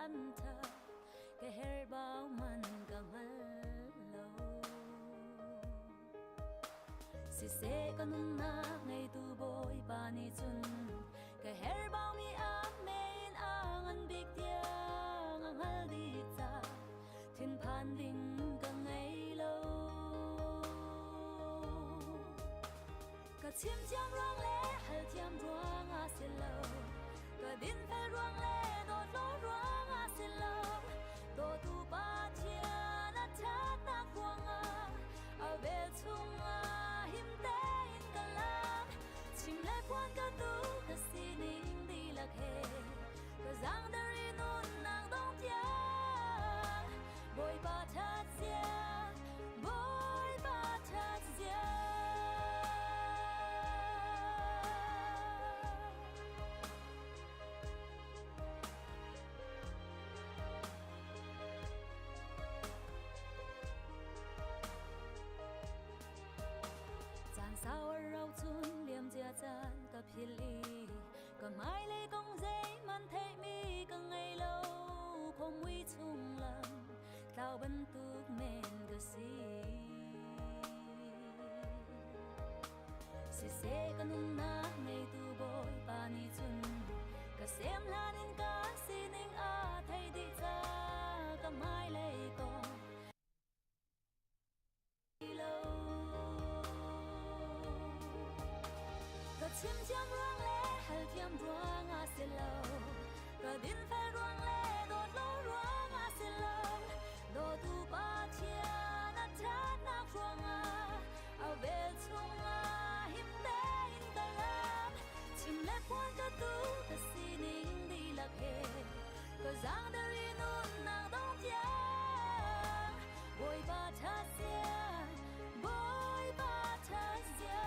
caan tha ka herbau man ka hngal lo. Siseh ka nunnak ngeitu Bawipa nih cun ka herbaumi a men a ngan bik tiang a hngal dih ca thinphan ding ka ngei lo. Ka chim thiam ruang le hal thiam ruang ah si lo ka dinfel ruang le dawtlo ruang ah si lo dawtu Pathian a ṭhatnak ruangah a vel chungah him tein ka lam chim le phuan ka tu ka sining dihlak he ka zaangdar i nunnak dong tiang Bawipa ṭhat zia Bawipa ṭhat zia. Caan sau a rau cun liam cia caan ka philh i ka hmailei kong zeihmanh theihmi ka ngei lo khomui chung lam tlau bantuk men ka si. Siseh ka nunnak ngeitu Bawipa nih cun ka sem hlan in ka sining a thei dih ca ka hmailei kong lo. Ka chim thiam ruang le hal thiam ruang ah si lo ka dinfel ruang le dawt lo ruang ah si lo dawtu Pathian a ṭhatnak ruangah a vel chungah him tein ka lam chim le phuan ka tu ka sining dihlak he ka zaangdar i nunnak dong tiang Bawipa ṭha sia Bawipa ṭha sia.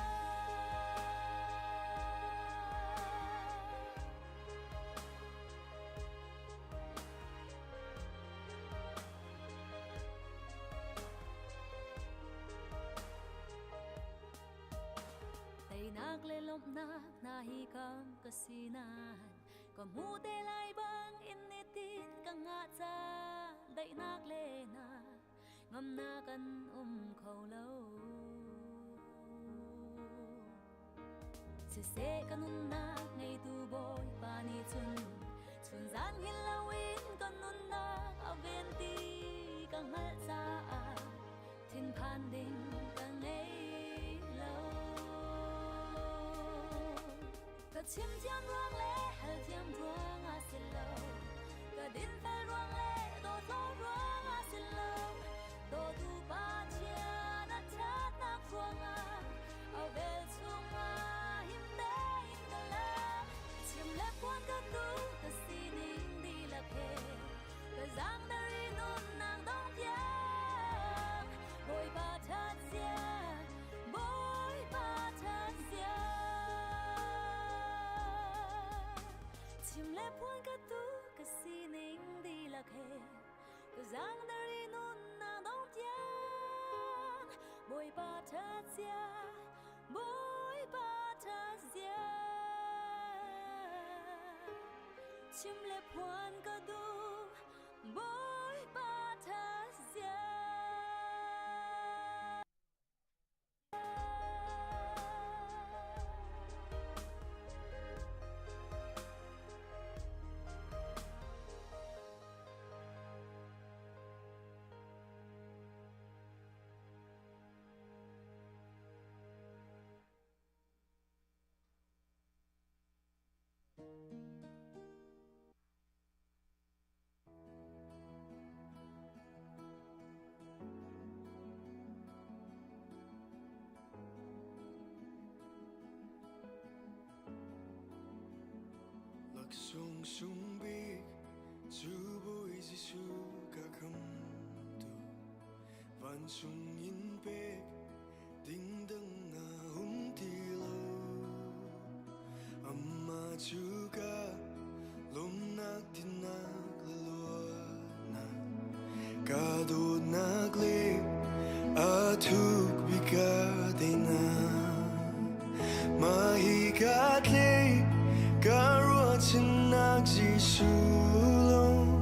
Teinak le lawmhnak hna hi kam ka si nain ka hmu te lai bang in nitin ka ngah ca daihnak le hna ngamnak an um kho lo. Siseh ka nunnak ngeitu Bawipa nih cun chun zan hngilh loin ka nunnak a ven ti ka hngalh caah thinphan ding ka ngei lo. Ka chim thiam ruang le hal thiam ruang ah si lo ka dinfel ruang le dawtlo ruang ah si lo dawtu Pathian a ṭhatnak ruangah a vel chungah him tein ka lam chim le phuan ka tu ka sining dihlak he ka zaangdar i nunnak dong tiang Bawipa ṭhat zia Bawipa ṭhat zia chim le phuan ka tu ka sining dihlak he ka zaangdar i nunnak dong tiang Bawipa ṭhat zia Bawipa ṭhat zia chim le phuan ka duh Bawipa ṭhat zia. Laksawng sung bik cu Bawi Jesuh ka khamtu vancung in pek ding dang na um ti lo. Amah cu ka lawmnak dinnak le luatnak ka dawtnak le a thuk bik ka teinak. Mah hi ka tlei ka ruahchannak Jesuh lawng.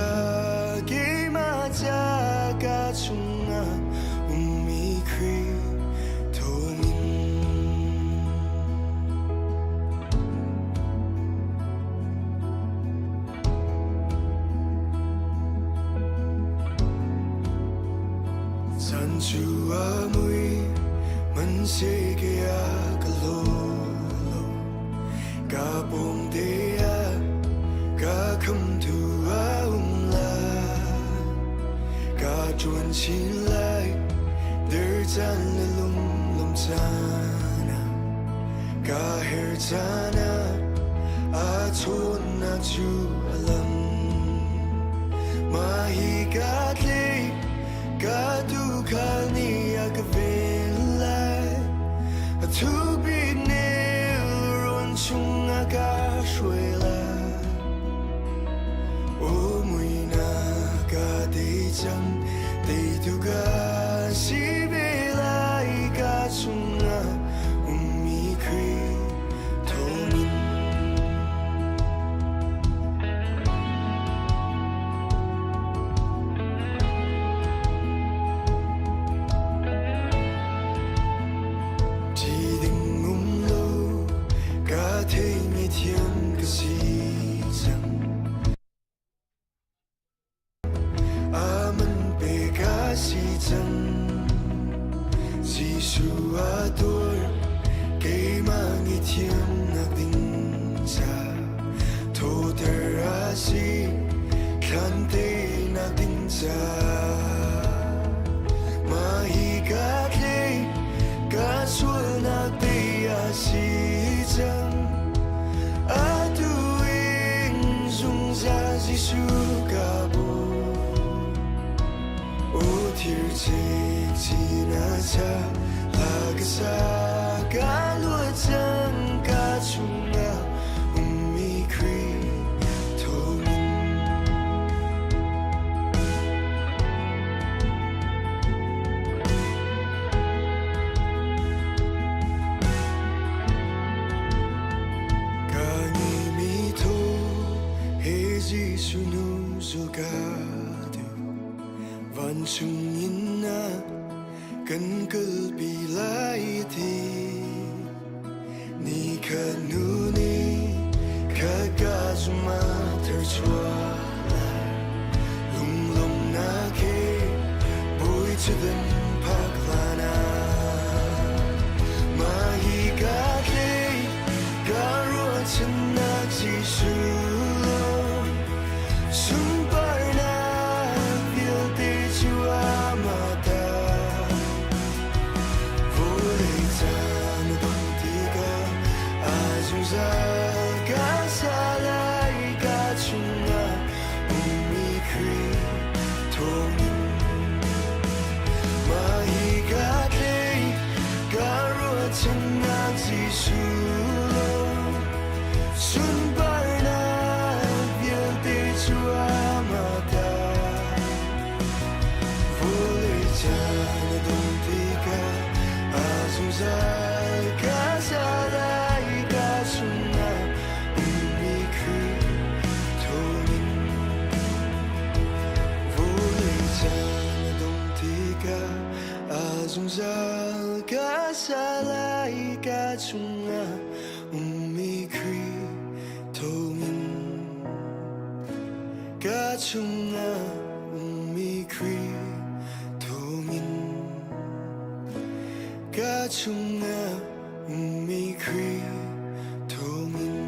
ca keimah ca ka chungah ummi Khrih thawngin. Chan cu a mui hmanhseh ke a ka hlaw lo. Ka pawngte ah ka khamtu a um lai. Ka ṭuan chin lai der caan le lunglawm caan ah. Ka her caan ah aa chawnnak cu a lam. Mah hi ka tlei ka tuukhal nih a ka ven lai. A thukbik nelrawn chungah ka hruai lai. Aw muihnak ka tei cang, teitu ka si ve lai. Ka chungah ummi Khrih thawngin. Ṭi ding um lo ka theimi thiam ka si cang. Aman pe ka si cang. Jesuh a tuar keimah ngaihthiam nak ding ca thawter a si thlan te nak ding ca. Mah hi ka tlei ka sualnak te a si cang. Atu in zungzal Jesuh ka bawm. O thir chin a cha hla ka sa ka luat cang ka chungah ummi Khrih thawngin. Ka ngeimi thaw he Jesuh nu zul ka duh. Vancung in na kan kalpi lai ti. Ni khat nu ni khat ka zuma tharchuah lai. Lunglawmhnak he bawi thutdan phak hlan ah mah hi ka tlei ka ruahchannak Jesuh lawng sunparnak vialte cu amah ta. Vawlei caan a dongh tikah a zungzal ka sa lai ka chungah ummi Khrih thawngin. Mah hi ka tlei ka ruahchannak Jesuh lawng sunparnak vialte cu amah ta. Vawlei caan a dongh tikah a zungzal ka sa lai ka chungah ummi Khrih thawngin. Vawlei caan a dongh tikah a zungzal ka sa lai ka chungah ummi Khrih thawngin. Ka chungah ummi Khrih thawngin. Ka chungah ummi Khrih thawngin.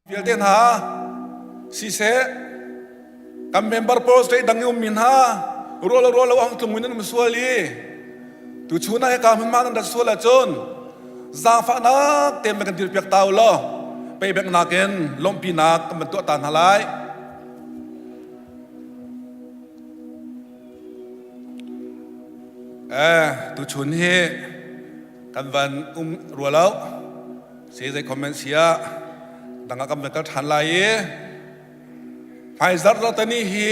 Vialte hna siseh, kan member pawl state dang i ummi hna ruah lo ruah lo ang tlung in an um sual i tuchun ah hika hmunhma nan rat sual ahcun zaangfahnak tein kan dirpiak ta u law payback nakin lawmhpinak kan van tuah ta hna lai. Eh, tuchun hi kan van um rua lo. Si zei comment sia dang ah kan van kal ṭhan lai i hmaizarh zarhteni hi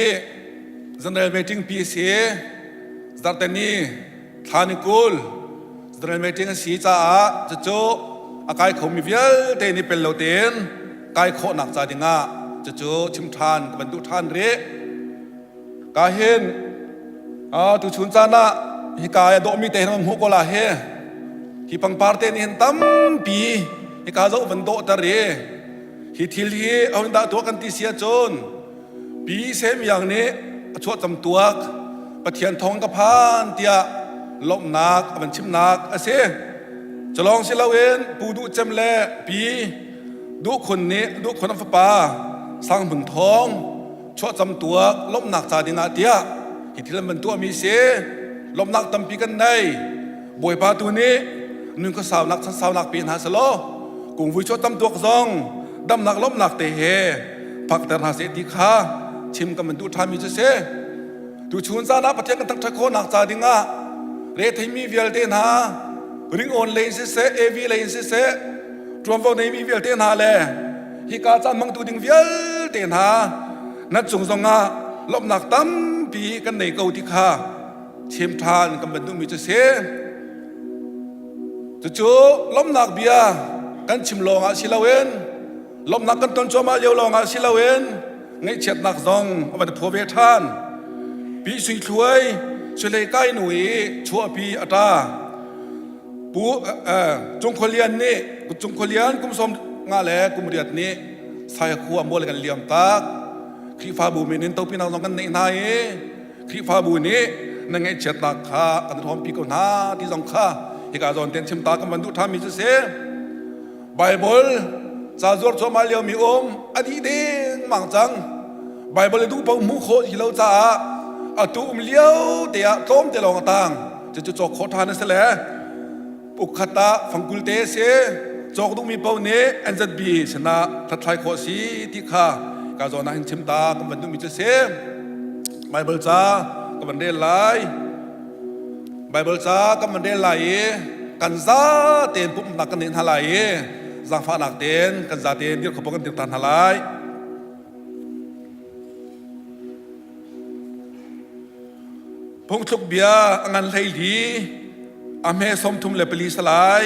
general meeting pi a si. Zarhteni thla ni 20 general meeting a si caah cucu a kai khomi vialte nih pel lo tein kai khawhnak ca dingah cucu chim ṭhan ka van duh ṭhan rih. Ka hin tuchun caan ah hika i a dawhmi te hin an hmuh ko la hi. Hi pangpar te nih hin tampi hika zoh van dawhter i hi thil hi a hun dah tuah kan ti si ahcun Pi Sem Yang nih a chuah cam tuak Pathian thawng ka phan tiah lawmhnak a van chimnak a si. Culawng si loin Pu Duh Cem le Pi Duh Khun nih Duh Khun an fapa Sang Hmun Thawng chuahcam tuak lawmhnak ca dingah tiah hi thil an van tuahmi si. Lawmhnak tampi kan nei. Bawipa tu nih nun khuasaunak chansaunak pe hna selaw kungvui chuahcam tuak zong damnak lawmhnak te he fakter hna seh ti kha chim kan van duh ṭhanmi cu si. Tuchun caan ah Pathian kan thangṭhat khawhnak ca dingah retheimi vialte hna ringawn lei in siseh AV lei in siseh ṭuanvo neimi vialte hna le hika caan hmangtu ding vialte hna nan cung zongah lawmhnak tampi kan nei ko ti kha chim ṭhan kan van duhmi cu si. Cucu lawmhnak bia kan chim lawngah si loin lawmhnak kan ton cuahmah lio lawngah si loin ngaihchiatnak zong a van phaw ve ṭhan. Pi Sui Thluai Sui Kai nu i chuahpi a ṭa. Pu Cung Khua Lian nih Cung Khua Lian kum 15 le kum 8 nih Saya khua mual kan liam tak. Khrihfabu min in topinak zong kan neih hna i Khrihfabu nih na ngaihchiatnak kha kan hrawmpi ko hna ti zong kha hika zawn ten chim ta kan van duh ṭhanmi cu si. Bible ca zuar cuahmah liomi um a dih dengmang cang. Bible i duh paoh hmuh khawh ti lo caah atu um lio te ah tlawmte lawng a tang. Cucu cawk khawh ṭhan a si le ukkhat ah fangkul te a si. Cawk duhmi paoh nih NZB sinah hlathlai khawh a si ti kha ka zawn ah hin chim ta kan van duhmi cu a si. Bible ca ka van rel lai. Bible ca kan van rel lai i kan za tein pumhnak kan neih hna lai i zaangfahnak tein kan za tein dir kho kan dir ta hna lai. Phungthluk bia a ngan 14 a hme 34 salai.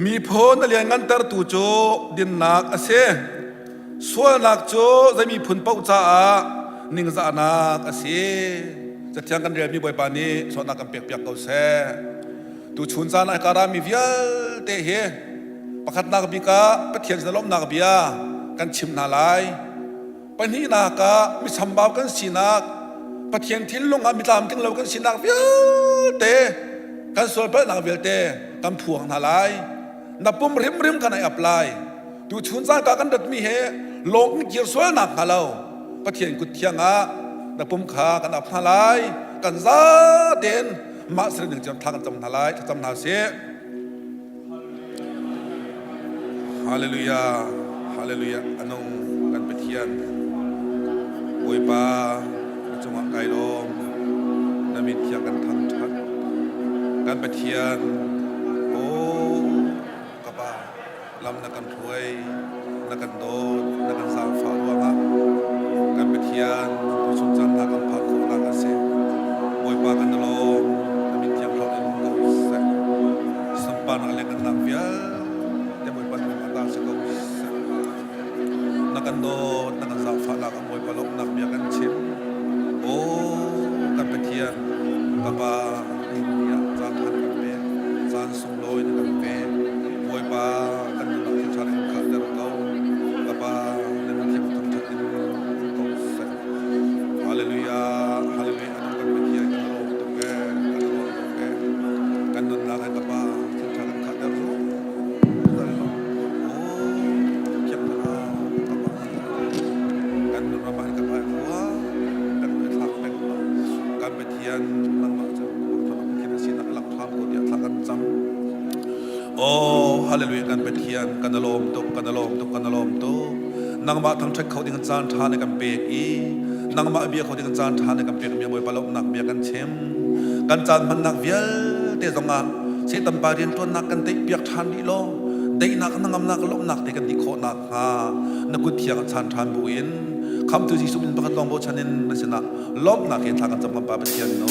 Miphun a lianngantertu cu dinnak a si. Sualnak cu zei miphun paoh caah ningzahnak a si. Cathiang kan relmi Bawipa nih sualnak kan pekpiak ko seh. Tuchun caan ah hika rami vialte hi pakhatnak bik ah Pathian sin lawmhnak bia kan chim hna lai. Pahnihnak ah michambau kan sinak, Pathian thinlung ah mitlamtling lo kan sinak vialte, kan sualpalhnak vialte kan phuang hna lai. Na pum hrimhrim kan ai ap lai. Tuchun caan ka kan ratmi he lawng in kir sualnak hnga lo Pathian kut thiang ah na pum kha kan ap hna lai. Kan za tein mah ser ding cun thla kan cam hna lai. Thlacam hna sih. Hallelujah. Hallelujah. Anung kan Pathian. Bawipa na cungah kai lawm. Na min thiang kan thangṭhat. Kan Pathian. Oh, ka Pa, lam na kan hruai, na kan dawt, na kan zaangfah ruangah kan Pathian tuchun caan hna kan phak khawhnak a si. Bawipa kan i lawm, na min thiang hlawt in um ko seh. Sunparnak le ngannak vialte Bawipa na ata si ko seh. Na kan dawt, na kan zaangfahnak ah Bawipa lawmhnak bia kan chim. Aw, kan Pathian, ka Pa, ni ah caan ṭha na kan pek, caan sunglawi na kan pek. Bawipa, kan nunnak thil ṭha in khahter ko. Ka Pa, na min thiang thangṭhat in um ko seh. Hallelujah kan Pathian kan lawm tuk kan lawm tuk kan lawm tuk. Nangmah thangṭhat kho ding caan ṭha na kan pek i nangmah bia kho ding caan ṭha na kan pek mi Bawipa lawmhnak bia kan chim. Kan caan hmannak vialte zongah Satan pa rianṭuannak kan teih piak ṭhan rih law daihnak hnangamnak lawmhnak te kan ti khawh nakhnga na kut thiang chan ṭhan buin khamtu Jesuh min pakhat lawng bochan in na sinah lawmhnak he thla kan cam kan Pa Pathian no.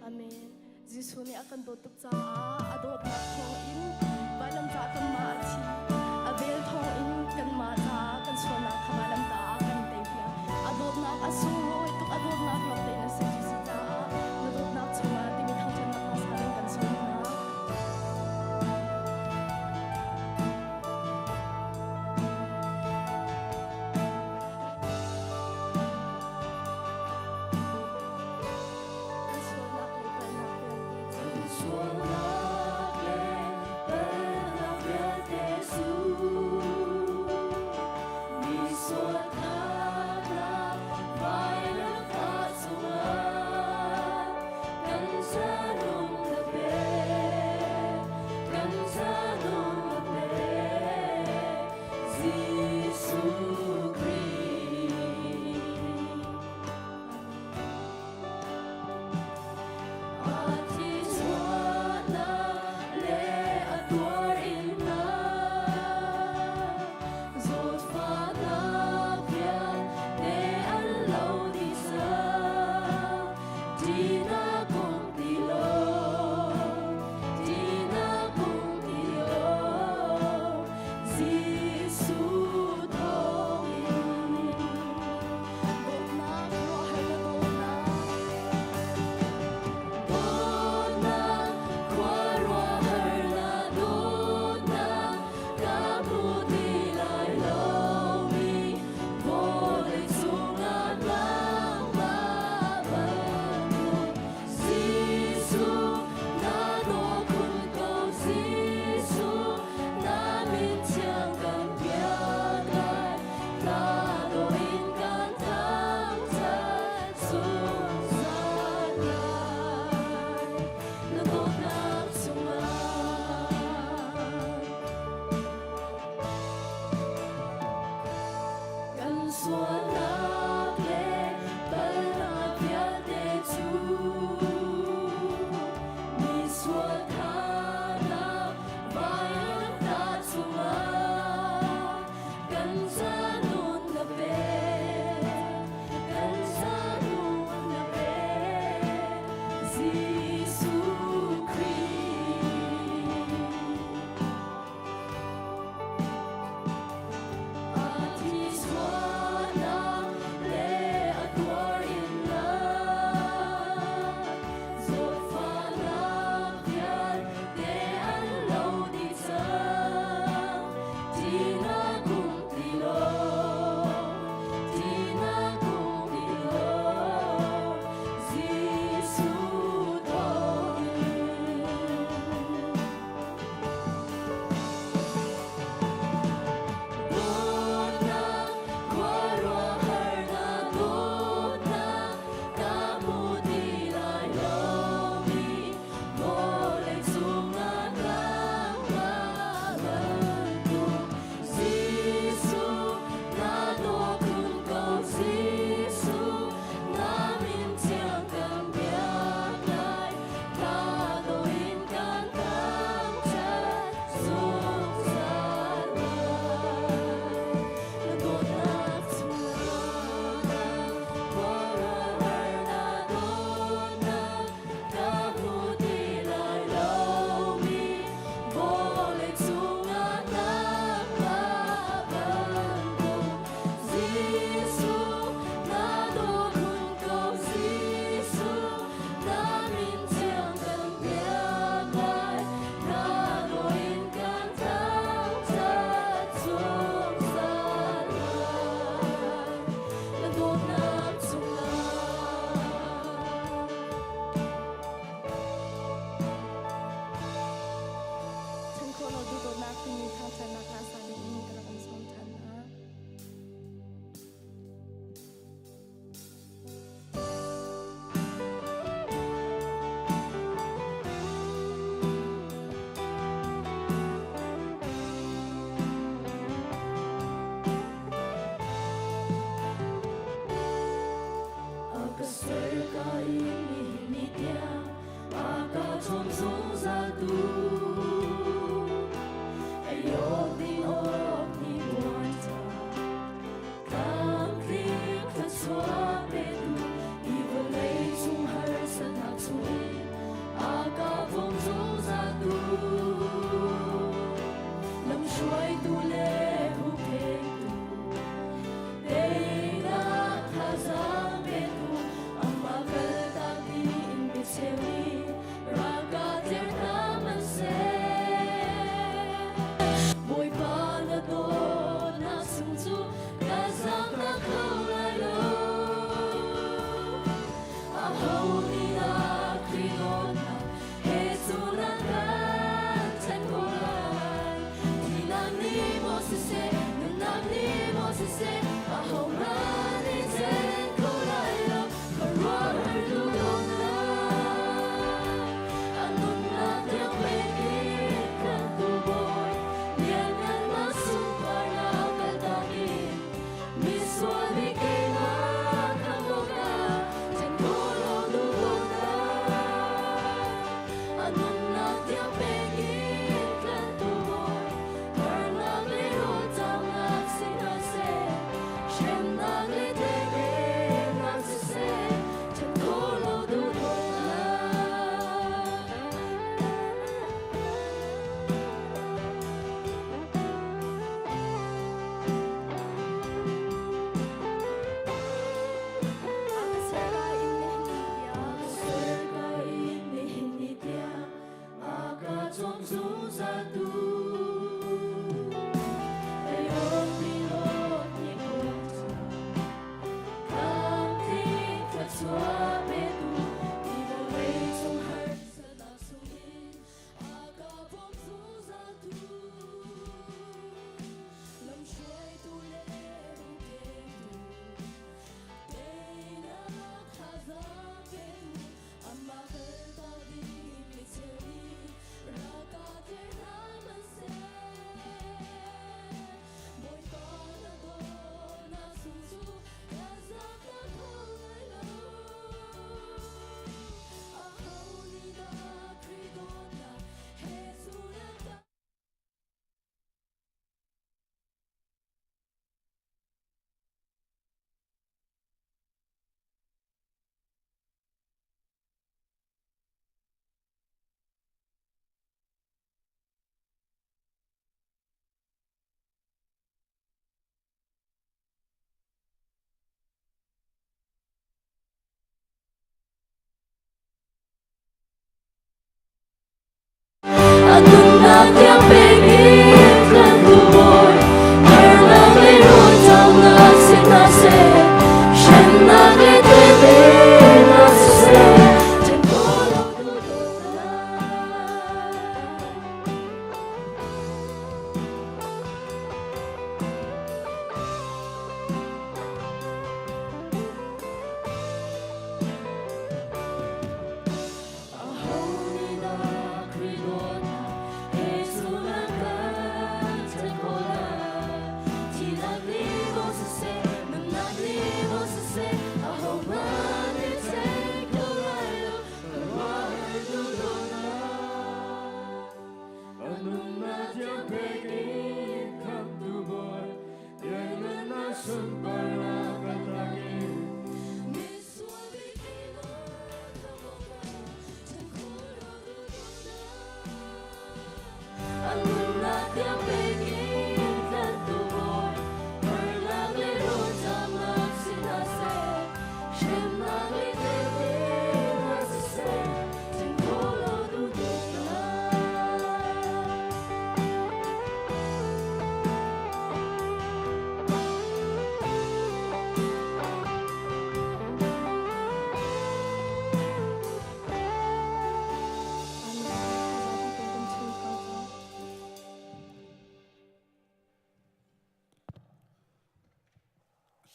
Amen. Jesuh nih a kan dawt tuk caah a dawtnak thawngin vailamtah kanmah a thi. A vel thawngin kanmah caah kan sualnak kha vailamtah ah kan teipiak. A dawtnak a sunglawi tuk, a dawtnak lawng tein a si cu si caah na dawtnak chungah timi thangṭhatnak hmasa ding kan sawm hna. Sualnak le palhnak vialte cu mi sual khanak vailamtah cungah kan ca nun na pek, kan ca nun na pek, Jesuh Khrih.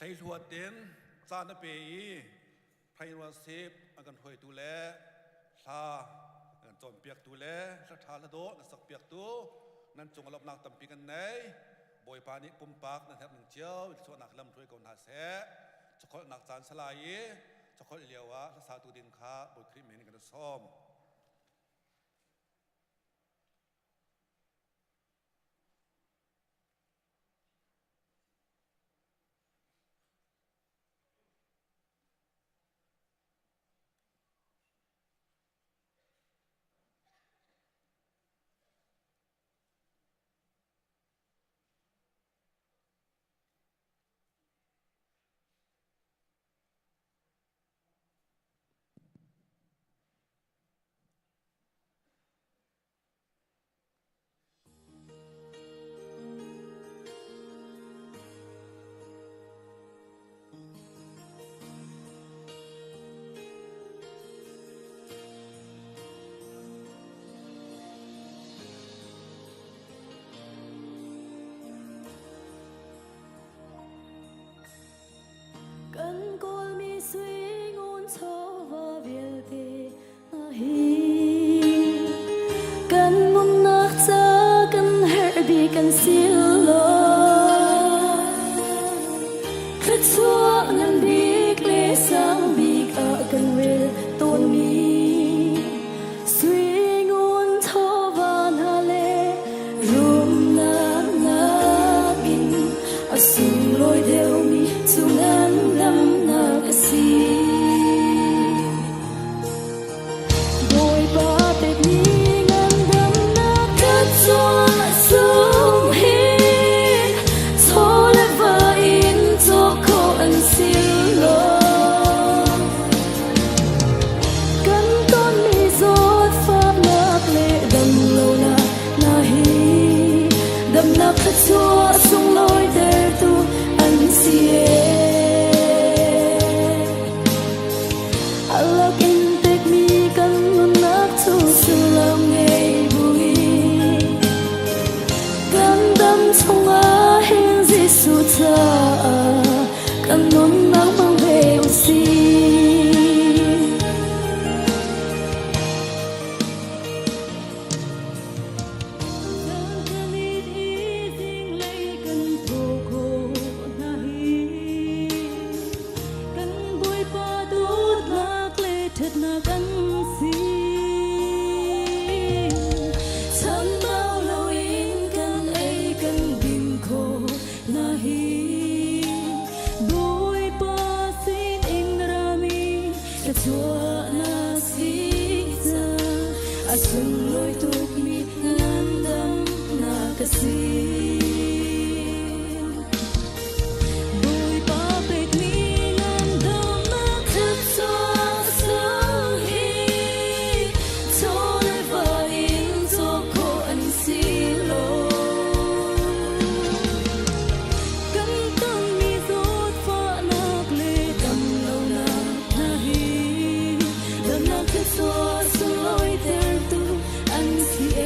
Hleihluat in caan a pe i Phainrual sip an kan hruaitu le hla an kan cawnpiaktu le hla ṭha hla dawh na sakpiaktu nan cung a lawmhnak tampi kan nei. Bawipa nih pumpak nan herh ning cio in thluachuahnak lam hruai ko hna seh. Chawkholhnak caan salai i chawkholh lio ah hlasatu ding kha Bawi Khrih min in kan sawm. Kan kawlmi sui ngun chawva vialte hna hi kan nunnak ca kan herh bik kan si lo. Thluachuah ngan bik le sang bik ah kan rel tawnmi sui ngun chawva hna le rumnak nakin a sunglawi deuhmi cu ngandamnak a si. Bawipa pekmi ngandamnak ka tuah sung hi chaw le va in cawk khawh an si lo. Kan tonmi zawtfaknak le damlonak hna hi damnak thluachuah sunglawi tertu an si A lak in pekmi kan nunnak cu sullam ngei buin kan dam chungah hin Jesuh caah kan nunnak hmang ve u sih. Kan i zinglei kan thaw khawh hna hi kan Bawipa dawtnak le ṭhatnak an si. Chambau loin kan ei kan din khawh hna hi Bawipa sin in rami thluachuahnak si ca a sunglawi tukmi ngandamnak a si. Bawipa pekmi ngandamnak thluachuah sung hi chaw le va in cawk khawh an si lo. Kan tonmi zawtfahnak le damlonak hna hi damnak thluachuah sunglawi tertu an si.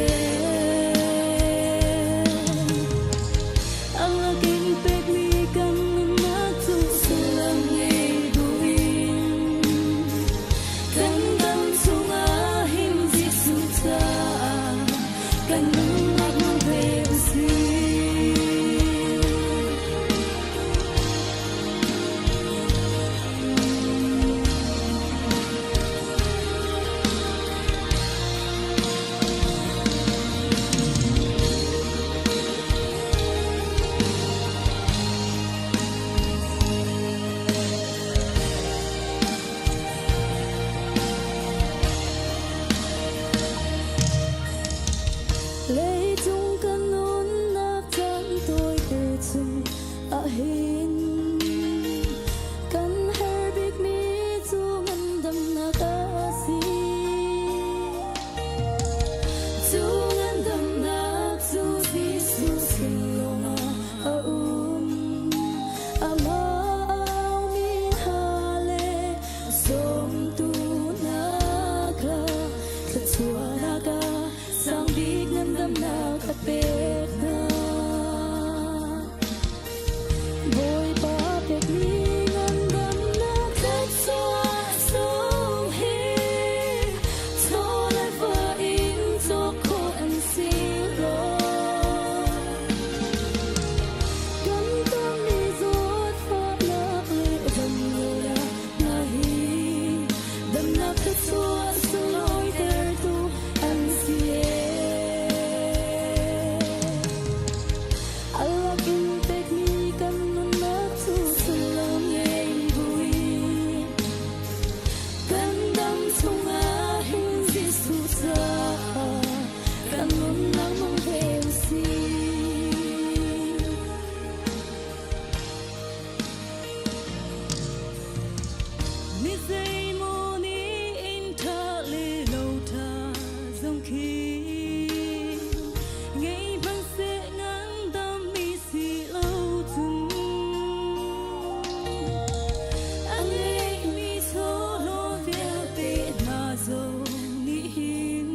Zeimaw nih in ṭha le lo ṭha zong khi ngei hmanhseh ngandammi si lo cun a ngeihmi chawhlaw vialte hna zong nih hin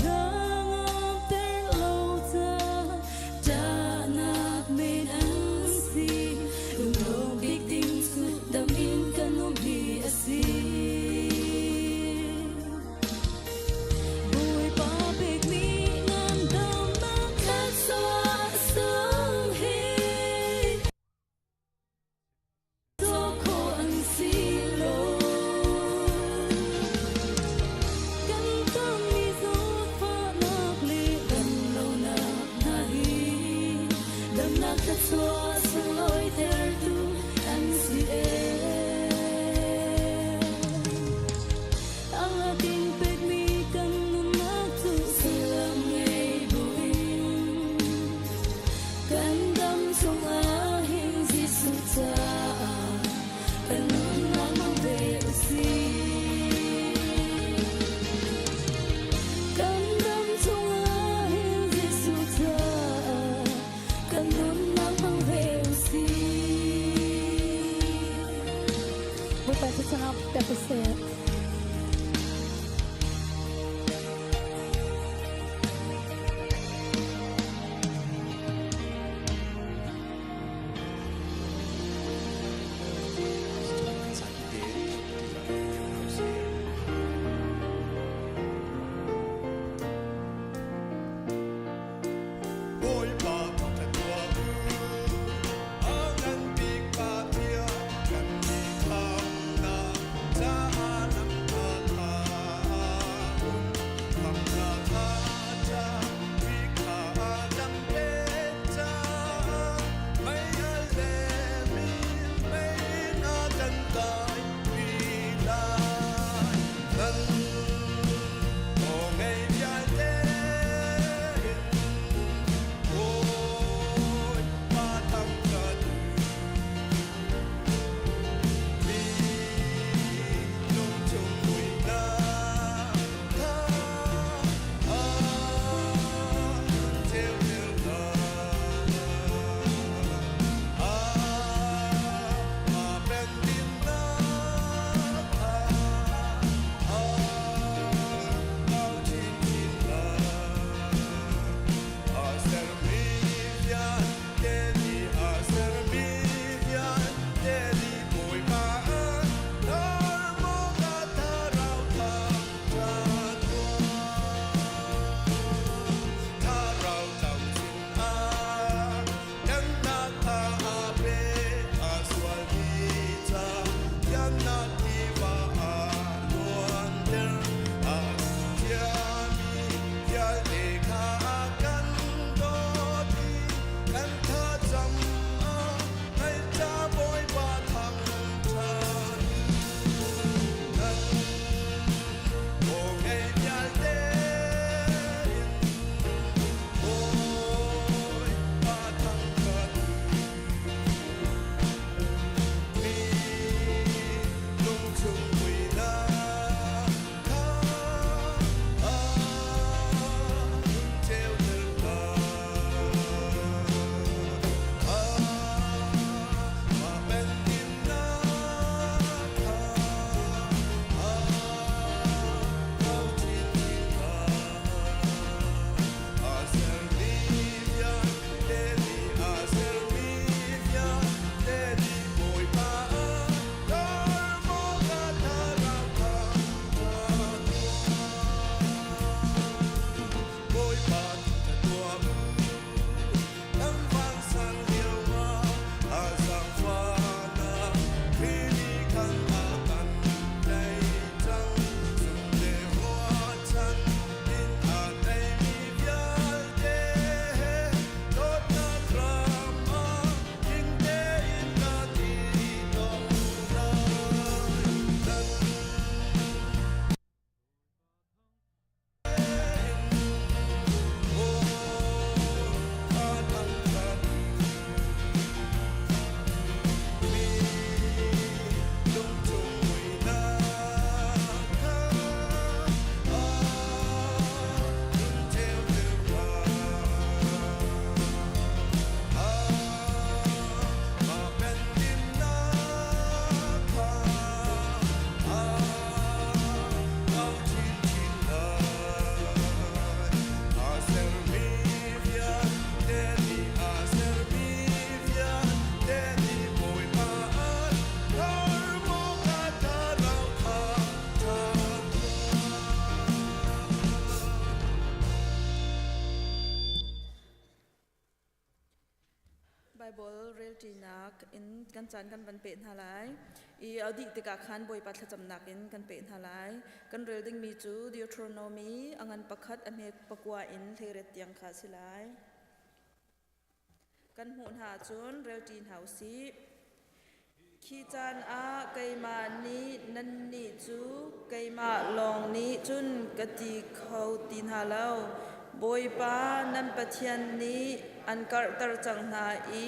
na ngamter lo ca ṭahnak men an si. Lunglawm bik ding cu dam in kan um hi a si. Bawipa pekmi ngandamnak thluachuah sung hi cawk khawh an si lo. Kan tonmi zawtfahnak le damlonak hna hi damnak thluachuah sunglawitertu an si ee. Ang ating pekmi kan nunnak cu sullam ngei buin kan dam chungah hin Jesuh caah kan nunnak hmang ve u sih. Kan dam chungah hin Jesuh caah kan nunnak hmang ve u sih. Bawipa thlacam pek seh. Bawipa thangṭhat tuah u, a ngan bik Pathian kan mi khamnak caah. in kan caan kan van peh hna lai. I a dih tikah khan Bawipa thlacamnak in kan peh hna lai. Kan rel dingmi cu Deuteronomy a ngan pakhat a hme pakua in hleiriat tiang kha a si lai. Kan hmuh hna ahcun relṭi hna u sih. Khi caan ah keimah nih nannih cu keimah lawng nih cun ka ti kho ti hna lo. Bawipa nan Pathian nih an karhter cang hna i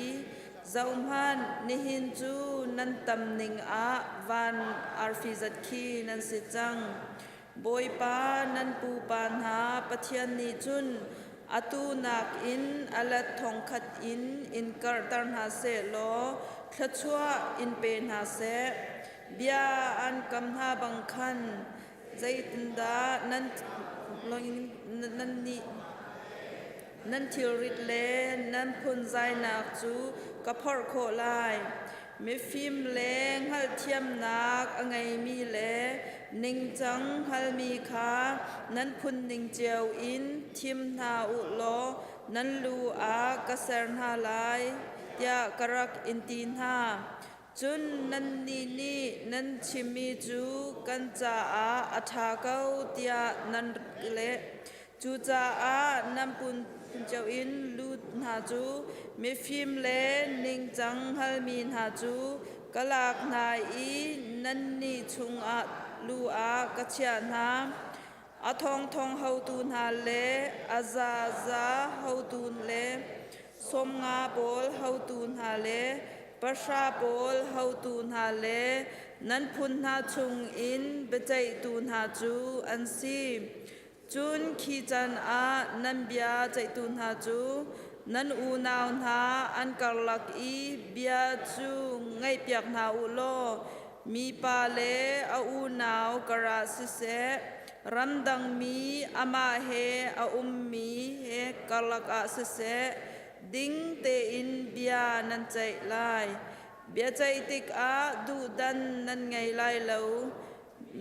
zohhmanh, nihin cu nan tam ning ah van arfi zat khi nan si cang. Bawipa nan pupa hna Pathian nih cun atu nakin a let thongkhat in in karhter hna seh law thluachuah in pe hna seh. Bia an kam hna bang khan zeitindah nan nih nan thilrit le nan phunzainak cu ka phorh khawh lai? Mifim le hngalhthiamnak a ngeimi le ningcang hngalmi kha nan phunning cio in thim hna u law nan lu ah ka ser hna lai, tiah ka rak in ti hna. Cun nannih nih nan chimmi cu kan caah a ṭha ko tiah nan leh. Cucaah nan phun cio in lu hna cu mifim le ningcang hngalmi hna cu ka lak hna i nannih chungah lu ah ka chiah hna. A thongthong hotu hna le a zaza hotu le 50 pawl hotu hna le pahra pawl hotu hna le nan phun hna chungin biaceihtu hna cu an si. Cun khi can ah nan bia ceihtu hna cu nan unau hna an karlak i bia cu ngaihpiak hna u law mipa le a unau karah siseh, ramdangmi amah he a ummi he karlak ah siseh, ding tein bia nan ceih lai. Biaceih tikah duhdan nan ngei lai lo.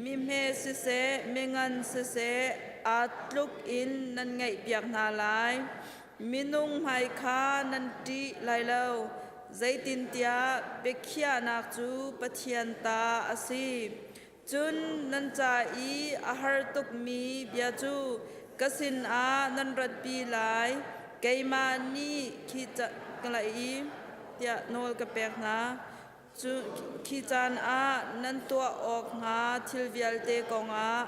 Mihme siseh, mingan siseh, aa tluk in nan ngaihpiak hna lai. Minung hmai kha nan ṭih lai lo, zeitintiah biakhiahnak cu Pathian ta a si. Cun nan ca i a har tukmi bia cu ka sinah nan ratpi lai, keimah nih khi ka lai i tiah nawl ka pek hna. Cu khi caan ah nan tuah awk hnga thil vialte kongah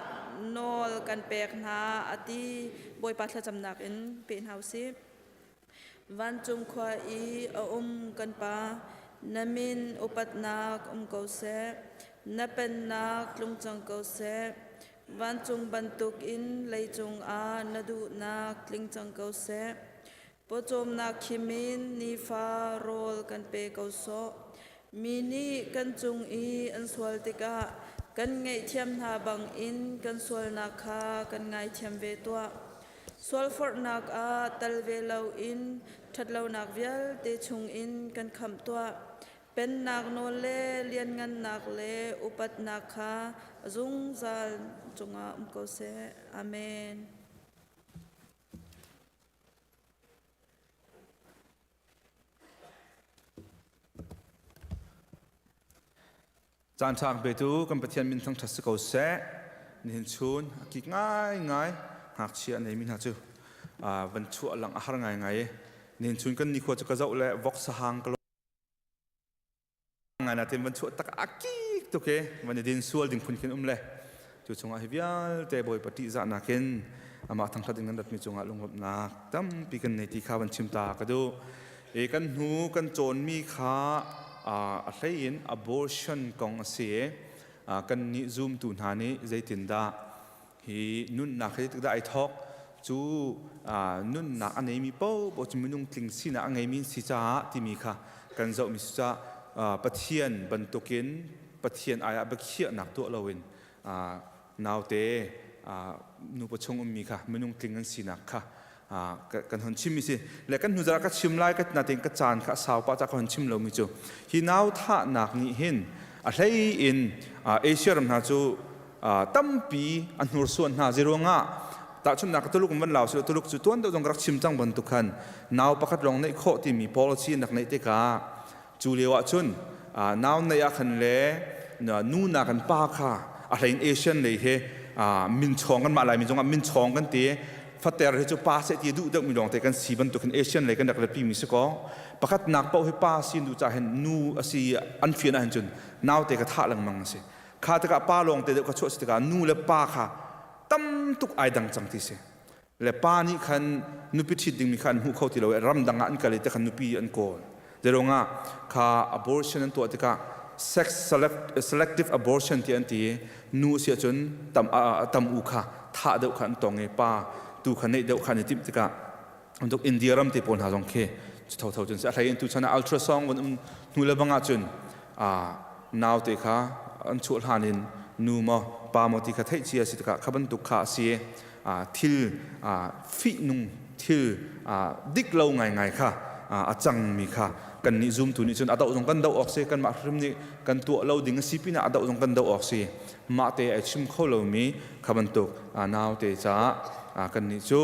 nawl kan pek hna a ti. Bawipa thlacamnak in pe hna u sih. Vancung khua i a um kan Pa, na min upatnak um ko seh. Na pennak tlung cang ko seh. Vancung bantukin leicung ah na duhnak tling cang ko seh. Pawcawmnak khim in nifa rawl kan pe ko sawh. Mi nih kan cung i an sual tikah kan ngaihthiam hna bangin kan sualnak kha kan ngaithiam ve tuah. Sualforhnak ah tal ve loin ṭhatlonak vialte chungin kan khamh tuah. Pennak nawl le lianngannak le upatnak kha zungzal cungah um ko seh. Amen. Caan ṭha petu kan Pathian min thangṭhat si ko seh. Nihin chun a kik ngaingai ngakchia a neimi hna cu van chuah lang a har ngaingai i nihin chun kan nikhua cu ka zoh le vok sahang ka ngai natin van chuah tak a kik tuk i van i din sual ding phun khin um le cu chungah hi vialte Bawipa ṭihzahnak in amah thangṭhat ding nan ratmi cungah lunglawmhnak tampi kan nei ti kha van chim ta ka duh. I kan hnu kan cawnmi kha a hlei in abortion kong a si i kan nih zumtu hna nih zeitindah hi nunnak hi tikdah ai thawk cu nunnak a neimi paohpaoh cu minung tling sinak a ngeimi si caah timi kha kan zohmi si caah Pathian bantukin Pathian ai ah biakhiahnak tuah loin naute nupa chung ummi kha minung tling an sinak kha kan hon chimmi si le kan hnu zarh ka chim lai ka natein ka caan kha a sau pah ca ka hon chim lomi cu hi nau thahnak nih hin a hlei in Asia ram hna cu tampi a hnursuan hna ziruangah tahchunhnak Tuluk in van lau silo Tuluk cu tuan deuh zong ka rak chim cang bantuk khan nau pakhat lawng neih khawh timi policy an rak neih tikah. Cu lio ah cun nau neih ah khan le nu nak in pa kha a hlein Asian lei he min chawng kan mah Laimi zongah min chawng kan ti fater hi cu pa seh ti duh deuhmi lawngte kan si bantukin Asian lei kan rak ratpi mi si kaw pakhatnak paoh hi pa si nu ca hin nu a si an fian ahhin cun naute ka thah lengmang a si kha tikah pa lawngte deuh ka chuah si tikah nu le pa kha tam tuk ai dang cang ti si le pa nih khan nupi ṭhit dingmi kha an hmuh kho ti lo i ramdang ah an kal i te khan nupi an kawl zeiruangah kha abortion an tuah tikah sex selective abortion ti an ti i nu si ahcun tam tam u kha thah deuh kha an tong i pa tu kha neih deuh kha an i timh tikah untuk India ram te pawl hna zong khi tho tho cun a hlei in tu chan ah ultrasound van um hnu le bang ah cun naute kha an chuah hlan in nu maw pa maw ti kha theih cia si tikah kha bantuk kha a si thil fihnung thil dik lo ngaingai kha a cangmi kha kan nih zumtu nih cun a doh zong kan doh awk si kanmah hrim nih kan tuah lo ding a si pinah a doh zong kan doh awk si mah te ai chim kho lomi kha bantuk naute caah kan nih cu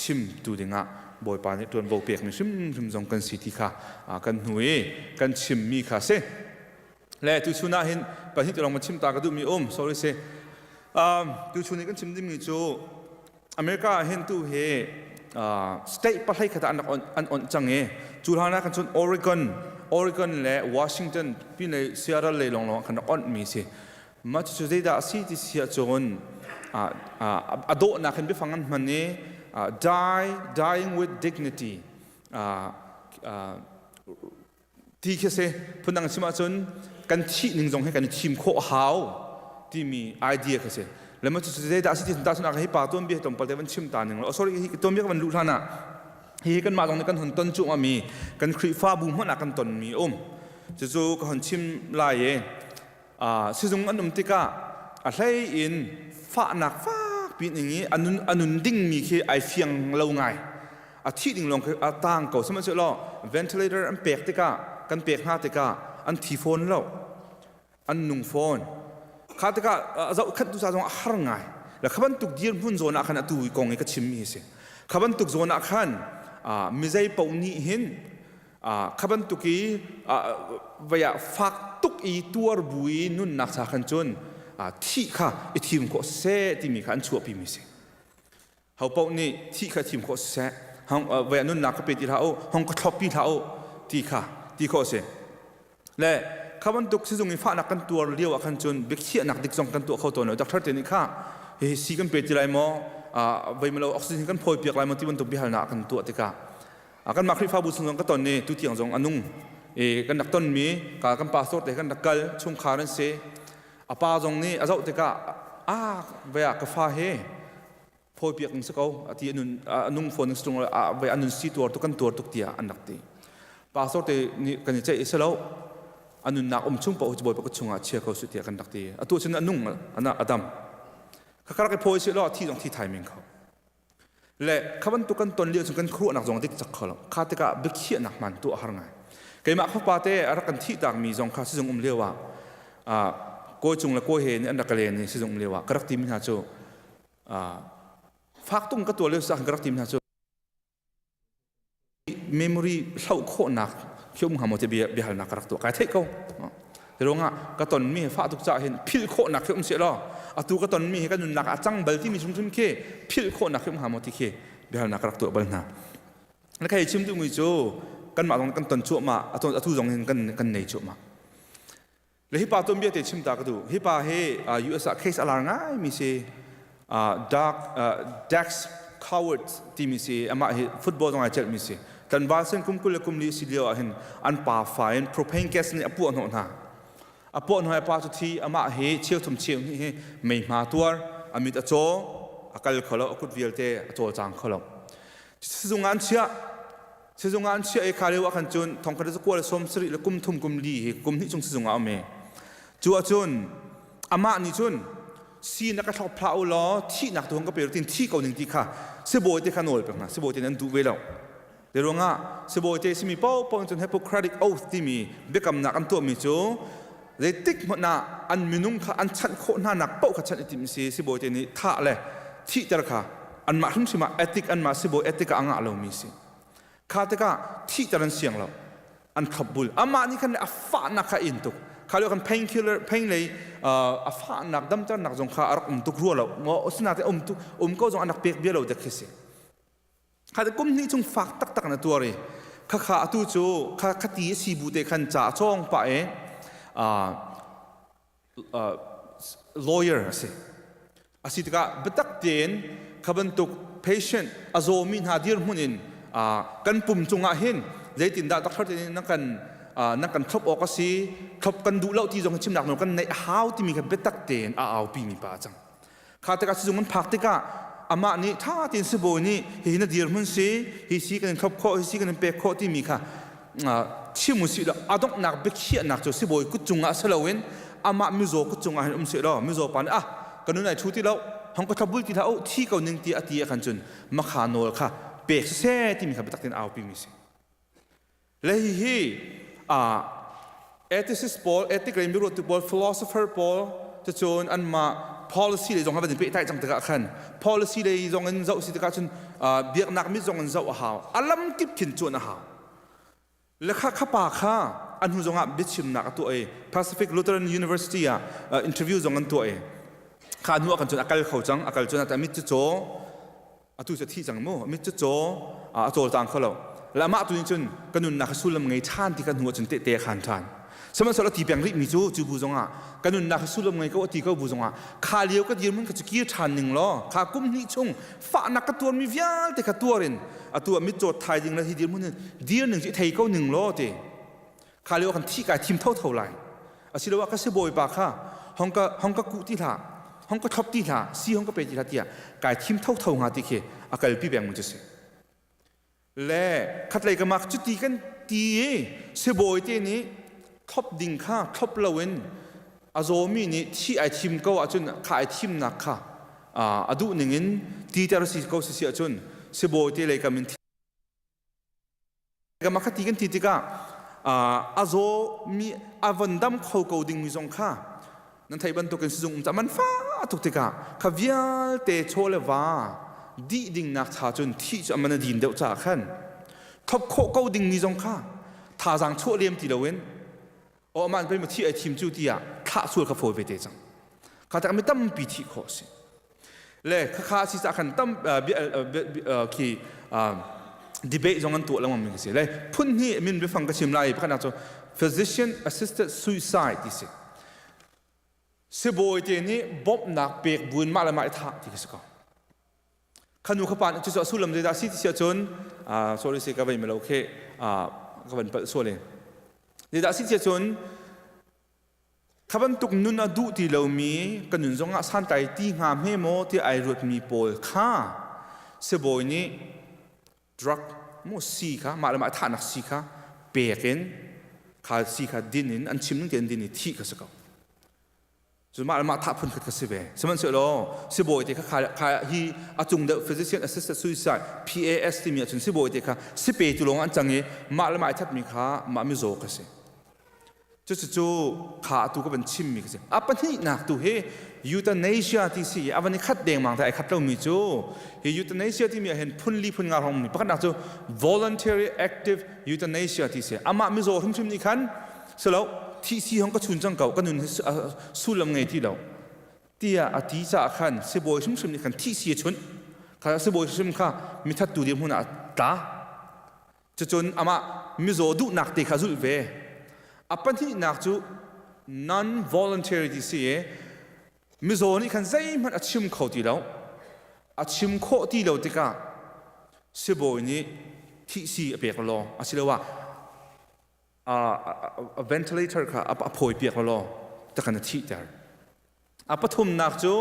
chimtu dingah Bawipa nih ṭuanvo pekmi hrimhrim zong kan si ti kha kan hnu i kan chimmi kha si le tuchun ah hin pahnih te lawng ma chim ta ka duhmi um sorry si um, tuchun i kan chim dingmi cu America ah hin tu hi state pahlei khat ah an rak an onh cang i cu hlan ah khan cun Oregon Oregon le Washington pin le Seattle lei lawng lawng khan rak onh mi si mah cucu zeidah a si ti si ahcun a dawhnak in biafang an hman i die dying with dignity ti khi si phundang chim ahcun kan thih ning zong hi kan i thim khawh a hau timi idea kha si le ma cu zeidah a si ti ta cun hi pa tuanbia hi tlawmpal te van chim ta ning lo sorry hi tuanbia ka van luh hlan ah hi kan mah zong nih kan hun ton cu mi kan Khrihfabu hmanh ah kan ton mi um cucu ka hon chim lai i sizung an um tikah a hlei in fahnak fak piin ing i anun anun dingmi khi ai fiang lo ngai a thih ding lawng khi a tang ko sihmanhsehlaw ventilator an pek tikah kan pek hna tikah an thi fawn lo an nung fawn kha tikah a zohkhenhtu ca zong a har ngai le kha bantuk dirhmun zawn ah khan atu kong i ka chimmi hi si kha bantuk zawn ah khan mizei paoh nih hin kha bantuk i vei ah fak tuk i tuar bu i nunnak cha khan cun thih kha i thim khawh seh timi kha an chuahpi mi si ho paoh nih thih kha thim khawh siseh hong vei ah nunnak ka pe ti hlah u hong ka thlop pi hlah u ti kha ti khawh si le kha bantuk sizung i fahnak kan tuar lio ah khan cun biakhiahnak dik zong kan tuah kho tawn lo doctor te nih kha hihi si kan pe ti lai maw vei malo oxygen kan phawi piak lai maw ti bantuk biahalnak kan tuah tikah kanmah Khrihfabu chung zong ka ton i tutiang zong a nung i kan rak tonmi ka kan pastor te kan rak kal chungkhar an si a pa zong nih a zoh tikah ah ve ah ka fa he phawi piak ning si ko ati anun anung phone ning stung a ve anun si tuar tuk kan tuar tuk tiah an rak ti pastor te nih kan i ceih i si lo anun nak um chung paoh cu bawipa ka chungah chia ko su tiah kan rak ti atu cun anung ana adam ka karak i phawi si lo thi zong thi thai men kho Le kha bantuk kan ton lio cun kan khuaruahnak zong dik cak kho lo. Kha tikah biakhiahnak hmaan tuah a har ngai. Keimah khuapa te a rak kan thihtakmi zong kha sizung um lio ah kawi cung le kawi he nih an rak ka len i sizung um lio ah ka rak timi hna cu fak tung ka tuah lio sa ka rak timi hna cu memory hloh khawhnak khi um hnga maw ti bia biahalnak ka rak tuah kai theih ko ruangah ka tonmi fah tuk caah hin philh khawhnak khi um seh law atu ka tonmi hi ka nunnak ah a cang bal timi hrimhrim khi philh khawhnak khi um hnga maw ti khi biahalnak ka rak tuah bal hna na khai chim duhmi cu kanmah zong kan ton cuahmah atu zong hin kan kan nei cuahmah Le hi pa tuanbia te chim ta ka duh. Hi pa hi US ah case a lar ngai mi si. Dark Dax Coward timi si amah hi football zong ai celh mi si. Tlanval sen kum 20 le kum li si lio ah hin an pa fa in propane gas nih a puah hnawh hna. A puah hnawh a pa cu thi amah hi cheu thum cheu hnih hi mei hma tuar a mit a caw a kal kho lo a kut vialte a cawlcang kho lo. Sizung ah an chiah Sizung ah an chiah i kha lio ah khan cun thongkhat le zakua le sawm sarih le kum thum kum li hi kum hnih chung sizung ah a um i cu ahcun amah nih cun si na ka thlok phlah u law thihnak tu hong ka pe tin thi ko ning ti kha sibawi te kha nawl pek hna sibawi te an duh ve lo te ruangah sibawi te simi paohpaoh cun Hippocratic oath timi biakamnak an tuahmi cu zeitik hmanh ah an minung kha an chanh khawh hna nak paoh kha chanh i timh si sibawi te nih thah le thihter kha anmah hrimhrim ah ethic anmah sibawi ethic ah a ngah lomi si kha tikah thihter an siang lo. An thlopbul. Amah nih khan a fahnak kha in tuk. Kha lio kan painkiller pain lei a fahnak damternak zong kha a rak um tuk rua lo. Asinain um tuk um ko zong an rak pek bia lo dek khi si. Kha kum hnih chung fak taktak na tuar i khakha atu cu kha khati a si bu te khan ca a cawng pah i lawyer a si. A si tikah biatak tein kha bantuk patient a zawmi hna dirhmun in kan pum cungah hin zeitindah doctor te nih na kan na kan thlop awk a si thlop kan duh lo ti zong chimnak nawl kan neih a hau timi kha biatak tein a aupi mi pa a cang. Kha tikah sizung an phak tikah amah nih ṭha tein sibawi nih hihi na dirhmun si hi si kan in thlop khawh hi si kan in pek khawh timi kha chim u sih law a donghnak biakhiahnak cu sibawi kut cungah si loin amah mizaw kut cungah hin um seh law mizaw pa nih ah ka nun ai thu ti lo hong ka thlopbul ti hlah u thi ko ning ti a ti ah khan cun makha nawl kha pek siseh timi kha biatak tein aupi mi si le hihi ethicist pawl ethic lei miruattu pawl philosopher pawl cucun anmah policy lei zong ha van in pehtlai cang tikah khan policy lei zong in zoh si tikah cun biaknak mit zong in zoh a hau a lam kip khin cuan a hau le kha kha pa kha an hnu zongah biachimnak a tuah i Pacific Lutheran University ah interview zong an tuah i kha hnu ah kan cun a kal kho cang a kal cun a mit cu caw atu cu a thi cang mu mit cu caw a cawlcang kho lo le amah tu nih cun ka nunnak kha sullam ngei ṭhan ti ka hnu ahcun tehte a khan ṭhan sihmanhsehlaw a ti peng rih mi cu cu bu zongah ka nunnak kha sullam ngei ko a ti ko bu zongah kha lio ka dirhmun kha cu kir ṭhan ning law kha kum hnih chung fahnak ka tuarmi vialte kha tuar in atu ah mitcaw thai ding le hi dirhmun in dir ning cu i thei ko ning law ti Kha lio kan thi kai thim thotho lai. Asiloah ka sibawipa kha hong ka hong ka kuh ti hlah, hong ka thlop ti hlah, si hong ka pe ti hlah tiah kai thim thotho hnga ti khi a kalpi peng mu cu si. Le khatlei ka mak cuti kan ti i sibawi te nih thlop ding kha thlop loin a zawmi nih thi ai thim ko ahcun kha ai thimnak kha a duh ning in ti ter si ko si si ahcun sibawi te lei kam in Kama kha ti kan ti tikah a zaw mi a von dam kho ko ding mi zong kha nan theih bantukin sizung um ca man fa tuk tikah kha vialte chaw le va dih ding nak cha cun thih cu aman a din deuh caah khan thop khawh ko ding mi zong kha thazaang chuah lem ti loin o aman pei ma thi ai thim cu tiah thlah sual kha fawi ve te cang kha tak mi tampi thih khawh si Le khakha si cah khan tam khi debate zong an tuah lengmang mi si. Le phun hnih min biafang ka chim lai pakhatnak cu physician assisted suicide ti si. Sibawi te nih bawmhnak pek buin mah le mah i thah ti khi si ko. Khanu khapa nih cucu a sullam zeidah si ti si ahcun sorry si ka vei melo khi ka van palh sual in. Zeidah si ti ahcun Kha bantuk nun a duh ti lomi ka nun zongah santlai ti hnga hme maw ti ai ruatmi pawl kha sibawi nih drug mu sii kha mah le mah thahnak sii kha pek in kha sii kha din in an chim ning tein din i thih kha si ko. Cu mah le mah thah phun khat kha si ve. Sihmanhsehlaw sibawi te kha kha hi a cung deuh physician assisted suicide PAS timi ahcun sibawi te kha si pe tu lawng an cang i mah le mah i thatmi kha mah mizaw kha si. Cucu kha atu ka van chimmi ka si. A pahnihnak tu hi euthanasia ti si i a van i khat dengmang te ai khat lomi cu hi euthanasia timi ah hin phun li phun nga hrawng mi pakhatnak cu voluntary active euthanasia ti si. Amah mizaw hrimhrim nih khan silo thih si hong ka chun cang ko ka nun hi sullam ngei ti lo tiah a ti caah khan sibawi hrimhrim nih khan thih si a chunh. Kha sibawi hrimhrim kha mithattu dirhmun ah a tla. Cucun amah mizaw duhnak te kha zulh ve. A pahnihnak cu non-voluntary ti si i mizaw nih khan zeihmanh a chim kho ti lo. A chim khawh ti lo tikah sibawi nih thihsi a pek law asiloah a ventilator kha a phawi piak law takan a thihter. A pathumnak cu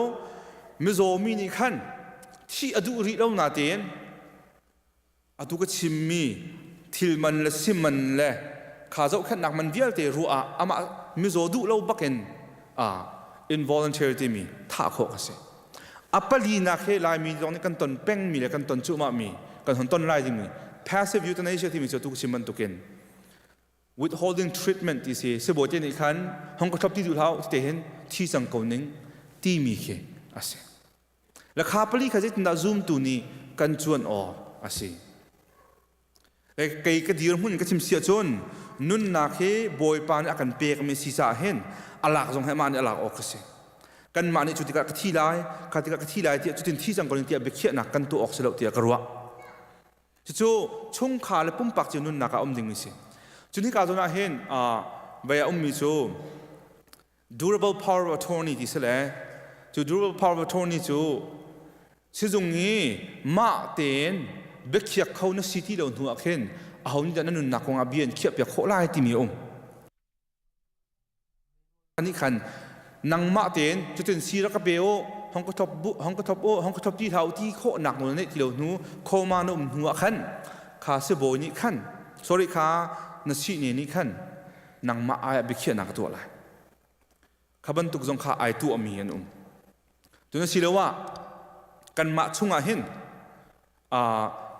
mizaw mi nih khan thih a duh rih lo natein Atu ka chimmi thil man le si man le kha zohkhenhnak man vialte ruah ah amah mizaw duh lo bakin involuntary timi thah khawh ka si. A palinak he Laimi zong nih kan ton pengmi le kan ton cuahmahmi kan hon ton lai dingmi passive euthanasia timi cu atu ka chim bantukin withholding treatment ti si sibawi te nih khan hong ka thlop ti duh hlah te hin thi cang ko ning timi khi a si. Le kha pali kha zeitindah zumtu nih kan cuan awk a si? Kei ka dirhmun ka chim si ahcun nunnak hi Bawipa nih a kan pekmi si caah hin a lak zong hi amah nih a lak awk a si. Kanmah nih cu tikah ka thi lai, kha tikah ka thi lai tiah cutin thi cang ko tiah biakhiahnak kan tuah awk si lo tiah ka ruah. Cucu chungkhar le pumpak cio nunnak ah um dingmi si. Cun hika zawn ah hin vei a ummi cu durable power of attorney ti si le cu durable power of attorney cu sizung i mah tein biakhiak kho na si ti lo hnu ah khin aho nih dah na nunnak kong ah bia an khiahpiak khawh lai timi a um. Nih khan nangmah tein cutin si rak ka pe u hong ka thop bu hong ka thop u hong ka thop ti hlah u ti khawhnak nawl na neih ti lo hnu khoma na um hnu ah khan kha sibawi nih khan sorry kha na sihne nih khan nangmah ai ah biakhiahnak ka tuah lai. Kha bantuk zong kha ai tuahmi an um. Cun asiloah kanmah chungah hin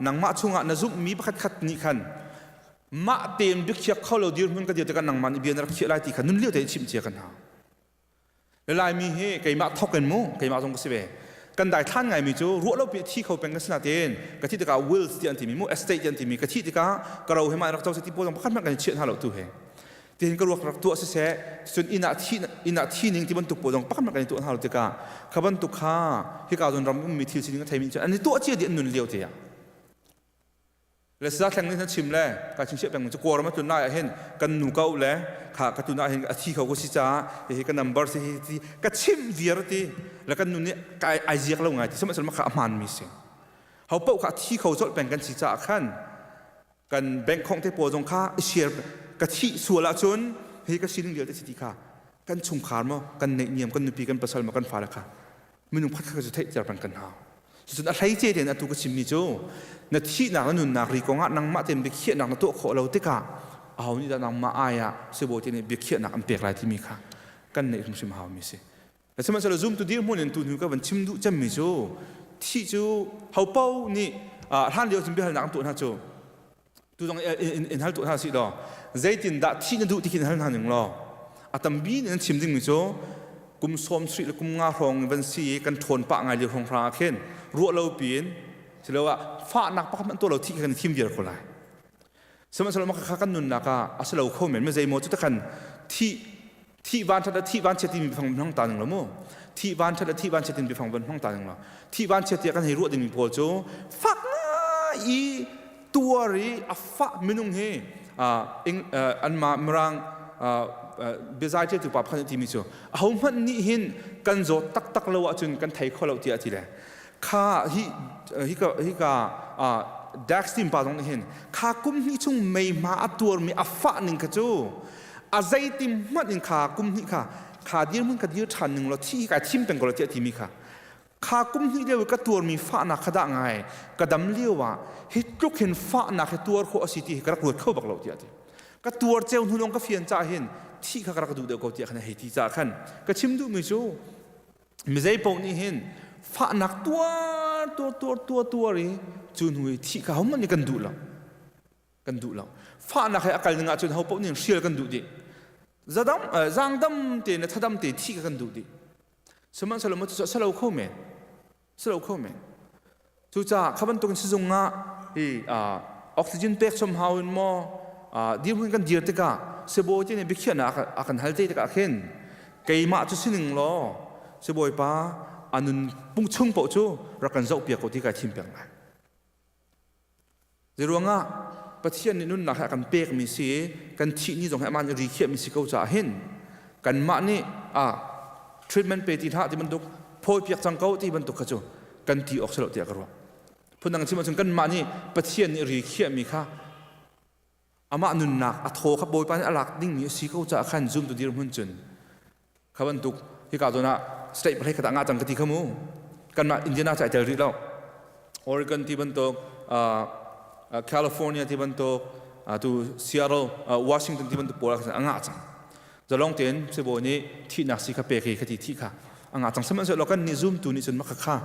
nangmah chungah na zumhmi pakhatkhat nih khan mah tein biakhiak kho lo dirhmun ka dir tikah nangmah nih bia na rak khiah lai ti kha nun lio tein chimh cia kan hau. Le Laimi hi keimah thok in mu keimah zong ka si ve kan daithlan ngaimi cu ruah lo pi thi kho peng ka si nain ka thi tikah wills ti an timi mu estate ti an timi ka thi tikah ka ro he ma rak co ti pawl zong pakhat hmanh kan i chiah hna lo tu he tihin ka ruak rak tuah siseh cun inn ah thi inn ah thi ning ti bantuk pawl zong pakhat hmanh kan i tuah hna lo tikah kha bantuk kha hika zawn ram ummi thil sining a theimi cu an i tuah cia dih an nun lio te ah le sa thleng nih chim le ka chim siah peng cu kawram a tlun lai ah hin kan nu ko le kha ka tun ah hin a thi kho ko si caah hihi ka number si hi ti ka chim viar ti le kan nu nih ka ai ziak lo ngai ti sihmanhsehlaw kha a hmaan mi si ho paoh kha a thi kho colh peng kan si caah khan kan bank khong te pawl zong kha i share ka thih sual ahcun hi ka sining vialte si ti kha kan chungkhar maw kan neihniam kan nupi kan pasal maw kan fale kha minung pakhat khat cu theihter peng kan hau cucun a hleice tein atu ka chimmi cu na thihnak na nunnak ri kongah nangmah tein biakhiahnak na tuah khawh lo tikah aho nih dah nangmah ai ah sibawi te nih biakhiahnak an pek lai timi kha kan neih hrimhrim haumi si Sihmanhsehlaw zumtu dirhmun in tu hnu ka van chim duh cemmi cu thih cu hopo nih hlan lio cun biahalnak an tuah hna cu tu zong in hal tuah hna sih law zeitin dah thih na duh ti khi in hal hna ning law a tambi nih an chim dingmi cu kum sawm sarih le kum nga hrawng van si i kan ṭhawn pah ngai lio hrawng hrang ah khin ruah lo piin siloah fahnak pakhat hmanh tuah lo thih khi kan i thim viar ko lai Sihmanhsehlaw mah kha kan nunnak ah a si lo kho men. Zeimaw cu takhan thih thih van ṭhat le thih van chiat timi biafang hmang ta ning lo mu. Thih van ṭhat le thih van chiat timi biafang van hmang ta ning lo. Thih van chiat tiah kan hei ruah dingmi pawl cu fak ngai i tuar i a fah minung hi anmah Mirang biazai ṭialtu pa pakhat nih timi cu ahohmanh nih hin kan zawt taktak lo ahcun kan thei kho lo tiah a ti le kha hi hika hika Dax tim pa zong nih hin kha kum hnih chung mei hma a tuarmi a fah ning kha cu a zeitim hmanh in kha kum hnih kha kha dirhmun ka dir ṭhan ning law thi kai thim peng ko lo tiah timi kha kha kum hnih lio i ka tuarmi fahnak kha dah ngai ka dam lio ah hi tluk hin fahnak hi tuar khawh a si ti hi ka rak ruat kho bak lo tiah ti ka tuar ceu hnu lawng ka fian caah hin thi kha ka rak duh deuh ko tiah khan hei ti caah khan ka chim duhmi cu mizei paoh nih hin fahnak tuar tuar tuar tuar tuar i cu hnu i thih kha hohmanh nih kan duh lo kan duh lo fahnak he a kal ning ahcun ho paoh nih hrial kan duh dih zadam zaangdam te le thadam te thih kha kan duh dih sihmanhsehlaw maw cu salo kho men salo kho men Cucaah kha bantukin sizung ah hi oxygen pek chom hau in maw dirhmun kan dir tikah sibawi te nih biakhiahnak a kan hal te tikah khin keimah cu sining law sibawipa a nun pung chung paoh cu rak kan zohpiak ko ti kai thim peng lai. Zeiruangah Pathian nih nunnak hi a kan pekmi si i kan thih ni zong hi amah nih ri khiahmi si ko caah hin kanmah nih a treatment pe ti hlah ti bantuk phawipiak cang ko ti bantuk kha cu kan ti awk si lo tiah ka ruah. Phundang chim ahcun kanmah nih Pathian nih ri khiahmi kha amah nunnak a thaw kha Bawipa nih a lak dingmi a si ko caah khan zumtu dirhmun cun kha bantuk hika zawn ah state pahnih khat ah ngah cang ka ti kha mu kanmah Indiana cu ai tel rih lo Oregon ti bantuk California ti bantuk tu Seattle Washington ti bantuk pawl ah khan a ngah cang zalong tein sibawi nih thihnak si kha pek hi khati thih kha a ngah cang sihmanhsehlaw kan nih zumtu nih cun maka kha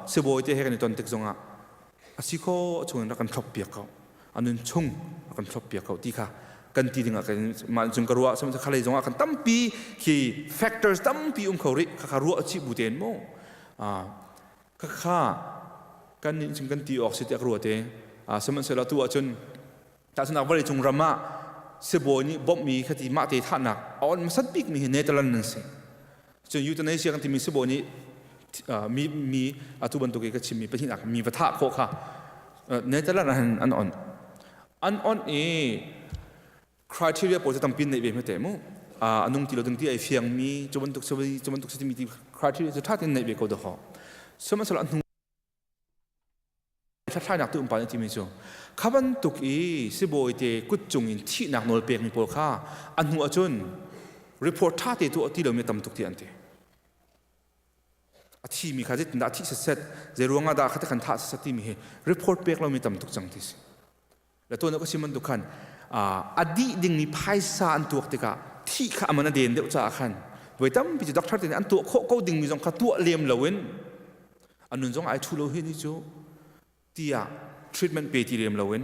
sibawi te he kan i ton tik zongah a si kho chungin rak kan thlop piak ko a nun chung a kan thlop piak ko ti kha kan ti dingah kan mah cung ka ruah sihmanhsehlaw khalei zongah kan tampi khi factors tampi um kho rih kha kha ruah chih bu tein mu kha kha kan nih cung kan ti awk si tiah ka ruah te. Sihmanhsehlaw tu ahcun tahchunhnak vawleicung ram ah sibawi nih bawmhmi khati mah te thahnak a on hmasat bikmi hi Netherlands an si. Cun euthanasia kan timi sibawi nih mi mi atu bantuk i ka chimmi pahnihnak mi va thah khawh kha Netherlands ah hin an on. An on i criteria pawl cu tampi neih ve hme mu. A nung ti lo ding ti ai fiangmi cu bantuk cu bantuk si timi ti criteria cu ṭha tein neih ve ko dawh. Sihmanhsehlaw a hnu hlathlainak tu umpa nih timi cu kha bantuk i sibawi te kut cung in thihnak nawl pekmi pawl kha a hnu ahcun report ṭha te tuah ti lomi tam tuk ti an ti. A thimi kha zeitindah a thih setset zei ruangah dah kha kan thah setset timi hi report pek lomi tam tuk cang ti si. Le tuan ka sim bantuk khan a dih dingmi phaisa an tuak tikah thih kha aman a den deuh caah khan voi tampi cu doctor te nih an tuah khawh ko dingmi zong kha tuah lem loin a nun zong ai thu lo hi ni cu tiah treatment pe ti lem loin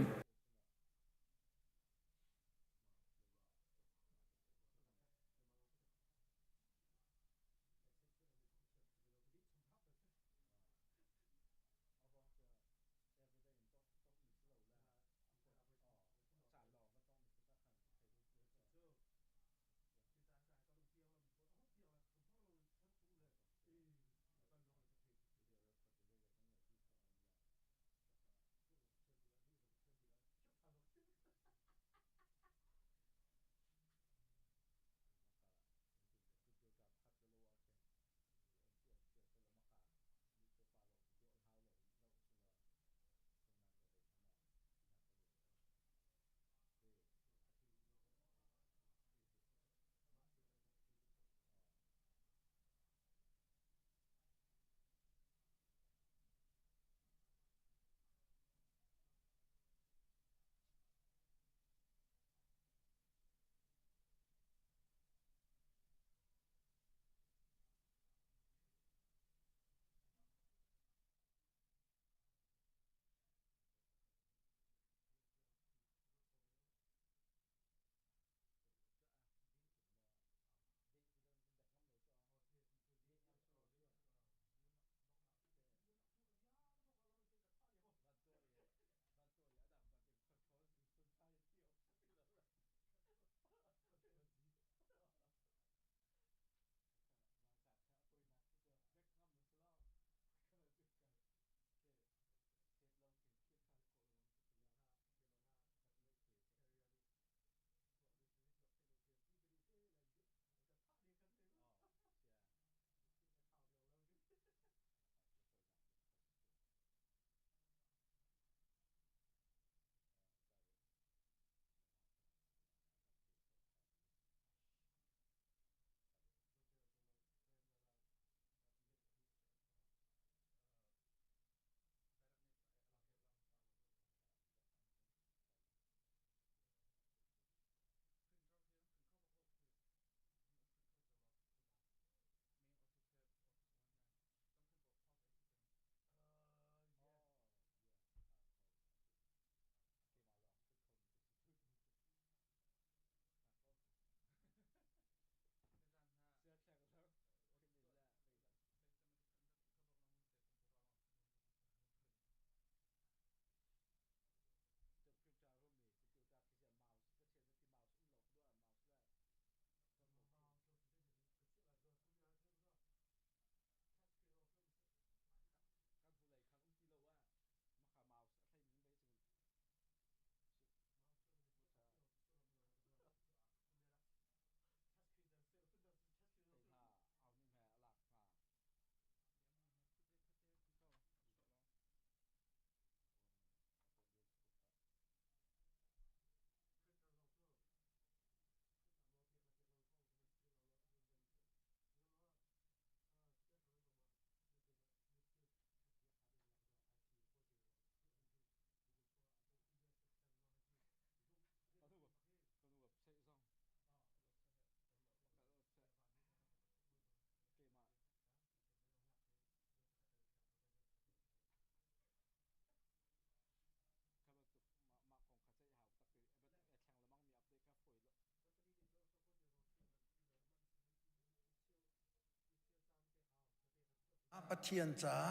Pathian caah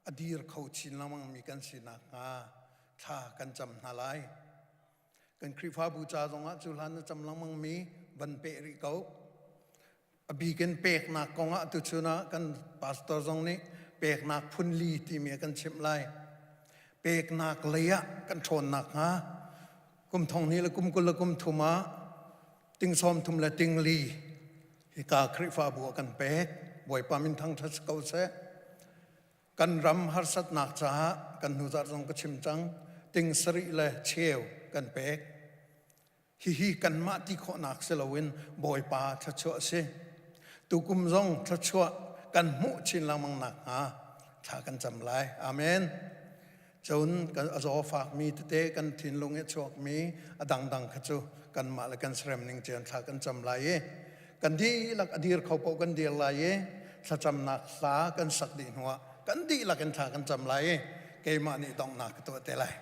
a dir kho chin lengmangmi kan si nakhnga. thla kan cam hna lai. Kan Khrihfabu ca zongah cu hlan na cam lengmang mi van peh rih ko. A bikin peknak kongah tuchun ah kan pastor zong nih peknak phunli timi a kan chimh lai. Peknak lei ah kan ṭhawnnak hnga kum thong hnih le kum 20 le kum thum ah ting sawm thum le ting li hika Khrihfabu a kan pek. Bawipa min thangṭhat si ko seh. Kan ram harsatnak caah kan hnuzarh zong ka chim cang. Ting sarih le cheu kan pek. Hihi kanmah ti khawhnak si loin Bawipa thluachuah a si. Tukum zong thluachuah kan hmuh chin lengmang nakhnga thla kan cam lai. Amen. Cun kan a zaw fakmi tete kan thinlung i a chuakmi a dangdang kha cu kanmah le kan serem ning cian thla kan cam lai i kan dihlak a dir kho paoh kan dir lai i thlacamnak hla kan sak dih hnuah kan dihlak in thla kan cam lai i keimah nih donghnak ka tuah te lai.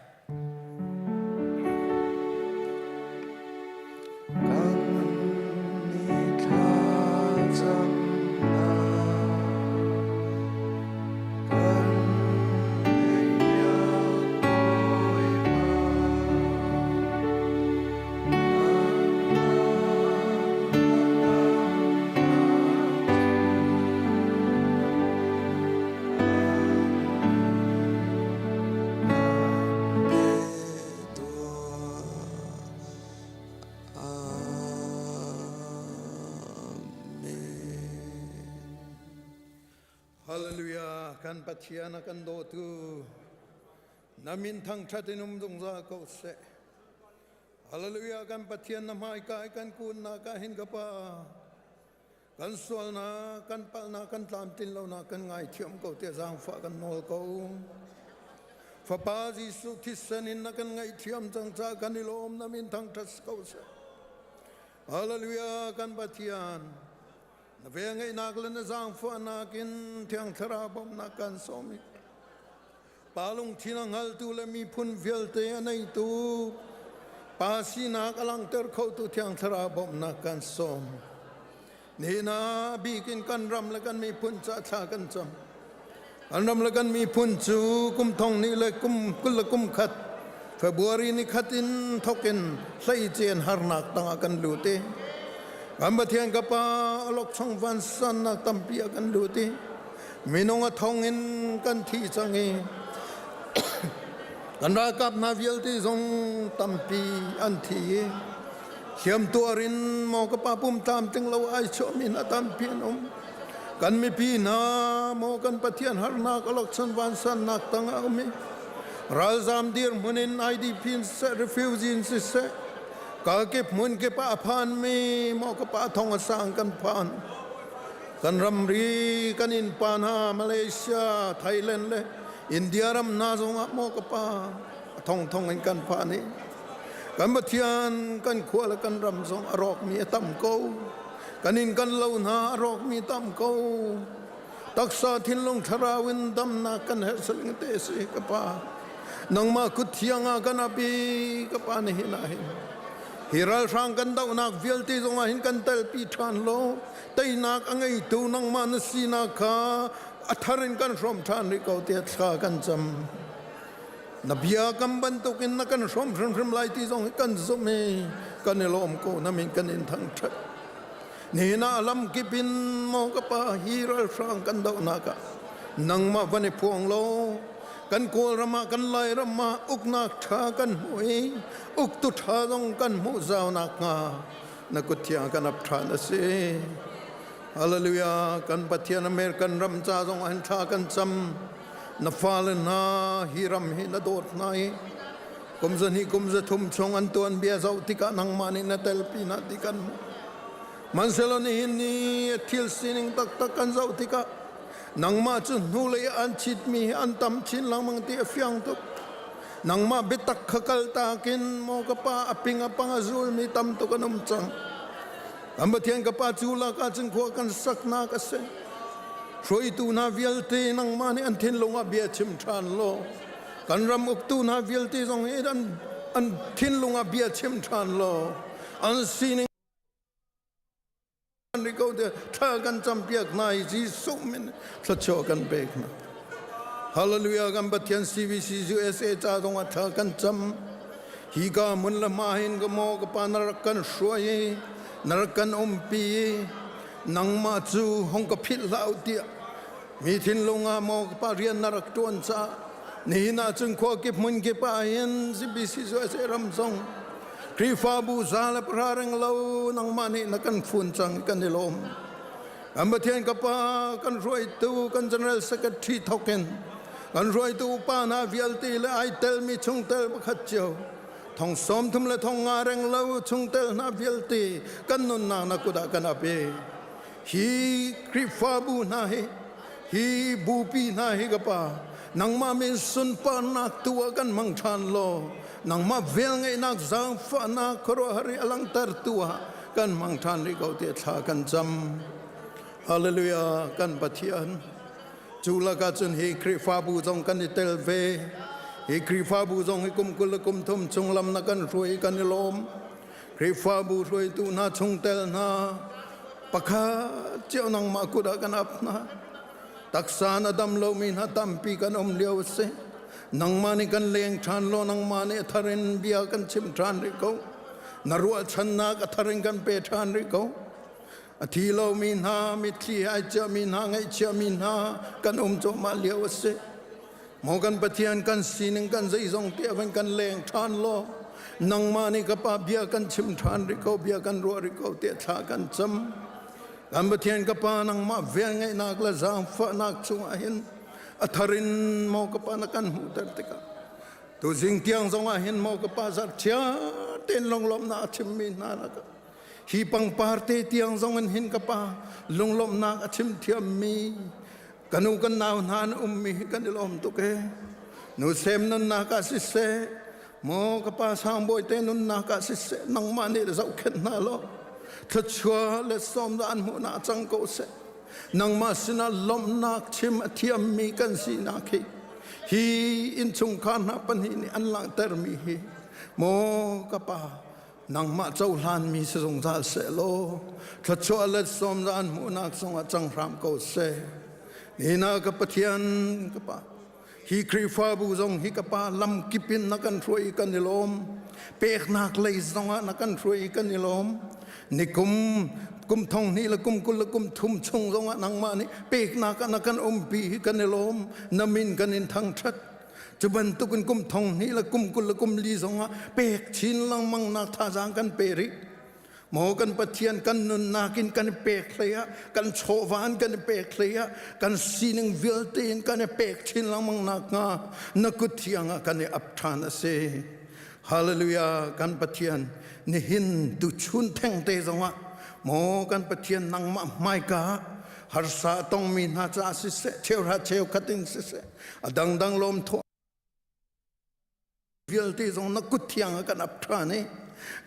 Hallelujah kan Pathian a kan dawtu na min thangṭhat in um zungzal ko seh Hallelujah kan Pathian na hmaika i kan kunnak ah hin ka pa Kan sualnak, kan palhnak, kan tlamtlin lonak kan ngaithiam ko tiah zaangfah kan nawl ko. Fapa Jesuh thisen in na kan ngaihthiam cang caah kan i lawm na min thangṭhat ko seh. Hallelujah kan Pathian na velngeihnak le na zaangfahnak in Thiang Thlarau bawmhnak kan sawm i Pa lungthin a hngaltu le miphun vialte a neitu Pa sinak a langhter khotu Thiang Thlarau bawmhnak kan sawm. Nihin ah bikin kan ram le kan miphun ca thla kan cam. Kan ram le kan miphun cu kum thong hnih le kum 20 le kum khat February ni khat in thokin hleicen harnak tangah kan lut i kan Pathian ka Pa awlokchong vansannak tampi ah kan lut i Minung a thong in kan thi cang i kan ralkap hna vialte zong tampi an thi i hliamtuar in maw ka pa pum tlamtling lo ai chuahmi hna tampi an um. Kan mipi hna maw kan Pathian harnak alokchan vansannak tangah um i ralzam dirhmun in IDP in siseh refugee in siseh kalkip hmun kip ah a phanmi maw ka pa thong a sang kan phan. Kan ramri kan innpa hna Malaysia, Thailand le India ram hna zongah maw ka pa a thongthong in kan phan i kan Pathian kan khua le kan ram zong a rawkmi a tam ko. Kan inn kan lo hna a rawkmi tam ko. Taksa thinlung thlarau in damnak kan herh saling te si ka pa. Nangmah kut thiang ah kan ap i ka pa nihin ah hin hi ralhrang kan dohnak vialte zongah hin kan telpi ṭhan law teinak a ngeitu nangmah na sinak kha a thar in kan hrawm ṭhan rih ko tiah thla kan cam. Na bia kam bantukin na kan hrawm hrimhrim lai ti zong hi kan zumh i kan i lawm ko na min kan in thangṭhat. Nihin ah lamkip in maw ka pa hi ralhrang kan dohnak ah nangmah van i phuang law kan Kawlram ah kan Lairam ah uknak ṭha kan hmu i uktu ṭha zong kan hmuh zau nakhnga na kut thiang kan ap ṭhan a si. Hallelujah. Kan Pathian American ram ca zong ah hin thla kan cam. Na fale hna hi ram hi na dawt hna i kum zahnih kum zathum chung an tuan bia zoh tikah nangmah nih na telpi hna ti kan hmuh. Hmanhsehlaw nihin ni thil sining taktak kan zoh tikah nangmah cu hnulei an chitmi hi an tam chin lengmang ti a fiang tuk. Nangmah biatak kha kaltak in maw ka pa a ping a pang a zulmi tam tuk an um cang. Kan Pathian ka pa cu lak ah cun khua kan saknak a si. Hruaitu hna vialte nangmah nih an thinlung ah bia chim ṭhan law kan ram uktu hna vialte zong hi an, an thinlung ah bia chim ṭhan law an sining Kan ri ko te thla kan campiak hna i Jesuh min thluachuah kan pek hna. Hallelujah kan Pathian CBC USA ca zong ah thla kan cam. Hi ka mun le hma hin ka maw ka pa na rak kan hruai i na rak kan umpi i nangmah cu hong ka philh hlah u tiah mi thinlung ah maw ka pa rian na rak ṭuan caah nihin ah cun khua kip hmun kip ah hin CBC USA ram zong Khrihfabu za le pahra reng lo nangmah nih na kan fun cang kan i lawm. Kan Pathian ka Pa kan hruaitu kan General Secretary thokin kan hruaitu upa hna vialte le ai telmi chungtel pakhat cio thong sawm thum le thong nga reng lo chungtel hna vialte kan nunnak na kut ah kan ap i hi Khrihfabu hna hi hi bupi hna hi ka pa nangmah min sunparnak tu ah kan hmang ṭhan law nangmah velngeihnak zaangfahnak khuaruahhar i a langhter tu ah kan hmang ṭhan rih ko tiah thla kan cam. Hallelujah kan Pathian. Cu lakah cun hi Khrihfabu zong kan i tel ve. Hi Khrihfabu zong hi kum 20 le kum thum chung lam na kan hruai kan i lawm. Khrihfabu hruaitu hna chungtel hna pakhat cio nangmah kut ah kan ap hna. Taksa na dam lomi hna tampi kan um lio a si. Nangmah nih kan leng ṭhan law nangmah nih a thar in bia kan chim ṭhan rih ko. Na ruahchannak a thar in kan pe ṭhan rih ko. A thi lomi hna, mitthli ai ciami hna, ngaihchiami hna kan um cuahmah lio a si. Maw kan Pathian kan sining kan zeizong te van kan leng ṭhan law nangmah nih ka pa bia kan chim ṭhan rih ko bia kan ruah rih ko tiah thla kan cam. Kan Pathian ka pa nangmah velngeihnak le zaangfahnak chungah hin a thar in maw ka pa na kan hmuhter tikah tuzing tiang zongah hin maw ka pa zarhchia tein lunglawmhnak a chimmi hna lakah hi pangpar te tiang zong in hin ka pa lunglawmhnak a chim thiammi ka nu kan nau hna an ummi hi kan i lawm tuk e nu sem nunnak ah siseh maw ka pa sangbawi te nunnak ah siseh nangmah nih zohkhenh hna law thluachuah le sawm an hmuhnak cang ko seh nangmah sinah lawmhnak chim a thiammi kan sinak hi hi innchungkhar hna pahnih nih an langhtermi hi maw ka pa nangmah cohlanmi si zungzal seh law thluachuah le sawmzan hmuhnak zongah cang hram ko seh nina ka Pathian ka pa hi Khrihfabu zong hi ka pa lam kip in na kan hruai kan i lawm peknak lei zongah na kan hruai kan i lawm nikum kum thong hnih le kum 20 le kum thum chung zongah nangmah nih peknak ah na kan umpi hi kan i lawm na min kan in thangṭhat Cu bantukin kum thong hnih le kum 20 le kum li zongah pek chin lengmang nak thazaang kan pe rih. Maw kan Pathian kan nunnak in kan i pek hlei ah kan chawva in kan i pek hlei ah kan sining vialte in kan i pek chin lengmang nak hnga na kut thiang ah kan i ap ṭhan a si. Hallelujah kan Pathian nihin tuchun thengte zongah maw kan Pathian nangmah hmaika harsa a tongmi hna caah siseh cheuhra cheukhat in siseh a dangdang lawm thawh vialte zong na kut thiang ah kan ap ṭhan i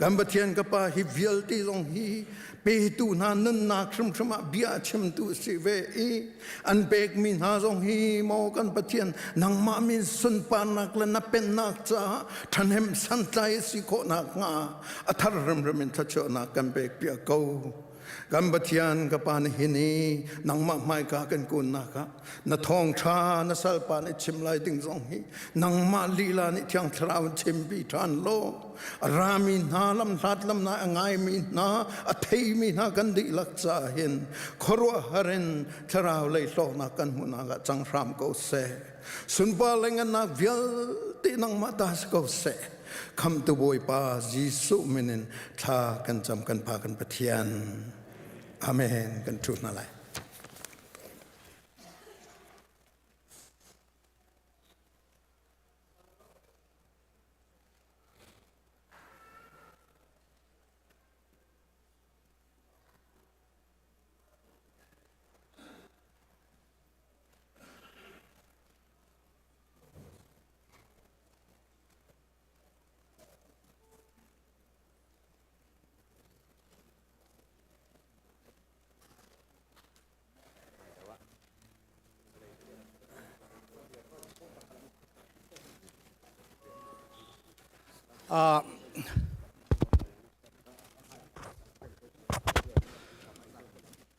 kan Pathian ka Pa hi vialte zong hi petu hna nunnak hrimhrim ah bia chimtu si ve i an pekmi hna zong hi maw kan Pathian nangmah min sunparnak le na pennak caah ṭhahnem santlai si khawhnak hnga a thar hrimhrim in thluachuahnak kan pek piak ko. Kan Pathian ka Pa nihin i nangmah hmaika kan kunnak ah na thawngṭha na salpa nih chim lai ding zong hi nangmah lila nih Thiang Thlarau in chimpi ṭhan law a rami hna lamhlat lamnai a ngaimi hna a theimi hna kan dihlak caah hin khuaruahhar in thlarau lei hlawknak kan hmuhnak ah cang hram ko seh. Sunpar le ngannak vialte nangmah ta si ko seh. Khamtu Bawipa Jesuh min in thla kan cam kan Pa kan Pathian. Amen. Kan ṭhu hna lai.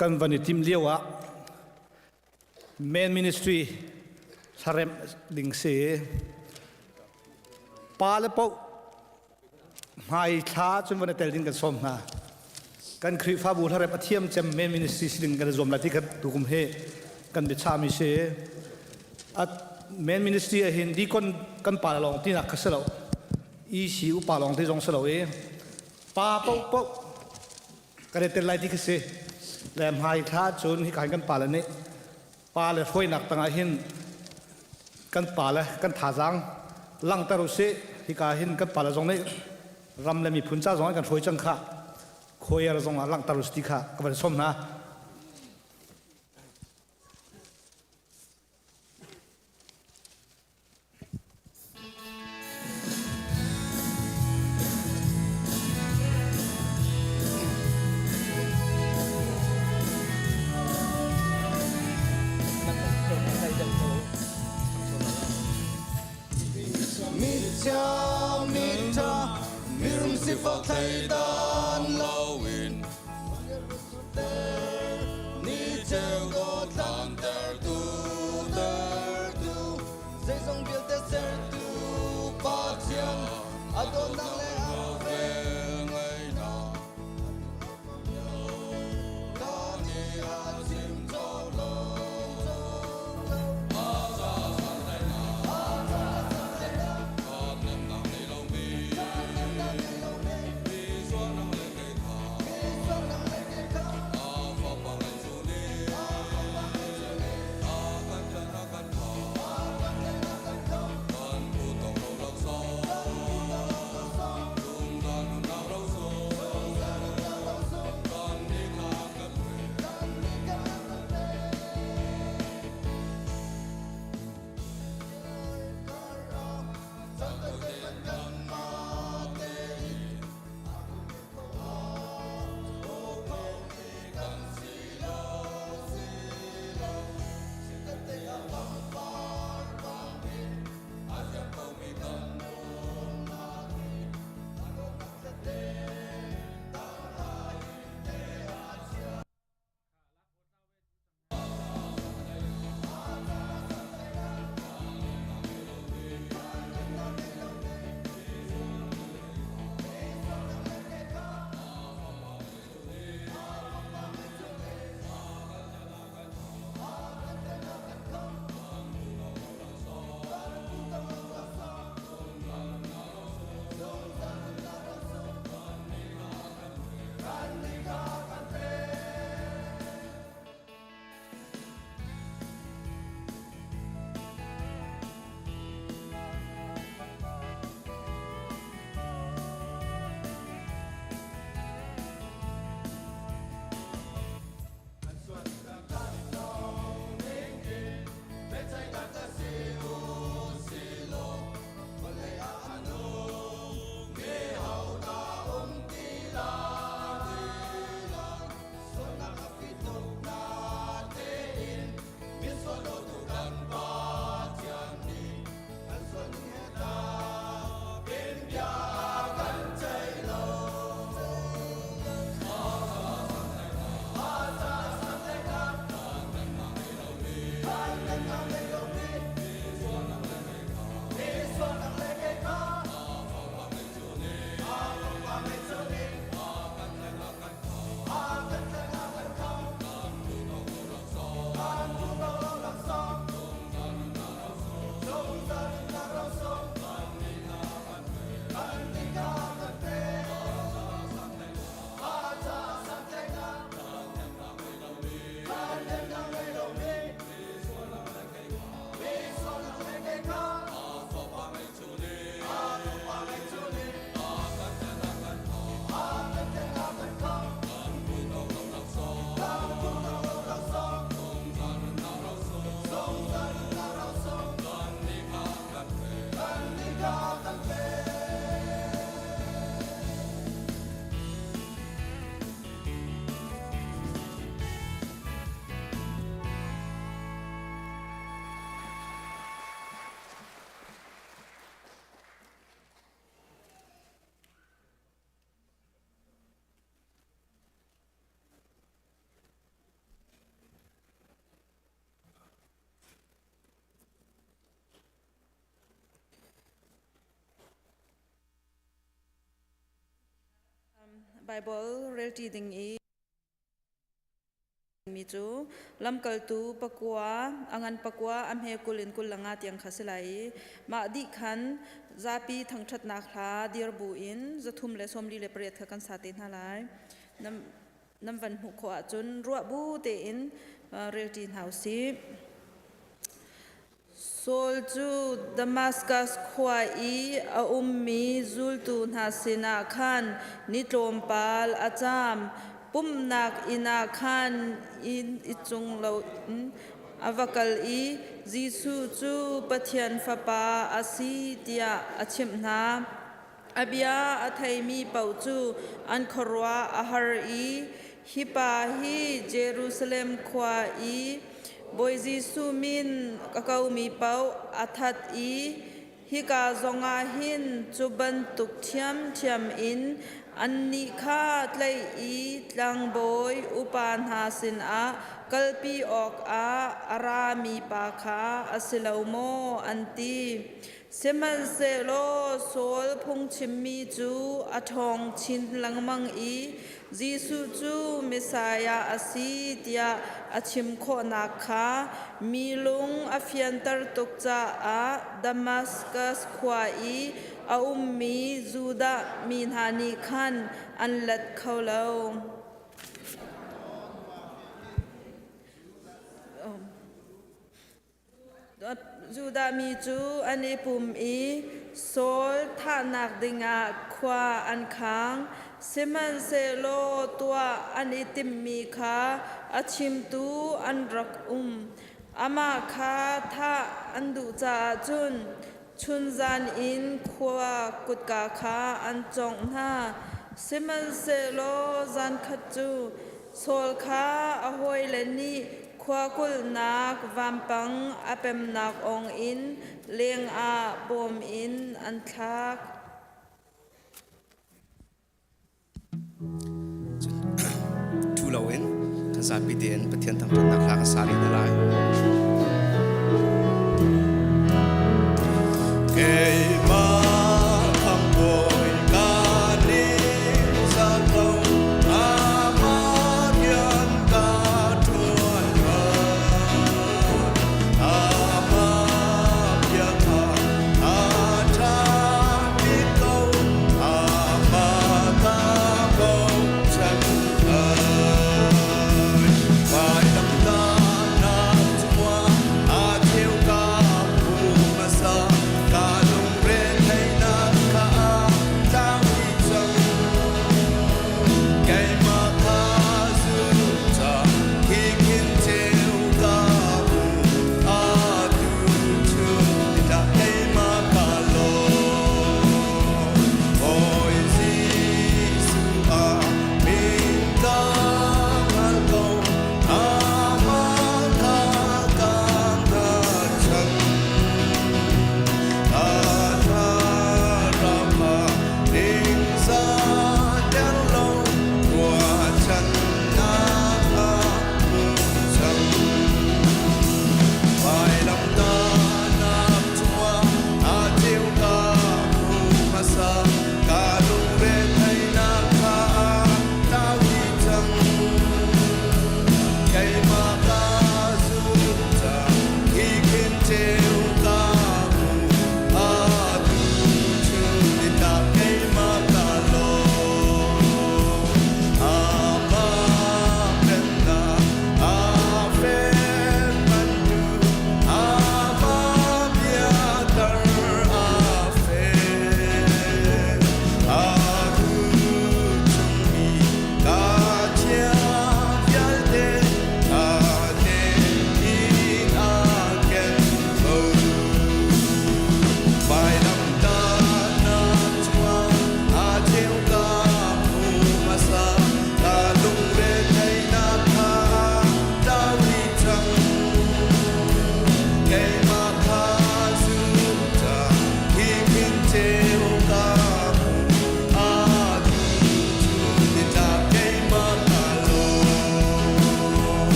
Kan van i timh lio ah Men Ministry. Hlaremh ding si. Pa le paoh hmai thla cun van i tel ding kan sawm hna. Kan Khrihfabu hlaremh a thiam cem men ministry si ding kan i zuam lai ti kan tukum hi kan biachahmi si. At men ministry ah hin deacon kan pa le lawng tinak kha si lo. EC upa lawng ti zong si lo i pa paoh paoh kan i tel lai ti kha si. Le hmai thla cun hika hin kan pa le nih pa le hruainak tangah hin kan pa le kan thazaang langhter usih hika hin kan pa le zong nih ram le miphun ca zong an kan hruai cang kha choir zong ah langhter usih ti kha ka van sawm hna. Mithiang mitha mirum sifak thleidan loin Ni cheu dawt lantertu tertu zeizong vialte sertu Pathian a dawtnak le a vel ngaihnak Ka nih a chim cawk lo A za santlainak Nemnak nei lomi Mi sualnak le kei kha. Bible relṭi ding i mi cu lamkaltu pakua a ngan pakua a hme 20 in 25 tiang kha si lai i mah dih khan zapi thangṭhatnak hla dir bu in 348 kha kan sa te hna lai. Nan, nan van hmuh khawh ahcun ruah bu tein relṭi hna u sih. Saul cu Damaskas khua i a ummi zultu hna sinah khan ni tlawmpal a caam. Pumhnak inn ah khan inn i cung loin a va kal i Jesuh cu Pathian Fapa a si tiah a chimh hna. A bia a theimi paoh cu an khuaruah a har i, Hi pa hi Jerusalem khua i Bawi Jesuh min a komi paoh a that i hika zongah hin cu bantuk ṭhiamṭhiam in annih kha tlaih i tlangbawi upa hna sinah kalpi awkah a rami pa kha a si lo maw? an ti. Sihmanhsehlaw Saul phungchimmi cu a ṭhawng chin lengmang i Jesuh cu Messiah a si tiah a chim khawhnak kha mi lung a fianter tuk caah Damaskas khua i a ummi Judah mi hna nih khan an let kho lo. Judah mi cu an i pum i Saul thahnak dingah khua an khang. Sihmanhsehlaw tuah an i timhmi kha a chimtu an rak um. Amah kha thah an duh caah cun chunzan in khua kutka kha an cawngh hna. Sihmanhsehlaw zankhat cu Saul kha a hawile nih khua kulhnak vampang a pemnak awng in lengah bawm in an thlak. Ṭhu loin kan zapi tein Pathian thangṭhatnak hla ka sa rih hna lai. Keimah thangbawi ka ning zat lo, amah rian ka ṭuan lo. Amah bia kha a ṭha bik ko, amah ka bochan lai. Vailamtahnak cungah aa cheu ka hmu hmasa, ka lungre.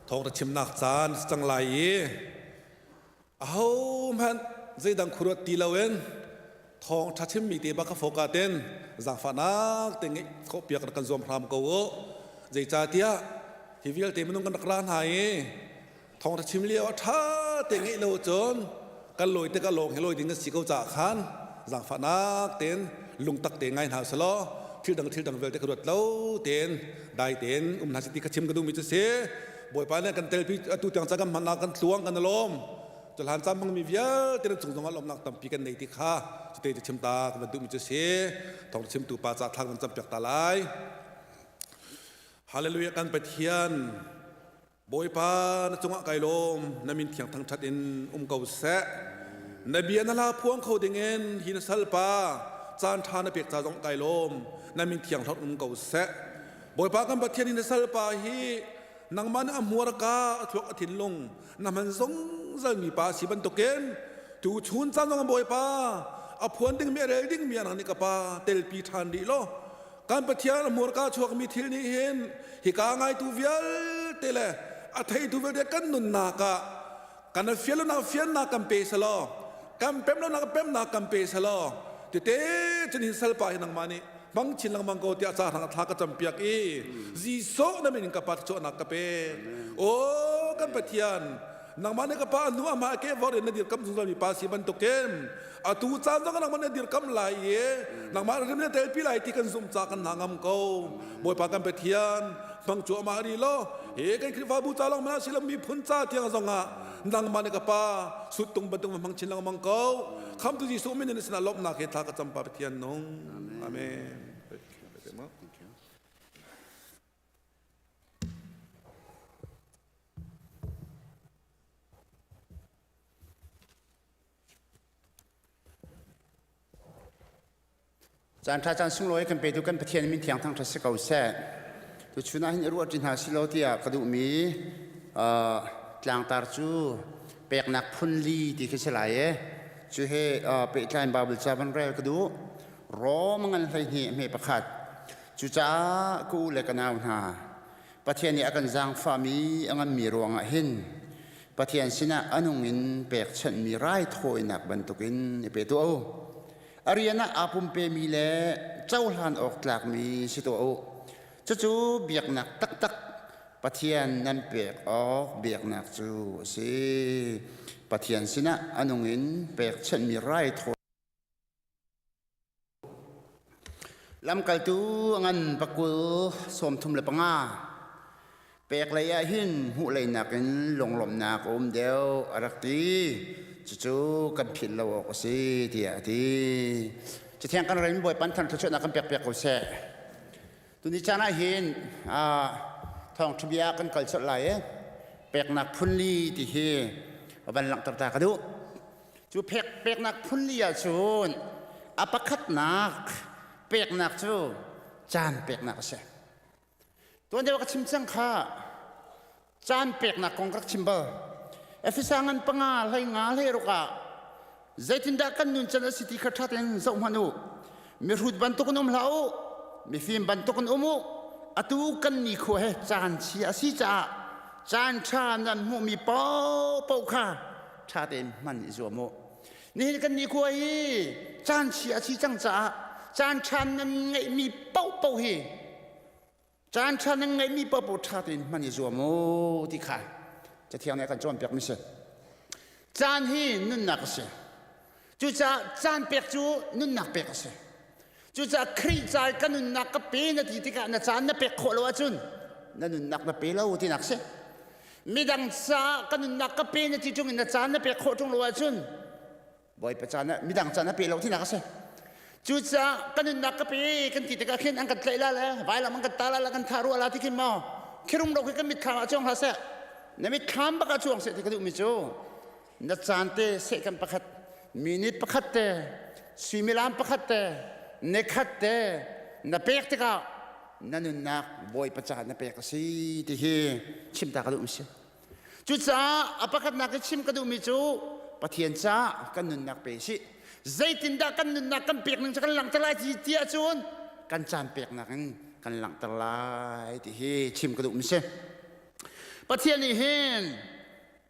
Thawngtha chimnak caan si cang lai i ahohmanh zeidang khuaruat ti loin thawngtha chimmi te bak ka foka ten zaangfahnak te ngeih khawh piak rak kan zuam hram ko u. Zeicahtiah hi vialte minung kan rak ra hna i thawngtha chim lio a ṭha te ngeih lo cun kan lawi tikah lawng hi lawi ding kan si ko caah khan zaangfahnak tein lungtak te ngai hna selaw thil dang thil dang vialte ka ruat lo tein dai tein um hna si ti kha chim ka duhmi cu si. Bawipa nih kan telpi atu tiang ca kan hman ah kan tluang kan lawm. Cuhlan caan hmangmi vialte nan cung zongah lawmnak tampi kan nei ti kha cute cu chim ta ka van duhmi cu si. Thawng chimtu pa ca thla kan campiak ta lai. Hallelujah kan Pathian Bawipa na cungah kai lawm na min thiang thangṭhat in um ko seh. Na bia na hla phuang kho dingin hi na salpa caan ṭha na pek ca zong kai lawm na min thiang hlorh um ko seh. Bawipa kan Pathian hi na salpa hi nangmah nih a hmurka a thluak a thinlung na hman zungzal mi pa si bantukin tu chun caan zong Bawipa a phuan dingmi a rel dingmi nang nih ka pa telpi ṭhan rih law Kan Pathian a hmurka chuakmi thil nih hin hika ngaitu vialte le a theitu vialte kan nunnak ah kan fialnak fiannak kan pe selaw kan pem lonak pemnak kan pe selaw tete cun hin salpa hi nangmah nih hmang chin lengmang ko tiah ca hrang thla ka campiak i Jesuh na min in ka pa chuahnak ka pe o kan Pathian nangmah nih ka pa nu ama ke vor in na dirkam zungzal mi pa si bantukin atu caan zong nangmah nih dirkam lai i nangmah rim na telpi lai ti kan zum ca kan hna ngam ko. Bawipa kan Pathian hmang cu amah ri lo he kan Khrihfabu ca lawng mana silam miphun ca tiang zong ah nangmah nih ka pa suttung bantuk hmang chin lengmang ko. Khamtu Jesuh min in sinah lawmhnak he thla ka cam pa Pathian nung. Amen. Caan ṭha caan sunglawi kan petu kan Pathian min thiang thangṭhat si ko seh. Tuchun ah hin i ruah ṭi hna si law tiah ka duhmi tlangtar cu peknak phunli ti khi si lai e. Cu he pehtlai in Bible ca van rel ka duh. Rom ngan 12 hme pakhat. Cucaah ka u le ka nau hna, Pathian nih a kan zaangfahmi a nganmi ruangah hin Pathian sinah a nung in pekchanhmi raithawinak bantukin i pe tuah u. A rian ah aa pumpemi le cohlan awk tlakmi si tuah u. Cucu biaknak taktak Pathian nan pek awk biaknak cu a si. Pathian sinah a nung in pekchanhmi raithawi Lamkaltu a ngan pakul 35 pek lei ah hin hmuh lei nakin lunglawmhnak a um deuh a rak ti. Cucu kan philh lo awk a si tiah a ti. Cathiang kan rel Bawipa than thluachuahnak kan pek piak ko seh. Tuni caan ah hin thawngṭha bia kan kal colh lai i peknak phunli ti hi van langhter ta ka duh. Cu peknak phunli ahcun a pakhatnak peknak cu caan peknak a si. Tuan deuh ka chim cang kha caan peknak kong ka rak chim bal. Efesa ngan panga hlei nga hlei ruk ah zeitindah kan nun can a si ti kha ṭha tein zoh hmanh u. Mihrut bantuk in um hlah u, mifim bantuk in um u. Atu kan nikhua he caan chia a si caah caan ṭha nan hmuhmi paohpaoh kha ṭha tein hman i zuam u. Nihin kan nikhua hi caan chia a si cang caah caan ṭha nan ngeihmi paohpaoh hi caan ṭha nan ngeihmi paohpaoh ṭha tein hman i zuam u ti kha Cathiang nih a kan cawnpiakmi si. Caan hi nunnak a si. Cucaah caan pek cu nunnak pek a si. Cucaah Khrih ca i ka nunnak ka pe na ti tikah na caan na pek khawh lo ahcun na nunnak na pe lo tinak si. Midang caah ka nunnak ka pe na ti ṭung in na caan na pek khawh ṭung lo ahcun Bawipa caan ah midang caan a pe lo tinak a si. Cucaah ka nunnak ka pe kan ti tikah khin an kan tlaih la le vailam an kan ta la le kan thah rua la ti khin maw khirum lo khi kan mitthlam ah cuang hlah seh. Na mitthlam bak ah cuang seh ti ka duhmi cu na caan te sehkan pakhat minute pakhat te suimilam pakhat te nikhat te na pek tikah na nunnak Bawipa caan na pek a si ti hi chim ta ka duhmi si. Cucaah a pakhatnak i chim ka duhmi cu Pathian caah kan nunnak pe sih. Zeitindah kan nunnak kan pek ning cu kan langhter lai ti ti ahcun kan caan peknak in kan langhter lai ti hi chim ka duhmi si. Pathian nih hin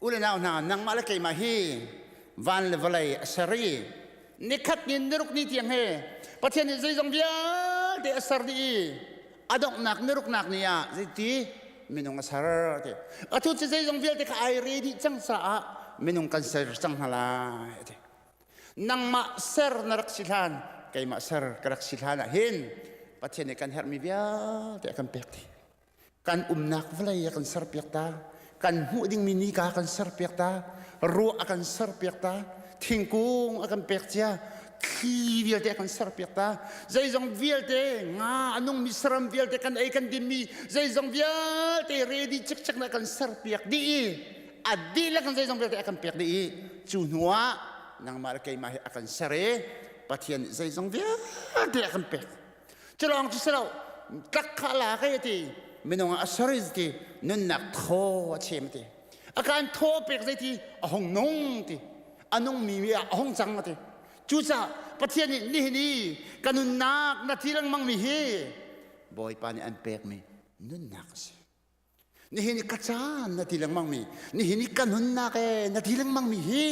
u le nau hna nangmah le keimah hi van le vawlei a ser i nikhat ni niruk ni tiang he Pathian nih zeizong vialte a ser dih i a donghnak niruknak ni ah zeiti minung a ser ti atu cu zeizong vialte kha ai re dih cang caah minung kan ser cang hna lai ti nangmah ser na rak si hlan keimah ser ka rak si hlan ah hin Pathian nih kan herhmi vialte a kan pek dih kan umnak vawlei a kan serpiak ta kan hmuh dingmi nika a kan serpiak ta ruah a kan serpiak ta thingkung a kan pek cia thli vialte a kan serpiak ta zeizong vialte nga a nungmi saram vialte kan ei kan dinmi zeizong vialte ready cikcek na kan serpiak dih i a dihlak in zeizong vialte a kan pek dih i cu hnuah nangmah le keimah hi a kan ser i Pathian nih zeizong vialte a kan pek Culawng cu si lo tlak kha la kai ti minung ah a sori ti nunnak thaw a chem ti a kan thaw pek zei ti a hung nung ti a nung mi mi ah a hung cang ti cucaah Pathian nih nihin i ka nunnak na thi lengmang mi hi Bawipa nih an pekmi nunnak a si Nihin i ka caan na ti lengmang mi, nihin i ka nunnak e na ti lengmang mi hi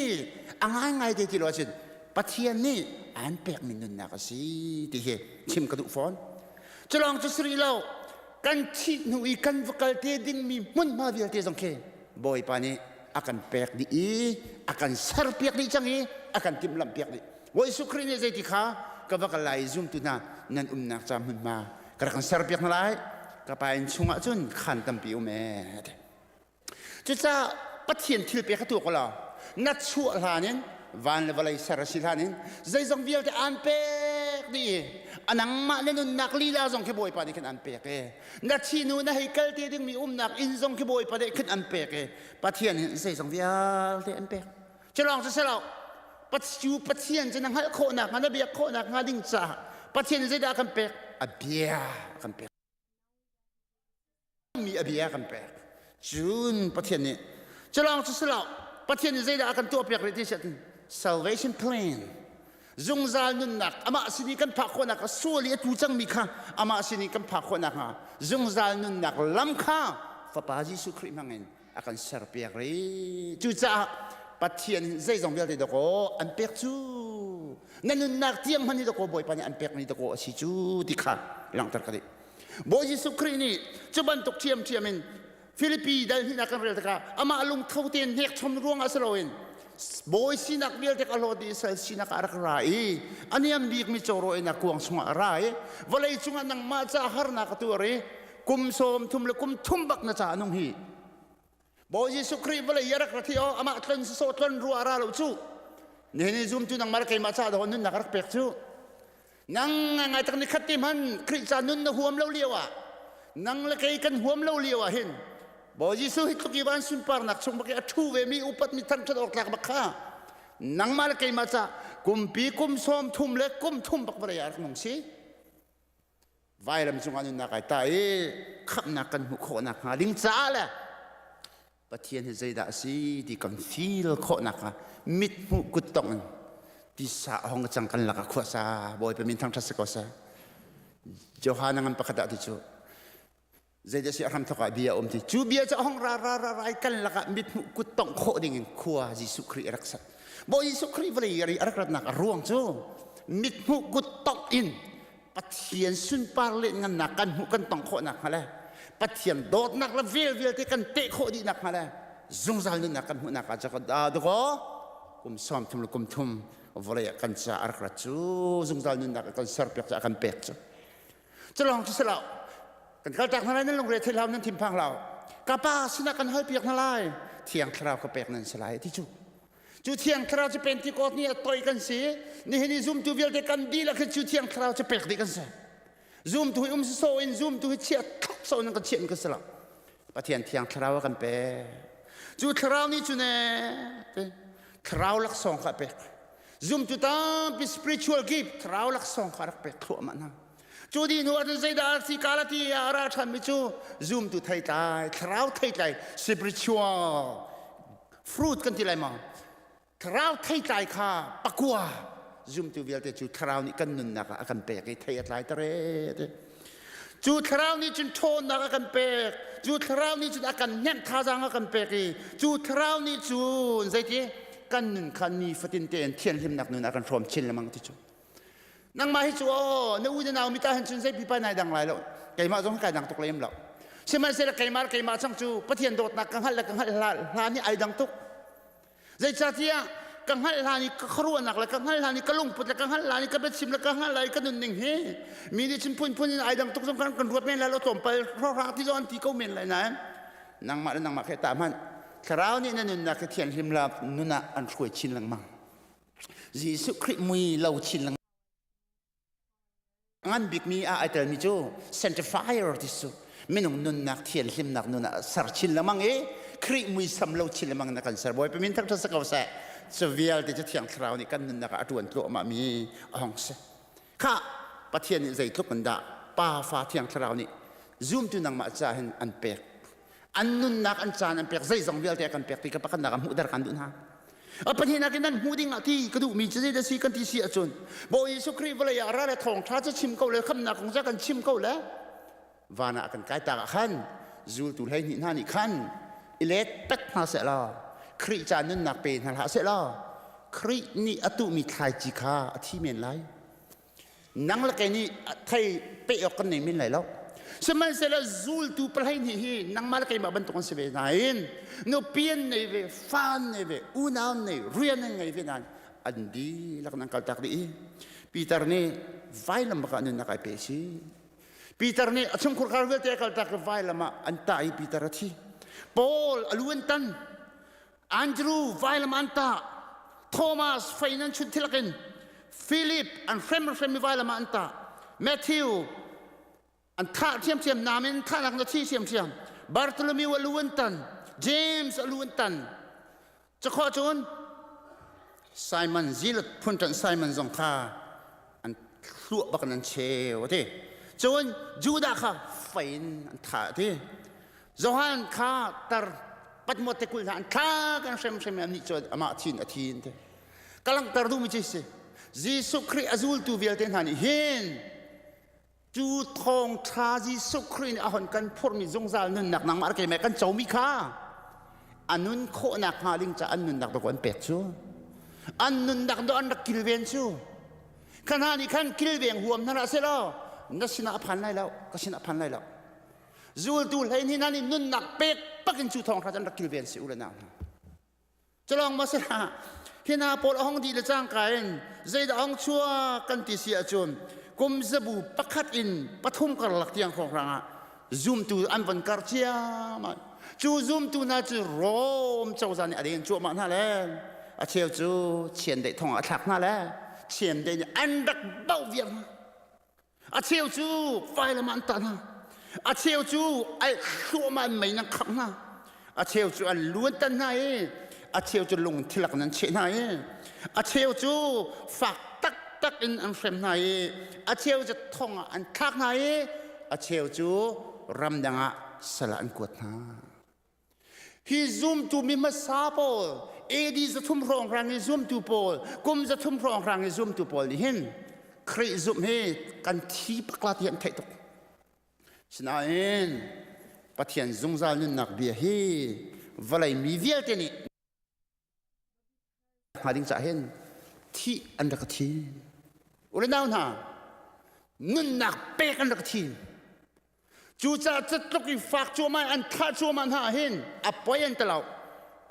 a ngaingai te ti lo ahcun Pathian nih aan pekmi nunnak a si ti hi chim ka duh fawn. Culawng cu si rih lo, kan thih hnu i kan va kal te dingmi hmunhma vialte zong khi Bawipa nih a kan pek dih i a kan serpiak dih cang i a kan timhlamh piak dih. Bawi Jesuh Khrih nih zeiti kha ka va kal lai i zumtu hna nan umnak ca hmunhma ka rak kan serpiak hna lai ka pa inn chungah cun khaan tampi um ee ti. Cucaah Pathian thil pek a tuah ko lo na chuah hlan in van le vawlei ser a si hlan in zeizong vialte aan pek dih i a nangmah na nunnak lila zong khi Bawipa nih khin an pek i na thinu na hei kal te dingmi umnak inn zong khi Bawipa nih khin an pek i Pathian hin zeizong vialte an pek Culawng cu si lo cu Pathian cu na hngalh khawh nakhnga na biak khawh nakhnga ding caah Pathian nih zeidah a kan pek? A bia a kan pek. Mi a bia a kan pek. Cun Pathian nih culawng cu si lo Pathian nih zeidah a kan tuahpiak rih ti si ahcun salvation plan zungzal nunnak amah sin i kan phak khawhnak a sual i a tu cangmi kha amah sin i kan phak khawhnak hnga zungzal nunnak lam kha Fapa Jesuh Khrih hmangin a kan serpiak rih. Cucaah Pathian hin zeizong vialte dakaw an pek cu na nunnak tiang hmanh hi dakaw Bawipa nih an pekmi dakaw a si cu ti kha langhter ka duh. Bawi Jesuh Khrih nih cu bantuk ṭhiamṭhiam in Filipi dal hnihnak kan rel tikah amah lungtho tein hnekchom ruangah si loin bawi sinak vialte ka hlawt i sal sinak ah a rak ra i a niam bikmi cawraw in a kuang chungah a ra i vawlei cungah nangmah ca harnak a tuar i kum sawm thum le kum thum bak na ca nung hi Bawi Jesuh Khrih vawlei a rak ra thi o amah tlon sawh tlon rua ra lo cu nihin i zumtu nangmah keimah ca dah nunnak rak pek cu nang ngai tak ni khat te hman Khrih ca nun na huam lo lio ah nang le kei kan huam lo lio ah hin Bawi Jesuh hi tluk i van sunparnak chung bak i a ṭhu ve mi upat mi thangṭhat awk tlak bak kha nangmah le keimah ca kumpi kum sawm thum le kum thum bak vawlei ah rak nung si Vailam cungah nunnak ai ta i khamhnak kan hmuh khawh nakhnga ding caah le Pathian hi zeidah a si ti kan feel khawh nakhnga mit hmuh kut tong in tisa a hong cang kan lakah khuasa Bawipa min thangṭhat si ko seh. Johan a ngan pakhat ah ti cu zeidah si a hramthawk ah bia a um ti cu bia cu a hong ra ra ra rai kan lakah mit hmuh kut tongh khawh ding in khua Jesuh Khrih a rak sak. Bawi Jesuh Khrih vawlei a rak ratnak a ruang cu mit hmuh kut tongh in Pathian sunpar lianngannak kan hmuh kan tong khawh nakhnga le Pathian dawtnak le vel vialte kan teh khawh dih nakhnga le zungzal nunnak kan hmuh nak ah dakaw kum sawm thum le kum thum vawlei ah kan ca a rak rat cu zungzal nunnak a kan serpiak cu a kan pek cu culawng cu si lo kan kaltak hna lai nan lungre thei hlau nan thinphang hlau ka pa sinah kan halpiak hna lai thiang thlarau ka pek nan si lai ti cu Cu thiang thlarau cu Pentecost ni ah toi kan si. Nihin i zumtu vialte kan dihlak hi cu thiang thlarau cu pek dih kan si. Zumtu hi um so in zumtu hi chiah thlok so in kan chiah kan si lo. Pathian thiang thlarau a kan pek. Cu thlarau nih cun ee thlarau laksawng kha a pek. Zumtu tampi spiritual gift thlarau laksawng kha a rak pek thluahmah hna. Cu dih hnu ahcun zeidah a si kala ti a ra ṭhanmi cu zumtu theitlai, thlarau theitlai, spiritual fruit kan ti lai maw thlarau theitlai kha pakua zumtu vialte cu thlarau nih kan nunnak ah a kan pek i thei a tlai tere te. Cu thlarau nih cun ṭhawnnak a kan pek. Cu thlarau nih cun a kan hnemh thazaang a kan pek i cu thlarau nih cun zeiti kan nun kha nifatin tein thianhlimnak nun a kan hrawm chin lengmang ti cu. Nangmah hi cu aw na u na nau mi ta hin cun zei pipa nai dang lai lo. Keimah zong kai dang tuk lem lo. Sihmanhsehlaw keimah keimah chang cu Pathian dawtnak ka hngalh le ka hngalh hlan hi ai dang tuk. Zeicahtiah ka hngalh hlan i ka khuaruahnak le ka hngalh hlan i ka lungput le ka hngalh hlan i ka biachim le ka hngalh hlan i ka nunning hi mi nih cun phunphun in ai dang tuk zong kan kan ruat men lai lo tlawmpal hrawkhrang ti zong an ti ko men lai nain nangmah le nangmah khe ta hmanh thlarau nih na nunnak hi thianghlim lak nun ah an hruai chin lengmang Jesuh Khrih mui lo chin lengmang ngan bikmi ah ai telmi cu sanctifier ti cu minung nunnak thianhlimnak nun ah ser chin lengmang i Khrih muisam lo chin lengmang na kan ser Bawipa min thangṭhat si ko seh cu vialte cu Thiang Thlarau nih kan nunnak ah a ṭuan tluahmah mi a hong si kha Pathian nih zeitluk in dah Pa Fa Thiang Thlarau nih zumtu nangmah ca hin an pek an nunnak an caan an pek zeizong vialte a kan pek ti ka pakhatnak ah hmuhter kan duh hna a pahnihnak in nan hmuh ding ah ti ka duhmi cu zeidah si kan ti si ahcun Bawi Jesuh Khrih vawlei ah ra le thawngṭha cu chim ko le khamnak kong cu kan chim ko le van ah kan kai tak ah khan zultu 12 hna nih khan i let pet hna seh law Khrih ca nunnak pe hna hlah seh law Khrih nih a tuhmi thlaici kha a thi men lai nang le kei nih thei peh awk kan nei men lai lo sihmanhsehlaw zultu palhei hnih hi nangmah le keimah bantuk an si ve nain nupi an nei ve fa an nei ve unau an nei rian an ngei ve nain an dihlak nan kaltak dih i Peter nih vailam bakah nunnak ai pe si Peter nih a chungkhur kar vialte a kaltak i vailam ah an tah i Peter a thi Paul a lu an tan Andrew vailam an tah Thomas fei nan chunh thilak in Philip an hrem hrem mi vailam ah an tah Matthew an thah ṭhiamṭhiam namin thahnak na thi ṭhiamṭhiam Bartholomew a lu an tan James a lu an tan cakhawh cun Simon Zealot phunṭanh Simon zong kha an thluah bak in an cheu a ti cun Judah kha fei in an thah a ti Johan kha tar Patmos tikulh hna an thlak an hrem hrem i anih cu amah thin a thi an ti ka langhter duhmi cu si Jesuh Khrih a zultu vialte hna nih hin cu thawngṭha Jesuh Khrih nih a hon kan phurhmi zungzal nunnak nangmah keimah kan comi kha a nun khawhnak hnga ding ca an nunnak dawk an pek cu an nunnak dawh an rak kilven cu kha hna nih khan kilveng huam hna hlah seh law na sinah a phan lai lo ka sinah a phan lai lo Zultu 12 hna nih nunnak pek pakin cu thawngṭha cu an rak kilven si u le nau hna. Culawng maw si hlah, hi hna pawl a hong dih le cangka in zeidah hong chuak kan ti si ahcun kum zabu pakhat in pathum karlak tiang hrawnghrang ah zumtu an von kar ciammam. Cu zumtu hna cu Rom cozah nih a den cuahmah hna le a cheu cu chiandeih thong ah a thlak hna le chiandeih nih an rak bauh viar hna. A cheu cu vailam ah an tah hna. A cheu cu ai hluahmah in mei nan khangh hna. A cheu cu an lu an tan hna i a cheu cu lung thilak in an cheh hna i a cheu cu fak taktak in an hrem hna i a cheu cu thong ah an thlak hna i a cheu cu ramdang ah sal ah an kuat hna. Hi zumtu mi hmasa pawl AD 300 hrawnghrang i zumtu pawl kum 300 hrawnghrang i zumtu pawl nih hin Khrih zumh hi kan thi pakla ti an theih tuk. Sinain Pathian zungzal nunnak bia hi vawlei mi vialte nih hnga ding caah hin thih an rak thi. U le nau hna, nunnak pek an rak thi. Cucaah catluk i fak cuahmah an thah cuahmah hna ah hin a poi an ti lo.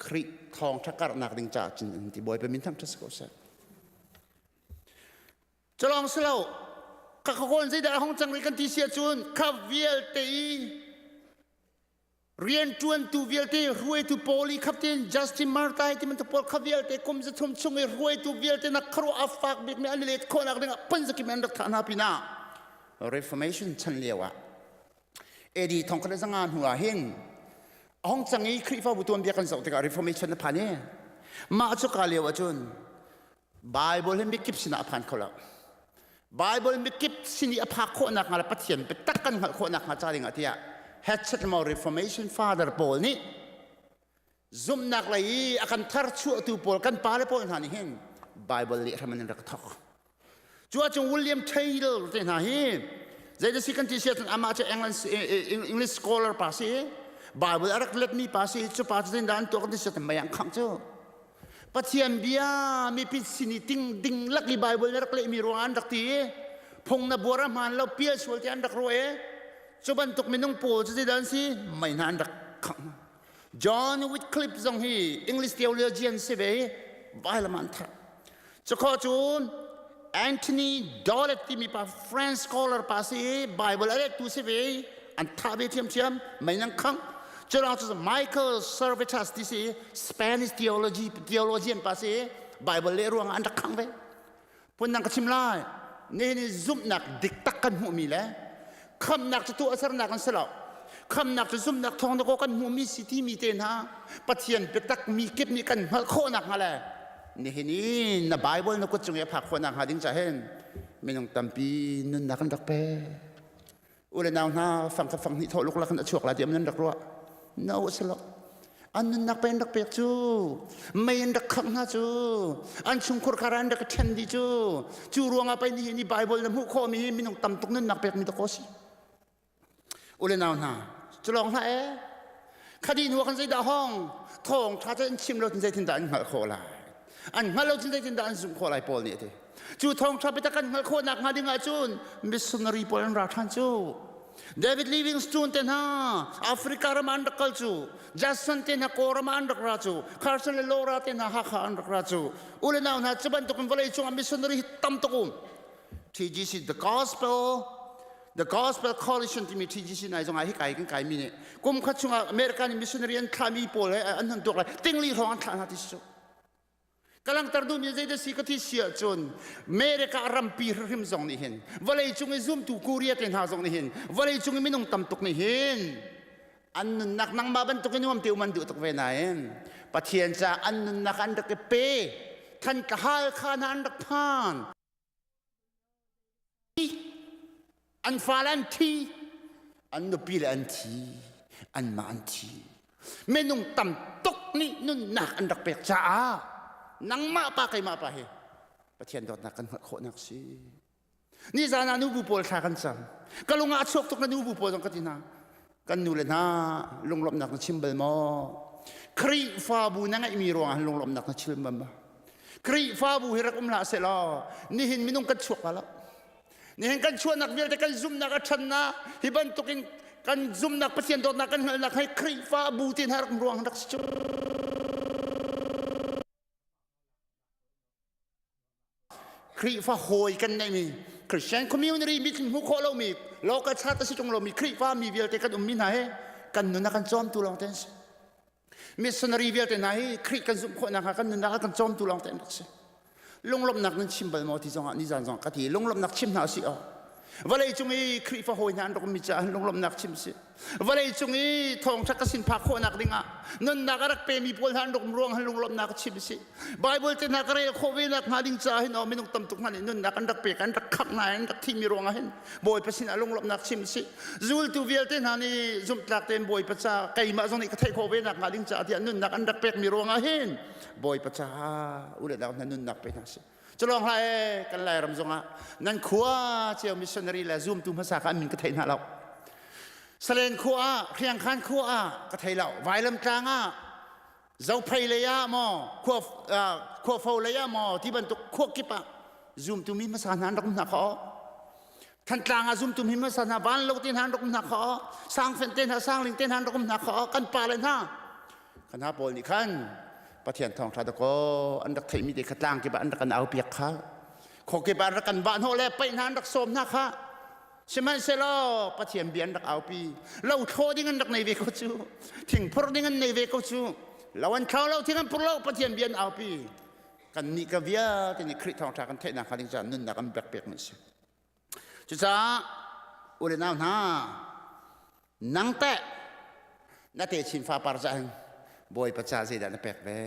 Khrih thawngṭha karhnak ding caah cun an ti Bawipa min thangṭhat si ko seh. Culawng si lo, ka khawn zeidah a hong cang rih kan ti si ahcun kha vialte i rianṭuantu vialte hruaitu pawl i khaptin Justin Martyr ti bantuk pawl kha vialte kum 300 chung i hruaitu vialte na khuaruah a fak bikmi an i let khawhnak dingah phunzakim an rak thah hna pinah Reformation chan lio ah AD 1500 hnu ah hin a hong cang i Khrihfabu tuanbia kan zoh tikah Reformation a phan i mah cu ka lio ahcun Bible hi mikip sinah a phan kho lo. Bible mikip sin i a phak khawhnak hnga le Pathian biatak kan hngalh khawhnak hnga ca dingah tiah Headset maw Reformation Father pawl nih zumhnak lei i a kan tharchuahtu pawl kan pale pawl hna nih hin Bible leh hram an rak thawk. Cu ahcun William Taylor te hna hi. Zei si kan ti si ahcun amah cu English scholar pa si. Bible a rak letmi pa si. Cu pa cu zeitindah an tuah kan ti si ahcun mei an khangh cu. Pathian bia mipi sin i ting ding lak i Bible na rak lehmi ruangah an rak ti i phung na buar a hmaan lo pial sual ti an rak ruah i cu bantuk minung pawl cu zeidah an si mei hna an rak khangh. John Wycliffe zong hi English theologian si ve i vailam ah an thah. Cukhawh cun Anthony Dolet timi pa French scholar pa si i Bible a lettu si ve i an thah ve ṭhiamṭhiam mei nan khangh. Curuang cu Michael Servetus ti si i Spanish theology theologian pa si i Bible leh ruangah an rak khangh ve. Phundang ka chim lai. Nihin i zumhnak dik tak kan hmuhmi le khamnak cu tuahsernak an si lo. Khamnak cu zumhnak thawng dakaw kan hmuhmi si timi te hna Pathian biatak mi kip nih kan hngalh khawh nakhnga le nihin i na Bible na kut cung i a phak khawh nakhnga ding ca hin minung tampi nunnak an rak pek. U le nau hna fang kha fang hnih thawh luklak in a chuak lai tiah nan rak ruah. No a si lo. An nunnak pe an rak pek cu mei an rak khangh hna cu an chungkhur kar an rak ṭhen dih cu cu ruangah pei nihin i Bible na hmuh khawhmi hi minung tam tuk nunnak pekmi dakaw si. U le nau hna cu lawng hlah ee khadi hnu ah khan zeidah hong thawng ṭha cu an chim lo cun zeitindah an hngalh khawh lai an hngalh lo cun zeitindah an zumh khawh lai Paul nih a ti Cu thawngṭha biatak kan hngalh khawh nakhnga ding ahcun missionary pawl an ra ṭhan cu. David Livingstone te hna Africa ram ah an rak kal cu. Jackson te hna Kawlram ah an rak ra cu. Carson le Laura te hna Hakha an rak ra cu. U le nau hna cu bantukin vawlei cungah missionary hi tam tuk um. TGC The Gospel The Gospel Coalition timi TGC nai zongah hi kai kan kaimi nih kum khat chungah American missionary an thlahmi pawl he an han tuak lai tingli hrawng an thlah hna ti si cu. Ka langhter duhmi zeidah si ka thi si ahcun America rampi hrim zong nih hin vawlei cung i zumtu Korea te hna zong nih hin vawlei cung i minung tam tuk nih hin an nunnak nangmah bantuk in nuam te um an duh tuk ve nain Pathian ca an nunnak an rak i pe than ka hal kha hna an rak phan An fale an thi, an nupi le an thi, anmah an thi. Minung tam tuk nih nunnak an rak pek caah nangmah pa keimah pa hi Pathian dawtnak kan hngalh khawhnak si. Nizan ah nubu pawl thla kan cam. Ka lung ah a chuak tuk na nubu pawl zong ka ti hna. Kan nu le hna lunglawmhnak na chim bal maw? Khrihfabu na ngeihmi ruangah lunglawmhnak na chim bal maw? Khrihfabu hi rak um hlah sehlaw nihin minung kan chuak la lo. Nihin kan chuahnak vialte kan zumhnak a ṭhannak hi bantukin kan zumhnak Pathian dawtnak kan hngalhnak hi Khrihfabu ti hna rak ruang rak si cu. Khrihfa hawi kan neihmi Christian community mi hmuh khawh lomi local church a si ṭung lomi Khrihfa mi vialte kan ummi hna hi kan nun a kan cawmtu lawng te an si. Missionary vialte hna hi Khrih kan zumh khawh nakhnga kan nunnak a kan cawmtu lawng te an rak si. Lunglawmhnak nan chim bal maw ti zongah nizan zong ka ti lunglawmhnak chim hna usih aw. Vawlei cung i Khrihfa hawi hna an rak ummi caah lunglawmhnak chim si. Vawlei cung i thawngṭha ka sin phak khawhnak dingah nunnak a rak pemi pawl hna an rak um ruang han lunglawmhnak chim si. Bible te hna ka rel khawh ve nak hnga ding caah hin aw minung tam tuk hna nih nunnak an rak pek an rak khangh hna an rak thimi ruangah hin Bawipa sinah lunglawmhnak chim si. Zultu vialte hna nih zumhtlak tein Bawipa ca keimah zong nih ka theih khawh ve nak hnga ding caah tiah nunnak an rak pekmi ruangah hin Bawipa caah u le nau hna nunnak pe hna si. Culawng hlah ee kan Lairam zongah nan khua cio missionary le zumtu hmasa kha an min ka thei hna lo. Salen khua ah, Hriangkhan khua ah ka thei lo. Vailam tlang ah, Zophei lei ah maw, khua khuafo lei ah maw ti bantuk khua kip ah zumtu mi hmasa hna an rak um hna kha aw. Thantlang ah zumtu mi hmasa hna vanlo te hna an rak um hna kha aw. Sangfen te hna, Sangling te hna an rak um hna kha aw. Kan pa le hna Kan hna pawl nih khan Pathian thawngṭha dakaw an rak theihmi te kha tlang kip ah an rak kan aupiak kha. Khaw kip ah an rak kan vah hnawh le paih hna an rak sawm hna kha. Sihmanhsehlaw Pathian bia an rak aupi. Lo thlawh ding an rak nei ve ko cu. Thing phurh ding an nei ve ko cu. Lo an thlo lo, thing an phur lo, Pathian bia an aupi. Kan nih ka vialte nih Khrih thawngṭha kan theihnak hnga ding caah nunnak an pek pekmi a si. Cucaah u le nau hna, nang teh na techin fapar cah hin Bawipa ca zeidah na pek ve?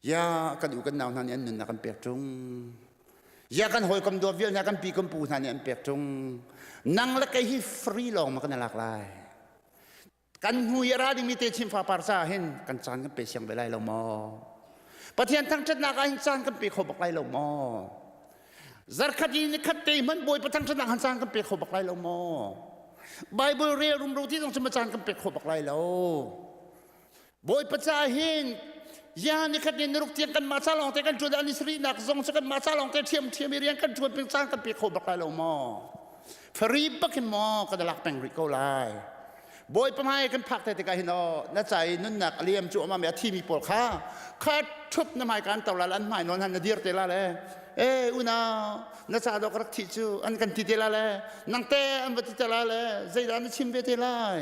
Ya kan u kan nau hna nih an nunnak an pek ṭung. Ya kan hawikom dawt vial hna kan pi kan pu hna nih an pek ṭung. Nang le kei hi free lawng ma kan i lak lai. Kan hnu i a ra dingmi techin fapar caah hin kan caan kan pe siang ve lai lo maw? Pathian thangṭhatnak ah hin caan kan pe kho bak lai lo maw? Zarkhat i nikhat te hmanh Bawipa thangṭhatnak han caan kan pe kho bak lai lo maw? Bible rel rumro ti zong cu ma caan kan pe kho bak lai lo. Bawipa ca hin ya nikhat ni niruk tiang kan mah ca lawng te kan ṭuan an i sarihnak zong cu kan mah ca lawng te ṭhiam ṭhiam i rian kan ṭuan peng caan kan pe kho bak lai lo maw? Fari bak hin maw kan lak peng rih ko lai. Bawipa hmai kan phak te tikah hin aw na ca i nunnak a liam cu amah a thimi pawl kha kha ṭhup na hmai kan to la an hmai nawn han na dir te la le e unau na ca dawk rak thih cu an kan ti te la le nang te an va ti te la le zeidah na chim ve te lai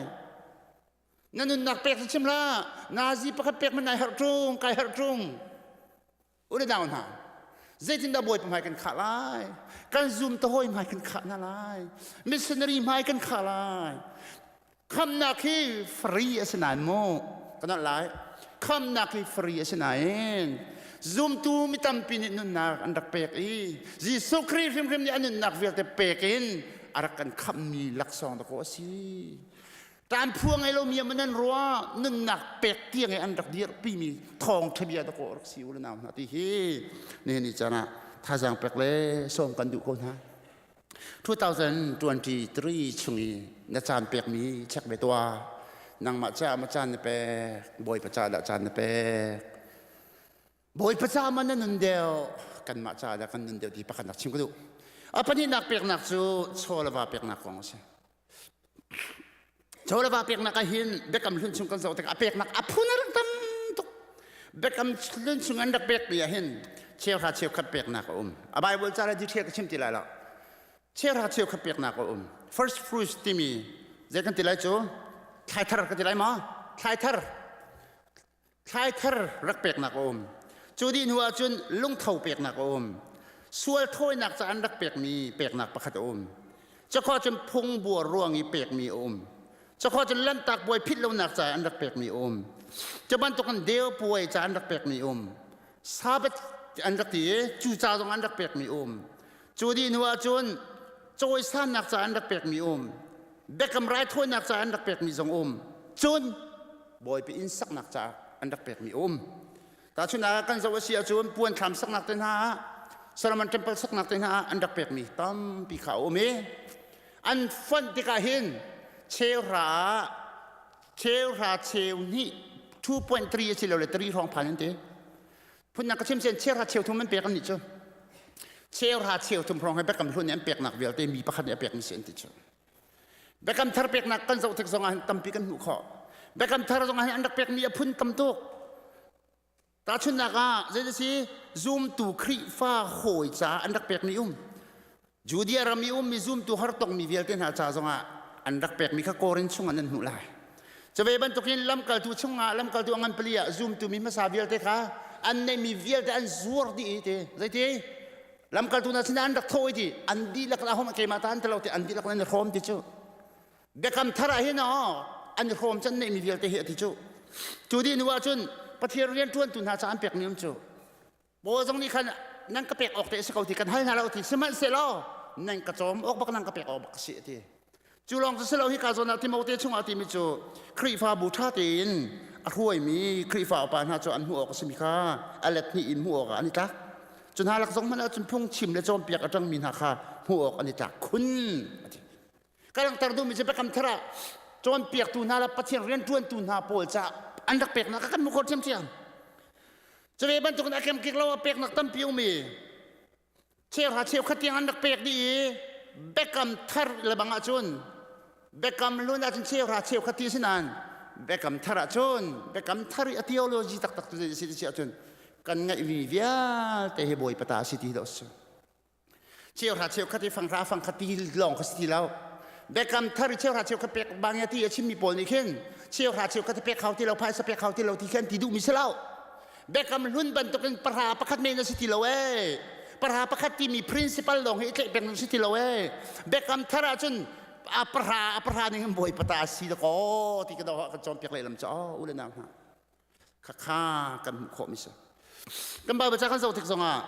na nunnak pek chim la nazi pakhat pek man nai harh ṭung kai harh ṭung U le nau hna, zeitindah Bawipa hmai kan khah lai? Kan zum ta hawi hmai kan khah hna lai. Missionary hmai kan khah lai. Khamnak hi free a si nain mu. Kan lai. Khamnak hi free a si nain zumtu mi tampi nih nunnak an rak pek i Jesuh Khrih hrimhrim nih a nunnak vialte pek in a rak kan khammi laksawng dakaw a si. Ṭanphu a ngei lomi ah nan ruah nunnak pek tiang i an rak dirpimi thawngṭha bia dakaw rak si u le nau hna ti hi nihin ni caan ah thazaang pek le sawm kan duh ko hna. 2023 chung i na caan pekmi check ve tuah. Nangmah caah ma caan na pek, Bawipa caah dah caan na pek. Bawipa caah ma na nun deuh, kanmah caah dah kan nun deuh ti pakhat nak chim ka duh. A pahnihnak peknak cu chaw le va peknak kong a si. Chaw le va peknak ah hin biakam hlun chung kan zoh tikah a peknak a phun a rak tam tuk. Biakam hlun chung an rak pekmi ah hin cheuhra cheukhat peknak a um. A Bible ca le detail ka chim ti lai lo. Cheuhra cheukhat peknak a um. First fruits timi zei kan ti lai cu thlaithar ka ti lai maw? Thlaithar thlaithar rak peknak a um. Cu dih hnu ahcun lungtho peknak a um. Sual thawinak ca an rak pekmi peknak pakhat a um. Cakhaw cun phungbuar ruang i pekmi a um. Cakhaw cun lanhtak puai philh lonak ca an rak pekmi a um. Cu bantukin deu puai ca an rak pekmi a um. Sabbath an rak ti i cu ca zong an rak pekmi a um. Cu dih hnu ahcun cawisannak ca an rak pekmi a um. Biakam raithawinak ca an rak pekmi zong a um. Cun Bawipa inn saknak caah an rak pekmi a um. Tahchunhnak ah kan zoh a si ahcun puan thlam saknak te hna ah Solomon Temple saknak te hna ah an rak pekmi tampi kha a um i an fonh tikah hin cheuhra ah cheuhra cheu hnih 2.3 a si lo le 3 hrawng phan an ti. Phunnak ka chim sen cheuhra cheu thum an pek an nih cu. Cheuhra cheu thum hrawng he biakam hlun nih an peknak vialte mi pakhat nih a pekmi si an ti cu. Biakam thar peknak kan zoh tik zongah hin tampi kan hmuh khawh. Biakam thar zongah hin an rak pekmi a phun tam tuk. Tahchunhnak ah zei si zumtu Khrihfa hawi ca an rak pekmi um. Judea ram i ummi zumtu hartongmi vialte hna ca zongah an rak pekmi kha Korin chungah nan hmuh lai. Cuve bantukin lamkaltu chungah lamkaltu a ngan pali ah zumtu mi hmasa vialte kha an neihmi vialte an zuar dih i ti zeiti Lamkaltu hna sinah an rak thawh i ti an dihlak in ahom keimah ta an ti lo ti an dihlak in an i hrawm ti cu biakam thar ah hin aw an i hrawm can neihmi vialte hi a ti cu cu dih hnu ah cun Pathian rian ṭuantu hna ca an pekmi um cu Paul zong nih khan nan ka pek awk te a si ko ti kan hal hna lo ti sihmanhsehlaw nan ka cawm awk bak nan ka pek awk bak a si a ti Cu lawng cu si lo hika zawn ah Timote chungah timi cu Khrihfabu ṭha tein a hruaimi Khrihfa upa hna cu an hmuh awk a simi kha a let hnih in hmuh awkah an i tlak. Cu hna lak zong hmanh ahcun phungchim le cawnpiak a ṭangmi hna kha hmuh awk an i tlak khun. A ti. Ka langhter duhmi cu biakam thar ah cawnpiaktu hna le Pathian rianṭuantu hna pawl caah an rak peknak kha kan hmuh khawh ṭhiamṭhiam. Cu ve bantukin a kemkik lo a peknak tampi um i Cheuhra cheukhat tiang an rak pek dih i biakam thar lebang ahcun biakam hlun ahcun cheuhra cheukhat ti a si nain biakam thar ahcun biakam thar i a theology taktak cu zei a si ti si ahcun kan ngeihmi vialte hi Bawipa ta a si ti dawh a si. Cheuhra cheukhat i fanghra fangkhat ti lawng kha si ti lo. Biakam thar i cheuhra cheukhat pek bang ti a chimmi pawl nih khin cheuhra cheukhat pek hau ti lo phaisa pek hau ti lo ti khin ti duhmi si lo. Biakam hlun bantukin pahra pakhat men a si ti lo ee. Pahra pakhat timi principle lawng hi i tlaih peng si ti lo ee. Biakam thar ahcun a pahra a pahra ning in bawipa ta a si dakaw ti ka doh kan cawnpiak lehlam cu aw u le nau hna. Khakha kan hmuh khawh mi si. Kan Bible ca kan zoh tik zongah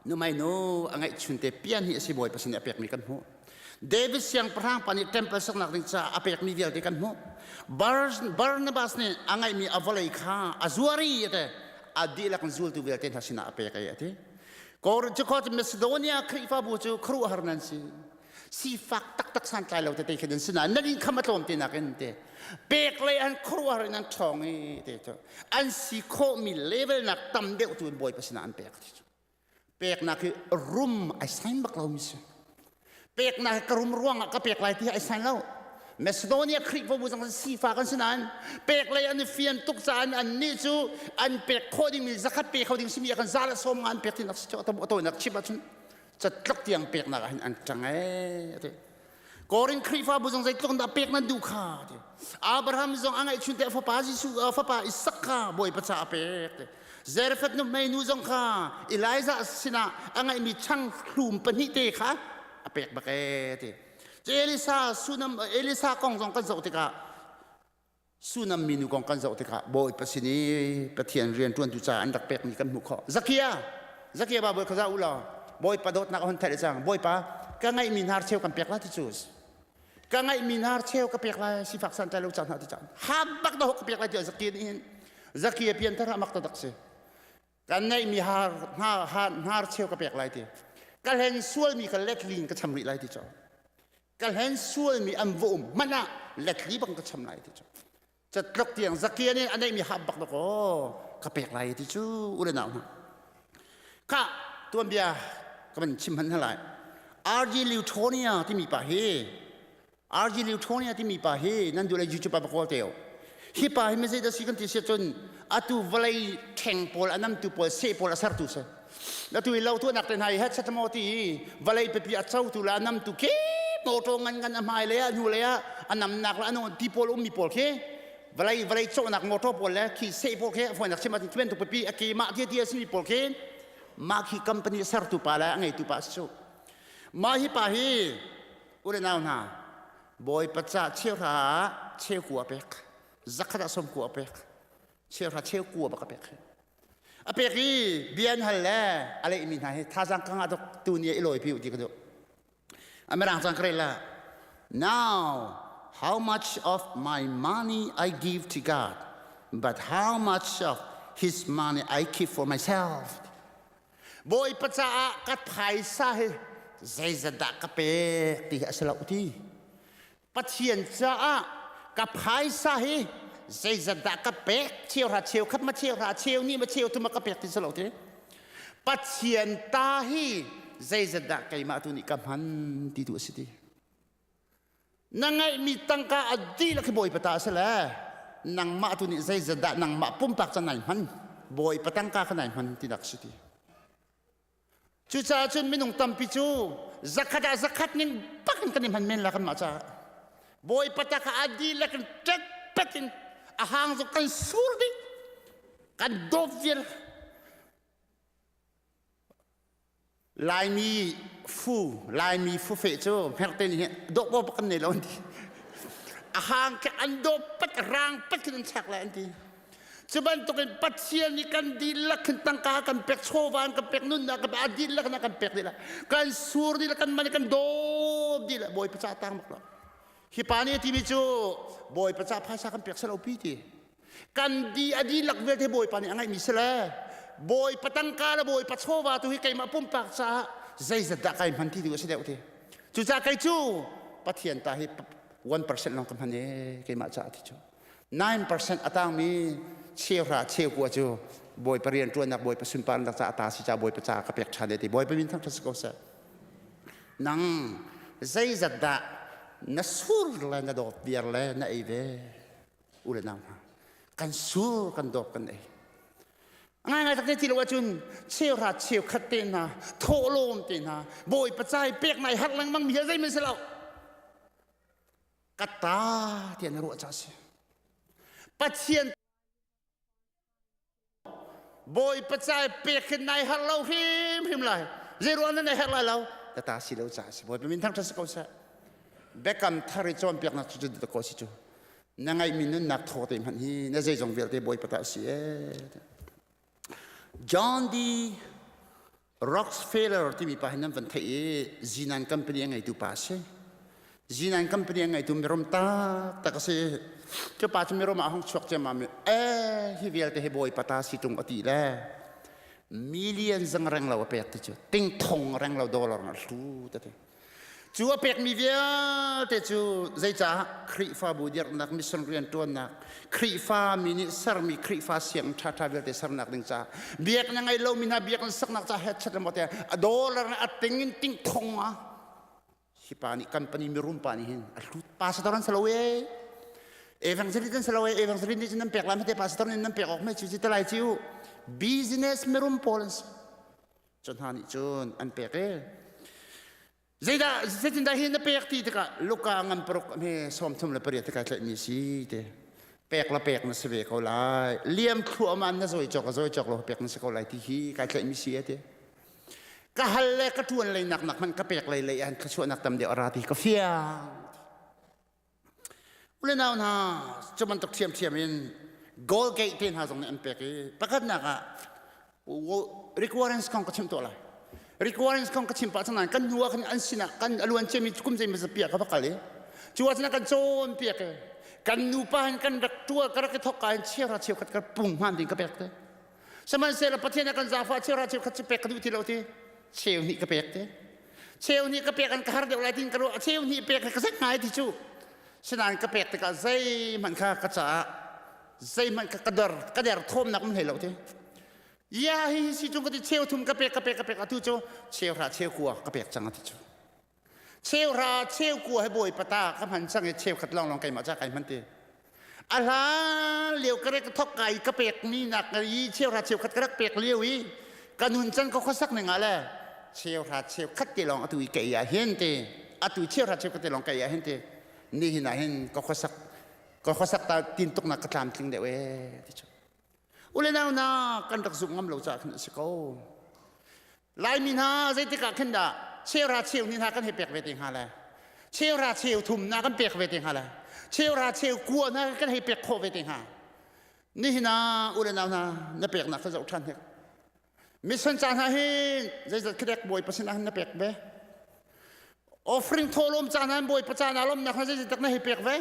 numai nu a ngeihchun te pian hi a si bawipa sin i a pekmi kan hmuh. David siangpahrang pa nih temple saknak ding caah a pekmi vialte kan hmuh. Barnabas nih a ngeihmi a vawlei kha a zuar i a ti. A dihlak in zultu vialte hna sinah a pek i a ti. Korin cu kho Macedonia Khrihfabu cu khuaruahhar nan si. Sifak taktak santlai lo tete khi nan si nain nan inn kham a tlawm te nakin te pek lei an khuaruahhar in an ṭhawng i te cu an si khawhmi level nak tam deuh tu in Bawipa sinah an pek ti cu. Peknak hi rum ai sign bak lomi si. Peknak hi ka rum ruangah ka pek lai ti ai sign lo. Macedonia Khrihfabu zong sifa kan si nain pek lei an i fian tuk caah an nih cu an pek khawh dingmi zakhat pe kho ding simi ah kan za le sawm nga an pek tinak si cu a chim ahcun catluk tiang peknak ah hin an ṭang ee ati. Korin Khrihfabu zong zeitluk dah pek nan duh kha ti. Abraham zong a ngeihchun te fapa Jesuh fapa Isak kha Bawipa ca a pek ti. Zarephath nuhmei nu zong kha Elijah sinah a ngeihmi chang hlum pahnih te kha a pek bak ee ti. Elisa Sunam Elisa kong zong kan zoh tikah Sunam minu kong kan zoh tikah Bawipa sin i Pathian rianṭuantu ca an rak pekmi kan hmuh khawh. Zakia, Zakia Baibal kha zoh u law Bawipa dawtnak a hun theih cang. Bawipa, ka ngeihmi hnarcheu kan pek lai ti cu. Ka ngeihmi hnarcheu ka pek lai sifak santlai lo ca hna ti cang. Ha bak dah ka pek lai ti Zakia nih hin Zakia pianthar ah mak taktak si. Kan ngeihmi har hnarcheu ka pek lai ti. Ka hlen sualmi ka letling ka cham rih lai ti cu. Ka hlen sualmi an va um hmanh ah letli bang ka cham lai ti cu. Catluk tiang Zakia nih a neihmi hap bak dawk aw ka pek lai ti cu u le nau hna. Kha tuanbia ka van chim hman hna lai. R.G. Leutonia timi pa hi R.G. Leutonia timi pa hi nan duh le YouTube ah va kawl te u. Hi pa hi mizei dah si kan ti si cun atu vawlei ṭheng pawl a namtu pawl seh pawl a sertu si. Atu i lo tuahnak te hna i het maw ti i vawlei pipi a cotu le a namtu khi motor ngan ngan a hmai le a hnu le ah a namnak le a nu ti pawl ummi pawl khi vawlei vawlei cawhnak motor pawl le khi seh pawl khi a fawinak chim ahcun bantuk pipi a ke mah tia tia simi pawl khi mah khi company sertu pa le a ngeitu pa a si cu. Mah hi pa hi u le nau hna Bawipa ca cheuhra ah cheukua a pek zakhat ah sawmkua a pek cheuhra cheukua bak a pek a pek i bia an hal le a lehmi hna hi thazaang ka ngah tuk tu ni i lawi pi u ti ka duh a mirang cang ka rel la now how much of my money I give to God but how much of his money I keep for myself Bawipa caah ka phaisa hi zeizat dah ka pek ti hi a si lo ti. Pathian caah ka phaisa hi zeizat dah ka pek cheuhra cheukhat ma cheuhra cheu ni ma cheu thum ma ka pek ti si lo ti. Pathian ta hi zeizat dah keimah tu nih ka hman ti tu a si ti. Na ngeihmi tangka a dihlak hi Bawipa ta a si le nangmah tu nih zeizat dah nangmah pumpak ca nai hman Bawipa tangka kha nai hman tinak si ti. Cucaah cun minung tampi cu zakhat ah zakhat ning bak in kan i hman men la kanmah caah. Bawipa ta kha a dihlak in ṭekpek in a hang zong kan sur dih kan dawp vial Laimi fu, Laimi fufeh cu hmerte nih dawh paw kan nei lo an ti. A hang khi an dawh pat rang pat khin an chak lai an ti. Cu bantukin Pathian nih kan dihlak khin tangka kan pek chawva an kan pek nunnak kan pek a dihlak in a kan pek dih la. Kan sur dih la kan man kan dawp dih la Bawipa ca tang bak lo. Hi pa nih a timi cu Bawipa ca phaisa kan pek selo pi ti. Kan di a dihlak vialte Bawipa nih a ngeihmi si le Bawipa tangka le Bawipa chawva tu hi keimah pumpak caah zeizat dah kai hman ti tu a si deuh ti. Cucaah kei cu Pathian ta hi 1% lawng ka hman e keimah caah ti cu. 9% a tangmi cheuhra cheukua cu Bawipa rian ṭuannak Bawipa sunparnak caah ta si caah Bawipa caah ka pek ṭhan e ti. Bawipa min thangṭhat si ko seh. Nang zeizat dah na sur le na dawt viar le na ei ve? U le nau hna kan sur kan dawp kan ei ngai ngai tak ti lo ahcun cheuhra cheukhat te hna thawhlawm te hna bawipa cai pek nai har lengmang mi hi zei men si lo ka ta tiah na ruah ca si pathian Bawipa ca pek hin nai har lo hrimhrim lai. Zei ruang na herh lai lo? Ka ta si lo ca si. Bawipa min thangṭhat si ko seh. Biakam thar i cawnpiaknak cu cu ko si cu. Na ngeihmi nunnak thaw te hmanh hi na zeizong vialte Bawipa ta si ee. John D. Rockefeller timi pa hi nan van theih i Zinan company a ngeitu pa a si. Zinan company a ngeitu mirum taktak a si. Cu pa cu mirum ah a hung chuak ciammam i eh hi vialte hi bawipa ta si ṭung a ti le. Million zang reng lo a pek ti cu ting thong reng lo dollar na hlu te cu a pekmi vialte cu zeicah Khrihfabu dirhnak mission rian ṭuannak Khrihfa mi nih sermi Khrihfa siang ṭhaṭha vialte sernak ding caah biakinn a ngei lomi hna biakinn saknak caah hetchet le maw te a dollar a ting in ting thong ah hi pa nih company mirum pa nih hin a hlut pastor an si lo e evangelist an si lo e evangelist nih cun nan pek lai te pastor nih nan pek awk me cu ci te lai ci u business mirum pawl an si cu hna nih cun an pek e zeidah zeitindah hi na pek ti tikah Luka ngan paruk he 38 te kai tlaihmi si te pek la pek na si ve ko lai liam thluahmah na zawi cawk a zawi cawk lo pek na si ko lai ti hi kai tlaihmi si e te ka hal le ka ṭuan lei nak nak hmanh ka pek lei lei an thluachuahnak tam deuh a ra ti ka fiang ule nau hna cu bantuk ṭhiamṭhiam in Golgate te hna zong nih an pek i pakhatnak ah requirements kong ka chim tuah lai requirements kong ka chim pah cang nain kan hnu ah khan an sinah kan aluan ciami kum zei piah ka va kal i cu ah cun kan cawn piak i kan nupa hin kan rak tua ka rak i thok ka hin cheuhra cheukhat ka pung hman ding ka pek te sihmanhsehlaw Pathian a kan zaangfah cheuhra cheukhat cu pek ka duh ti lo ti cheu hnih ka pek te cheu hnih ka pek an ka har deuh lai tin ka ruah cheu hnih pek ka zek ngai ti cu sinain ka pek tikah zeihmanh kha ka caah zeihmanh kha ka der ka der thawmnak um hlei lo ti ya hi si cung ka ti cheu thum ka pek ka pek ka pek atu cu cheu hra cheu kua ka pek cang ati cu cheu hra cheu kua he bawi pata ka hman cang i cheu khat lawng lawng keimah ca kai hman ti a hlan lio ka rek thok kai ka pek mi nak i cheu hra cheu khat ka rak pek lio i ka nun can ka khuasak ning ah le cheu hra cheu khat te lawng atu i ka ei ah hin ti atu cheu hra cheu khat te lawng ka ei ah hin ti nihin ah hin ka khuasak ka khuasak ta tin tuk nak ka tlamtling deuh e ti cu ule nau na kan rak zumh ngam lo caah khin a si ko Laimi hna zeitik ah khin dah cheuhra cheu ni hna kan hei pek ve te hnga le cheuhra cheu thum na kan pek ve te hnga le cheuhra cheu kua na kan hei pek khawh ve te hnga nihin ah u le nau hna na peknak kha zoh ṭhan hek mission ca hna hi zeizat khidek bawipa sinah hin na pek ve offering thawhlawm ca hna bawipa ca na lawmnak hna zeizat na hei pek ve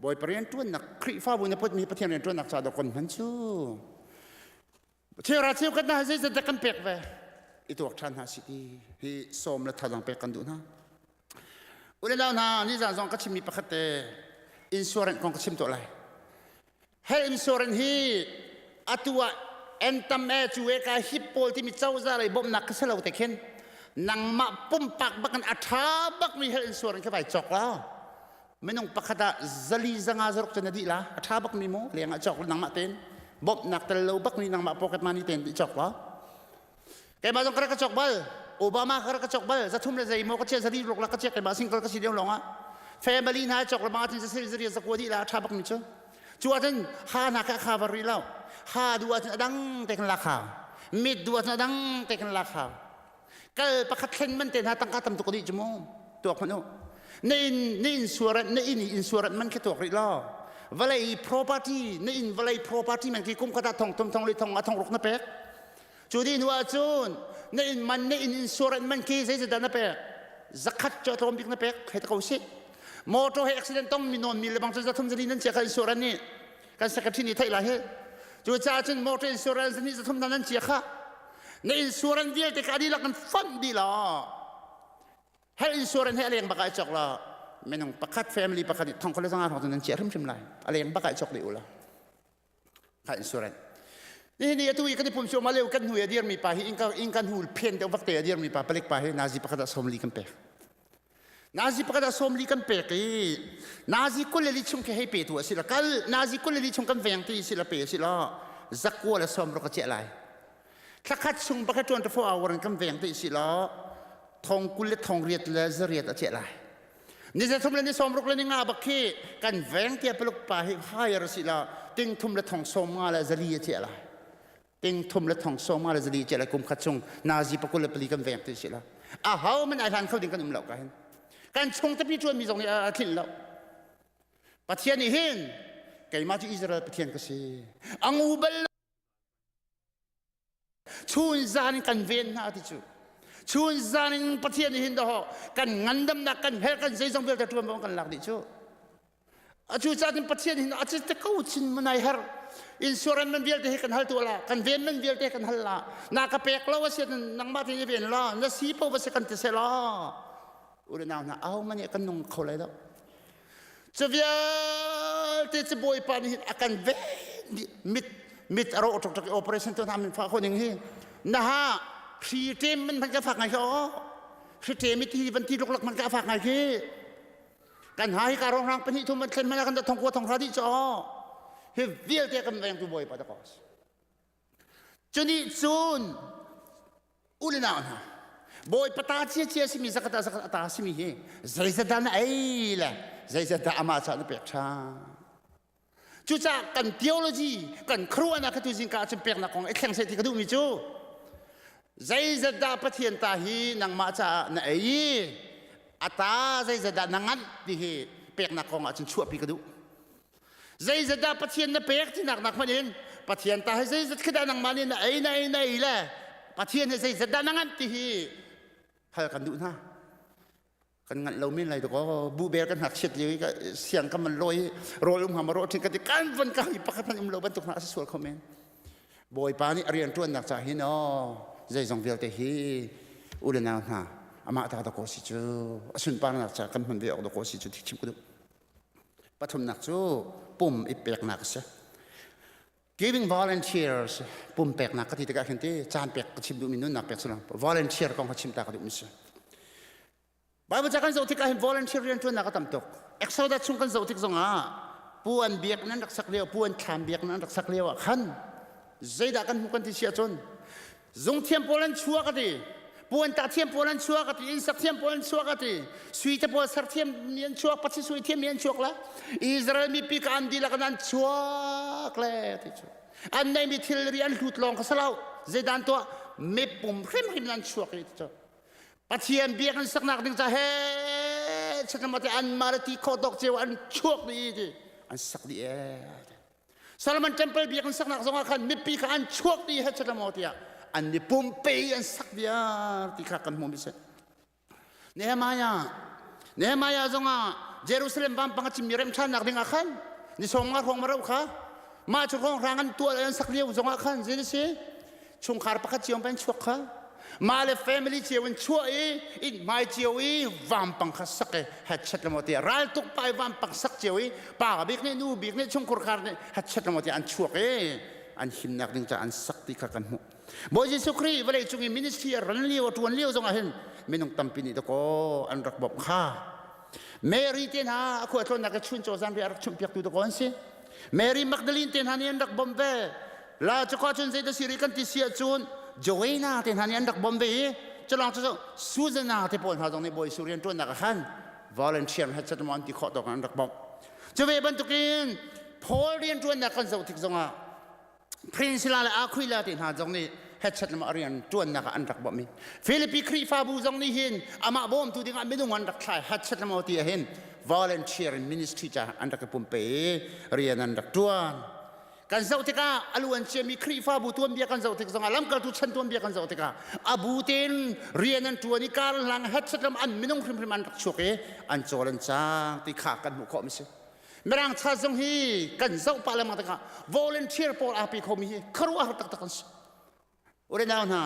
bawipa rian ṭuannak Khrihfabu na putmi Pathian rian ṭuannak ca dawh kon hman cu Cheuhra cheukhat hna zeizat dah kan pek ve i tuak ṭhan hna si ti hi sawm le thazaang pek kan duh hna. Ule nau hna nizan zong ka chimmi pakhat te insurance kong ka chim tuah lai. Health insurance hi atu ah entam e cu e ka hip pawl timi cozah lei bawmhnak ka si lo te khin nangmah pumpak bakin a ṭha bakmi health insurance kha vai cawk la. Minung pakhat ah zali zanga zaruk cu na dih la a ṭha bak mi mu leng ah cawk nangmah tein bawmhnak tel lo bak mi nangmah pocket money tein ti cawk la keimah zong ka rak ka cawk bal Obama ka rak ka cawk bal zathum le zei maw ka chia zali ruk la ka chia keimah single ka si lio lawng ah family hna cawk le bang ahcun zasiri zari zakua dih la a ṭha bak mi cu cu ahcun ha hna kha kha var rih lo ha du ahcun a dang te kan lak hau mit du ahcun a dang te kan lak hau kal pakhat thlen man te hna tangka tam tuk dih cu mu tuak hmanh u na in na insurance na inn insurance man khi tuak rih law vawlei property na inn vawlei property man khi kum khat ah thong thum thong li thong a thong ruk na pek cu dih hnu ah cun na inn man na inn insurance man khi zeizat dah na pek zakhat cu a tlawm bik na pek hei ta ko si motor he accident tong mi nawn mi le bang cu zathum zali nan chia kha insurance nih kan secretary nih theih lai hi cu caah cun motor insurance nih zathum hna nan chia kha na insurance vialte kha dihlak in fonh dih law health insurance he a leng bak ah i cawk law minung pakhat family pakhat nih thong kho le zanga hrawng nan chiah hrimhrim lai a leng bak ah i cawk dih u law kha insurance nihin ni atu i kan i pum ma leu kan hnu a dirmi pa hi in kan hul phen deuh vak te a dirmi pa palik pa hi nazi pakhat ah 40 kan pek Nazi pakhat ah 40 kan pek i nazi 22 chung khi hei pe tu a si la kal nazi 22 chung kan veng ti si la pe si la zakua le sawm ruk a chiah lai thlakhat chung pakhat 24 hour in kan veng ti si la thong kul le thong riat le zariat a chiah lai ni zathum le ni sawm ruk le ni nga bak khi kan veng tia paluk pa hi higher si la ting thum le thong sawm nga le zali a chiah lai ting thum le thong sawm nga le zali che le kum khat chung nazi pakul le pali kan veng ti si la a ho man ai hlan kho ding kan um lo ka hin kan chung tapi tuan mi zong nih a thlil lo pathian nih hin keimah cu Israel pathian ka si angu bal chun zan in kan ven hna ti cu chun zan in pathian nih hin daho kan ngandamnak kan hel kan zeizong vialte tuan bang kan lak dih cu Acu caan in Pathian hin a te ko chin manai har. Insurance man vialte hi kan hal tu la, kan ven man vialte kan hal la. Na ka pek lo a si nangmah te ven la, na si po va si kan ti se la. U le nau hna au man kan nung kho lai lo. Cu vialte cu Bawipa nih hin a kan ven mit mit a rawh tuk tuk operation tu hna min fa kho ning hi. Na ha hri ṭem man man ka fak ngai khi aw. Hri ṭem i ti van ti luklak man ka fak ngai khi. Kan ha hi ka rong rang pahnih thum van thlen man kan da thong kua thong hra dih cu aw. Hi vialte kan vengtu Bawipa da ko. Cunih cun u le nau hna Bawipa ta ciacia simi zakhat ah zakhat a ta simi hi zeizat dah na ei le zeizat dah amah caah na pek ṭhan. Cucaah kan theology kan khuaruahnak kha tuzing ka ahcun peknak kong i thleng seh ti ka duhmi cu zeizat dah Pathian ta hi nangmah caah na ei i a ta zeizat dah na nganh ti hi peknak kong ahcun chuahpi ka duh. Zeizat dah Pathian na pek tinak nak hmanh in Pathian ta hi zeizat khi dah nangmah nih na ei na ei na ei le Pathian hi zeizat dah na nganh ti hi hal kan duh hna. Kan nganh lo men lai dakaw bu bel kan ngakchiat lio i siang kan van lawi rawl um hnga ma rawh ṭhin kan ti kan van ka hi pakhat hmanh um lo bantuk hna a si sual kho men. Bawipa nih a rian ṭuannak ca hin aw zeizong vialte hi u le nau hna amah ta dakaw si cu a sunparnak ca kan hman ve awk dakaw si cu ti chim ka duh. Pathumnak cu pum i peknak a si. Giving volunteers pum peknak ka ti tikah khin ti caan pek ka chim duhmi nunnak pek si lo. Volunteer kong kha chim ta ka duhmi si. Bible ca kan zoh tikah hin volunteer rianṭuannak a tam tuk. Exodus chung kan zoh tik zongah puan biakinn an rak sak lio, puan thlam biakinn an rak sak lio ah khan zeidah kan hmuh kan ti si ahcun Zungthiam pawl an chuak a ti. Puantah thiam pawl an chuak a ti. Innsak thiam pawl an chuak a ti. Sui te pawl ser thiam mi an chuak, pachi sui thiam mi an chuak la. Israel mipi ka an dihlak in an chuak le ti cu. An neimi thilri an hlut lawng kha si lo. Zeidan tuah mipum hrimhrim in an chuak i ti cu. Pathian biakinn saknak ding ca he chitlama te an mah le ti khawh tawk cio an chuak dih ti. An sak dih ee. Solomon Temple biakinn saknak zongah khan mipi kha an chuak dih he maw tiah an i pumpe i an sak viar ti kha kan hmuh mi si. Nehemiah Nehemiah zongah Jerusalem vampang a cimmi rem ṭhannak dingah khan ni sawm nga hrawng marau kha mah cu hrawng an tuah an sak lio zongah khan zei si chungkhar pakhat cio in chuak kha mah le family cio in chuah i inn hmai cio i vampang kha sak i hatchet lemo tiah raltuk pa i vampang sak cio i pa bik nih nu bik nih chungkhur khar nih hatchet lemo tiah an chuak i an himnak ding caah an sak ti kha kan hmuh Bawi Jesuh Khrih vawlei cung i ministry a ran lio a ṭuan lio zongah hin minung tampi nih dakaw an rak bawmh kha Mary te hna a khua tlawnnak i chuncaw zanriah a rak chumhpiaktu dakaw an si Mary Magdalene te hna nih an rak bawmh ve. La cu cun zeidah si rih kan ti si ahcun Joanna te hna nih an rak bawmh ve i culawng cu Susanna te pawl hna zong nih Bawi Jesuh rianṭuannak ah khan volunteer he chat an ti khawh tawk an rak bawmh. Cu ve bantukin Paul rianṭuannak kan zoh tik zongah Priscilla le Aquila te hna zong nih hetchat lam a rian ṭuannak ah an rak bawmh i Philippi Khrihfabu zong nih hin amah bawmtu dingah minung an rak thlai hetchat lam ti ah hin volunteer in ministry ca an rak i pumpe i rian an rak ṭuan. Kan zoh tikah a luan ciami Khrihfabu tuanbia kan zoh tik zongah lamkaltu chan tuanbia kan zoh tikah a bu tein rian an ṭuan i kar hlang hetchat lam an minung hrimhrim an rak chuak i an cawl an cang ti kha kan hmuh khawh mi si. Mirang cha zong hi kan zoh pah lengmang tikah volunteer pawl aa pe khomi hi khuaruahhar taktak an si. Ure nau hna,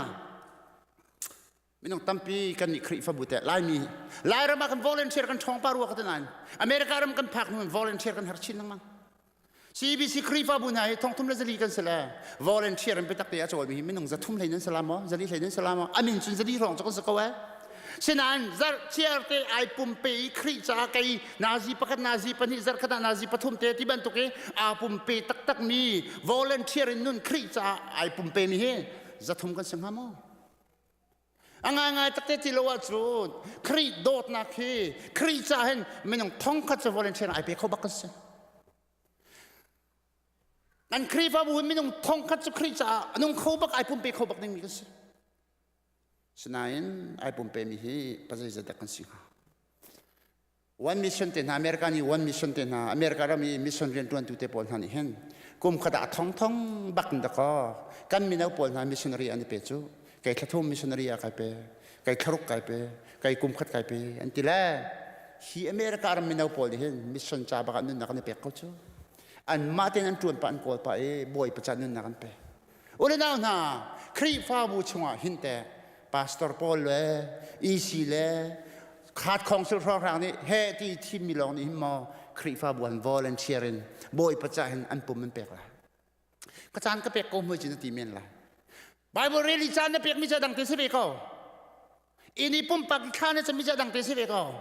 minung tampi kan nih Khrihfabu te Laimi Lairam ah kan volunteer kan ṭhawng pa rua ka ti nain America ram kan phak hnu in volunteer kan har chin lengmang. CBC Khrihfabu hna hi thongthum le zali kan si le volunteer in biatak te a cawlmi hi minung zathum hlei nan si la maw zali hlei nan si la maw amin cun zali hrawng cu kan si ko eh Sinain zarh chiar te ai pumpe i Khrih caah kei nazi pakhat nazi pahnih zarh khat ah nazi pathum te ti bantuk i aa pumpe taktak mi volunteer in nun Khrih caah ai pumpe mi hi zathum kan si hnga maw? A ngaingai takte ti lo ahcun Khrih dawtnak hi Khrih caah hin minung thongkhat cu volunteer ai pe kho bak kan si. Kan Khrihfabu hi minung thongkhat cu Khrih caah a nung kho bak ai pumpe kho bak dingmi kan si. Sinain ai pumpemi hi pazeizat dah kan si hnga? One Mission te hna, America nih One Mission te hna, America ram i mission rianṭuantu te pawl hna nih hin kum khat ah thongthong bak in dakaw kan mino pawl hna missionary an i pe cu kei thlathum missionary ah kai pe kei thlaruk kai pe kei kum khat kai pe an ti le hi America ram mino pawl nih hin mission ca bak ah nunnak an i pek ko cu. Anmah tein an ṭuan pah an kawl pah i Bawipa ca nunnak an pe. U le nau hna, Khrihfabu chungah hin teh pastor pawl le EC le khat khawngsil hrawnghrang nih he ti thimmi lawng nih hin maw Khrihfabu an volunteer in Bawipa ca hin an pum an pek lai. Ka caan ka pek ko hmui cu na ti men lai. Bible rel i caan na pekmi cu dang te si ve ko. Ini pumpak i thla na cami cu dang te si ve ko.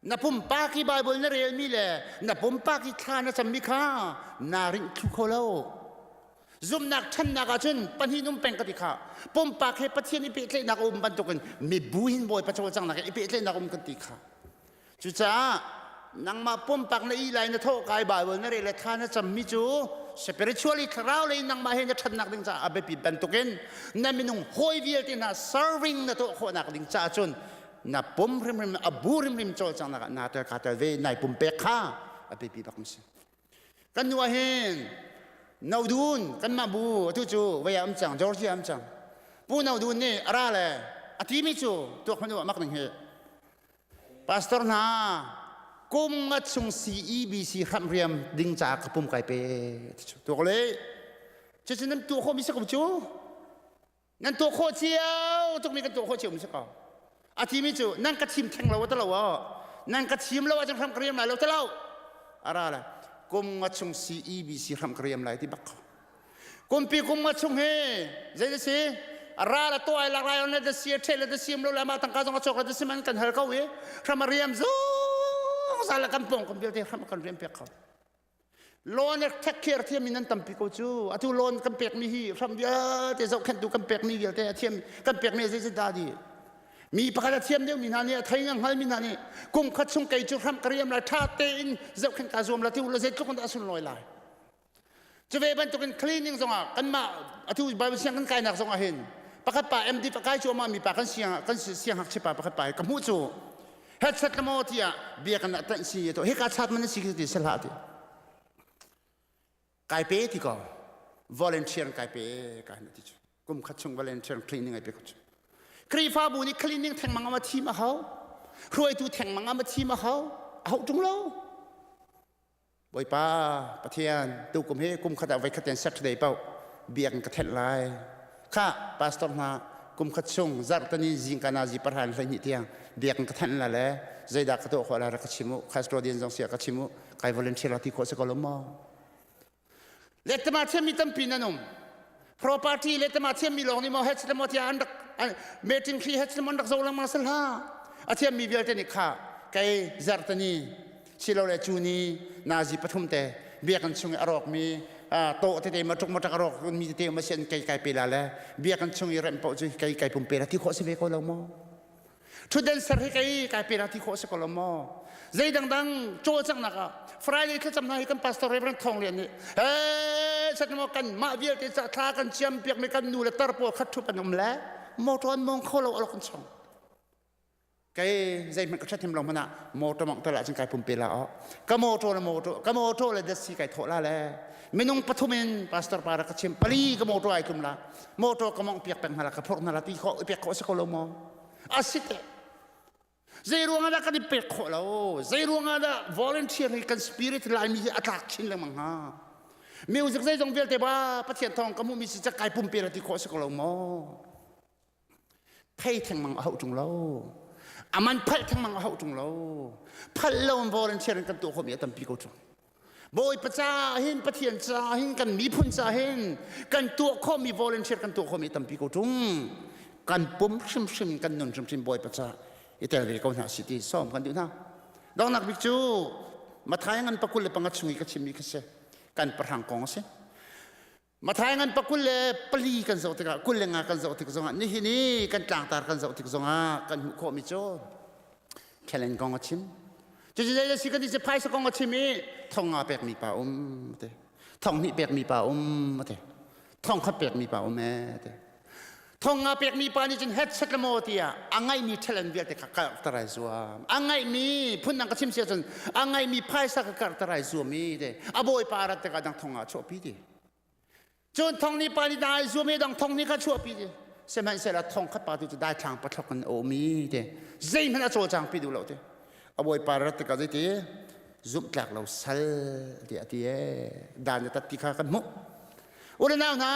Na pumpak i Bible na relmi le na pumpak i thla na cammi kha naa rinh thlu kho lo. Zumhnak ṭhannak ahcun pahnih um peng ka ti kha. Pumpak he Pathian i pehtlaihnak a um bantukin mibu hin Bawipa cawlcanghnak he i pehtlaihnak um kan ti kha. Cucaah nangmah pumpak na ih lai na thawh kai Bible na rel le thla na cammi cu spiritually thlarau lei nangmah he na ṭhatnak ding caah a biapi bantukin na minung hawi vialte hna serving na tuah khawhnak ding caah cun na pum hrimhrim a bu hrimhrim cawlcanghnak ah naa tel kaa tel ve nai pumpek kha a biapi bak mi si. Kan nu ah hin Nodun kanmah bu atu cu vei ah um cang Georgia um cang. Pu Nodun nih a ra le a timi cu tuak hmanh u mak ning hi Pastor hna kum nga chung CEBC hramh riam ding caah ka pum kai pe tuak le cucu nan tuah khawh mi si ko cu nan tuah khawh cio tukmi kan tuah khawh cio mi si ko a ti mi cu nan ka thim theng lo ta lo nan ka thim lo ahcun hram ka riam lai lo ta lo a ra le kum nga chung CEBC hram ka riam lai ti bak ko Kumpi kum nga chung hi zei da si ra la to ai la rai on la da si the la da siam lo la ma tangka zong a chok la da sim an kan hal ko i hram a riam zung zal la kan pong kan vialte hram kan riam pek kho loan take care thiam in nan tampi ko cu atu loan kan pek mi hi hram vialte zohkhenhtu kan pek mi vialte a thiam kan pek mi zei da di mi pakhat a thiam deuh mi hna nih a thei nga hngal mi hna nih kum khat chung kei cu hram ka riam lai tha tein zohkhenh ka zuam la ti u la zeitluk in dah a sunlawi lai Cuve bantukin cleaning zongah kanmah atu Bible siang kan kainak zongah hin pakhat pa MD kai cuahmah mi pa kan siang kan sianghngakchia pa pakhat pa ka hmuh cu headset la maw tiah bia kan tanh si to hika chat man si ti sel hlah ti kai pe ti ko volunteer kai pe ka ti cu kum khat chung volunteer cleaning ai pe ko cu Khrihfabu nih cleaning thengmang ama thim a hau hruaitu thengmang ama thim a hau a hau ṭung lo Bawipa Pathian tukum hi kum khat ah voi khat in Saturday paoh biakinn ka thenh lai. Kha pastor hna kum khat chung zarhtani zingka nazi parhan 12 tiang biakinn ka thenh la le zeidah ka tuah khawh lai rak ka chim u custodian zong sia ka chim u kai volunteer la ti khawh si ko lo maw Lettama thiammi tampi nan um property lettama thiammi lawng nih maw het le maw tiah an rak meeting thli het le maw an rak zo lengmang sal ha a thiammi vialte nih kha kei zartani silole cu ni nazi pathum te biakinn chung i a rawkmi tawh tete matuk matak a rawk mi tete ma sian kei kai pe la le biakinn chung i remh paoh cu kei kai pum pe la ti khawh si ve ko lo maw Ṭhutden ser hi kei kai pe ti khawh si ko lo maw? Zei dangdang cawlcanghnak ah Friday thlacam hna hi kan pastor Reverend Thawng Lian nih he sat maw kan mah vialte ca thla kan ciam piak mi kan nu le tar pawl khat ṭhup an um le motor an mong kho lo alok an chong kei zeihmanh ka ṭhat him lo hmanh ah motor mong tal ahcun kai pumpe la o ka motor le motor ka motor le datsi kai thawh la le minung pathum in pastor pa rak ka chim pali ka motor ai tlum la motor ka mong piak peng hna la ka phorh hna la ti khawh i pek khawh si ko lo maw a si te zei ruangah dah kan i pek khawh lo zei ruangah dah volunteer hi kan spirit laimi hi a tlak chin lengmang hnga music zeizong vialte ba pathian thawng ka hmuhmi si cak kai pumpe la ti khawh si ko lo maw phei thengmang a hauh ṭung lo aman phalh thengmang a hauh ṭung lo phalh lo in volunteer in kan tuah khawhmi a tampi ko ṭung Bawipa ca hin Pathian ca hin kan miphun ca hin kan tuah khawhmi volunteer kan tuah khawhmi tampi ko ṭung kan pum hrimhrim kan nun hrimhrim Bawipa ca i tel ve ko hna si ti sawm kan duh hna donghnak bik cu Matthai ngan pakul le panga chung i ka chimmi kha si kan pahrang kong a si Matthai ngan pakul le pali kan zoh tikah 25 kan zoh tik zongah nihin i kan tlangtar kan zoh tik zongah kan hmuh khawhmi cu challenge kong a chim. Cucu zei si kan ti phaisa kong a chim i thong nga pekmi pa um te thong hnih pekmi pa um te thong khat pekmi pa um e te thong nga pekmi pa nih cun headset le maw tiah a ngaihmi talent vialte kha karhter ai zuam a ngaihmi phundang ka chim si ahcun a ngaihmi phaisa ka karhter ai zuam i te a bawipa rat tikah dang thong nga chuahpi ti Cun thong nih pa nih dai zuam i dang thong nih kha chuahpi ti. Sihmanhsehlaw thong khat pa tu cu daithlang pathlok in a um i ti. Zeihmanh a cawlcang pi duh lo ti. A bawipa rat tikah zeiti? Zumhtlak lo sal tiah a ti ee. Dan a tat ti kha kan hmuh. U le nau hna,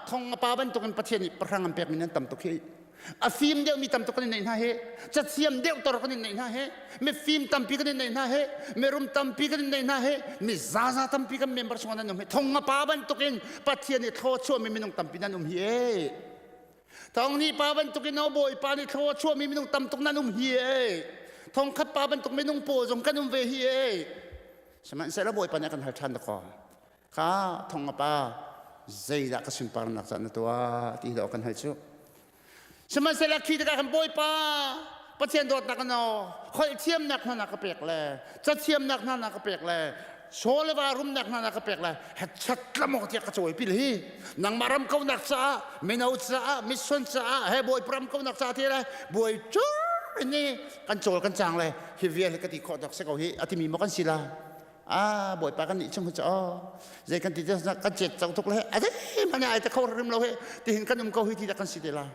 thong a pa bantukin Pathian nih pahrang an pekmi nan tam tuk hi. A fim deuhmi tam tuk kan in neih hna hi. Cathiam deuh tor kan in neih hna hi. Mifim tampi kan in neih hna hi. Mirum tampi kan in neih hna hi. Mi zaza tampi kan member chungah nan um hi. Thong a pa bantukin Pathian nih thlaw chuahmi minung tampi nan um hi ee. Thong nih pa bantukin aw Bawipa nih thlaw chuahmi minung tam tuk nan um hi ee. Thong khat pa bantuk minung pawl zong kan um ve hi ee. Sihmanhsehlaw Bawipa nih a kan hal ṭhan dakaw. Kha thong a pa zeidah ka sunparnak cah na tuah ti dawh kan hal cu. Sihmanhsehlaw khi tikah kan Bawipa Pathian dawtnak in aw holh thiamnak hna na ka pek le cathiamnak hna na ka pek le chaw le va rumnak hna na ka pek le hetchat lamok tiah ka cawi pil hi nangmah ram konak caah mino caah mission caah he bawi ram konak caah ti le buai cur in kan cawl kan cang le hi vial hi ka ti khawh dok se ko hi atimi maw kan si la a bawipa kan nih chung cu aw zei kan ti te kan cet cang tuk le a man ai te kho rim lo he tihin kan um ko hi ti da kan si te la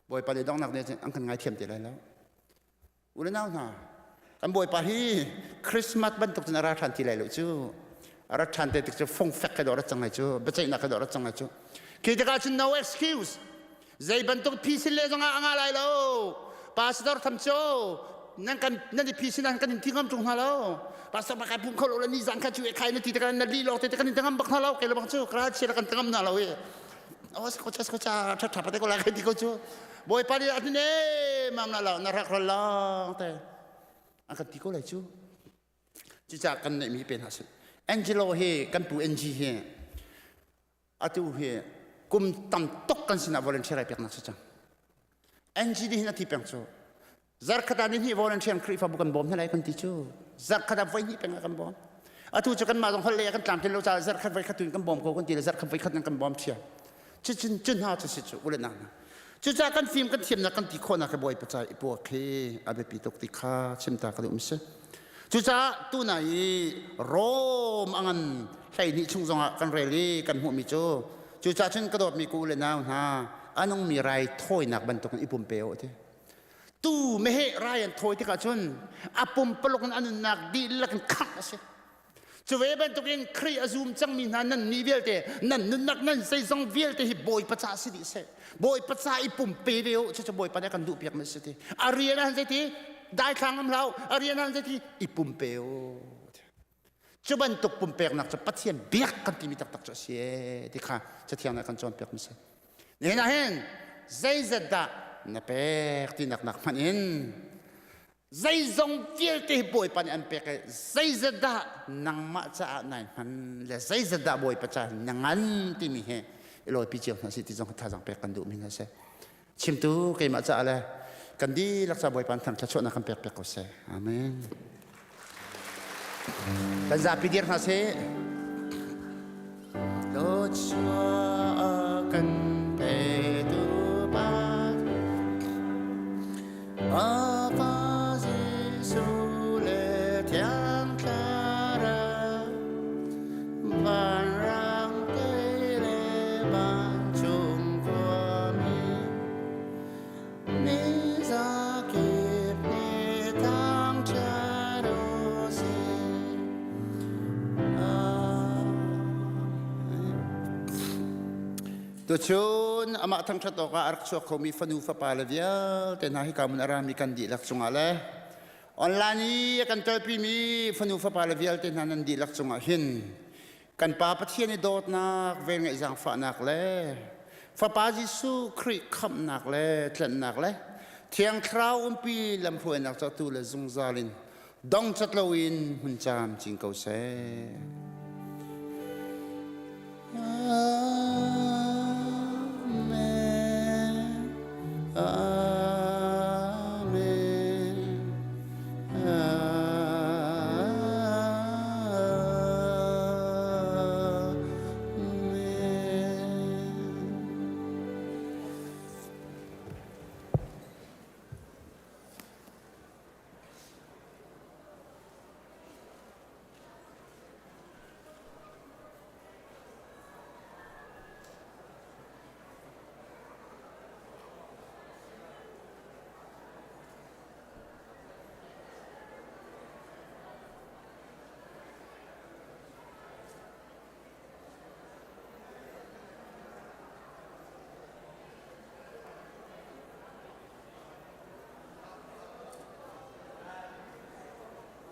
bawipa le donghnak ne an kan ngaithiam te lai lo u le nau hna kan bawipa hi Christmas bantuk cun a ra ṭhan ti lai lo cu a ra ṭhan te tik cu fong fek ke dor a cang lai cu biaceihnak ke dor a cang lai cu khi tikah cun no excuse zei bantuk phisin le zongah a nga lai lo pastor tham cu nan kan nan i phisin nan kan in ti ngam ṭung hna lo pastor ba kai pum kho lo la ni zan kha chu e khai na ti te kan na li lawng te kan in ngam bak hna lo ke le bang cu kra chia kan ngam hna lo i oh ko cha ko cha tha tha pate ko la kai ti ko cu bawipa nih a ne mam la lo na rak ral long te an kan ti ko lai cu cucaah kan neihmi pe hna sih Angelo hi kan pu NG hi atu hi kum tam tuk kan sinah volunteer ai peknak si cang NGD hin a ti peng cu zarkhat ah ni volunteer Khrihfabu kan bawm hna lai kan ti cu zarkhat ah voi hnih peng ah kan bawm atu cu kanmah zong holh lei ah kan tlamtlin lo caah zarkhat voi khat tu in kan bawm ko kan ti le zarkhat voi khat in kan bawm ṭhiam cucun cu hna cu si cu ule nang hna cucaah kan fim kan thiamnak kan ti khawhnak hi bawipa ca i puak hi a biapi tuk ti kha chimta ka duh mi si Cucaah tuna i Rom a ngan 12 chung zongah kan rel i kan hmuhmi cu cucaah cun ka dawtmi ku le nau hna a nungmi rai thawinak bantukin i pumpe u ti. Tu meheh rai an thawi tikah cun a pumpaluk in a nunnak dihlak in khangh a si. Cu ve bantukin Khrih a zum cangmi hna nan nih vialte nan nunnak nan zeizong vialte hi Bawipa ca si dih seh. Bawipa ca i pumpe ve u cucu Bawipa nih a kan duhpiakmi a si ti. A rian ah zeiti daithlang am hlau a rian ah zeiti i pumpe u. Cu bantuk pumpeknak cu Pathian biak kan timi taktak cu a si ee ti kha Cathiang nih a kan cawnpiakmi si. Nihin ah hin zeizat dah na pek tinak nak hmanh in zeizong vialte hi Bawipa nih an pek i zeizat dah nangmah caah nai hman le zeizat dah Bawipa caah na ngan timi hi i lawipi cio hna si ti zong thazaang pek kan duhmi hna si. Chimtu keimah caah le kan dihlak ca Bawipa thang thluachuahnak kan pek piak ko seh. Amen. Kan zapi dir hna sih. Dawtchuah kan petu pa Apa Jesuh le Thiang Thlarau vanrang te le vancung khuami mi zakip nih thangṭhat u sih. Tuchun amah thangṭhat awkah a rak chuak khomi fanu fapa le vialte hna hika hmun a rami kan dihlak cungah le online i a kan telpimi fanu fapa le vialte hna nan dihlak cungah hin Kan Pa Pathian i dawtnak, velngeih zaangfahnak le Fapa Jesuh Khrih khamhnak le tlanhnak le Thiang Thlarau umpi lamhruainak cu atu le zungzal in dong cat loin hmun camcin ko seh.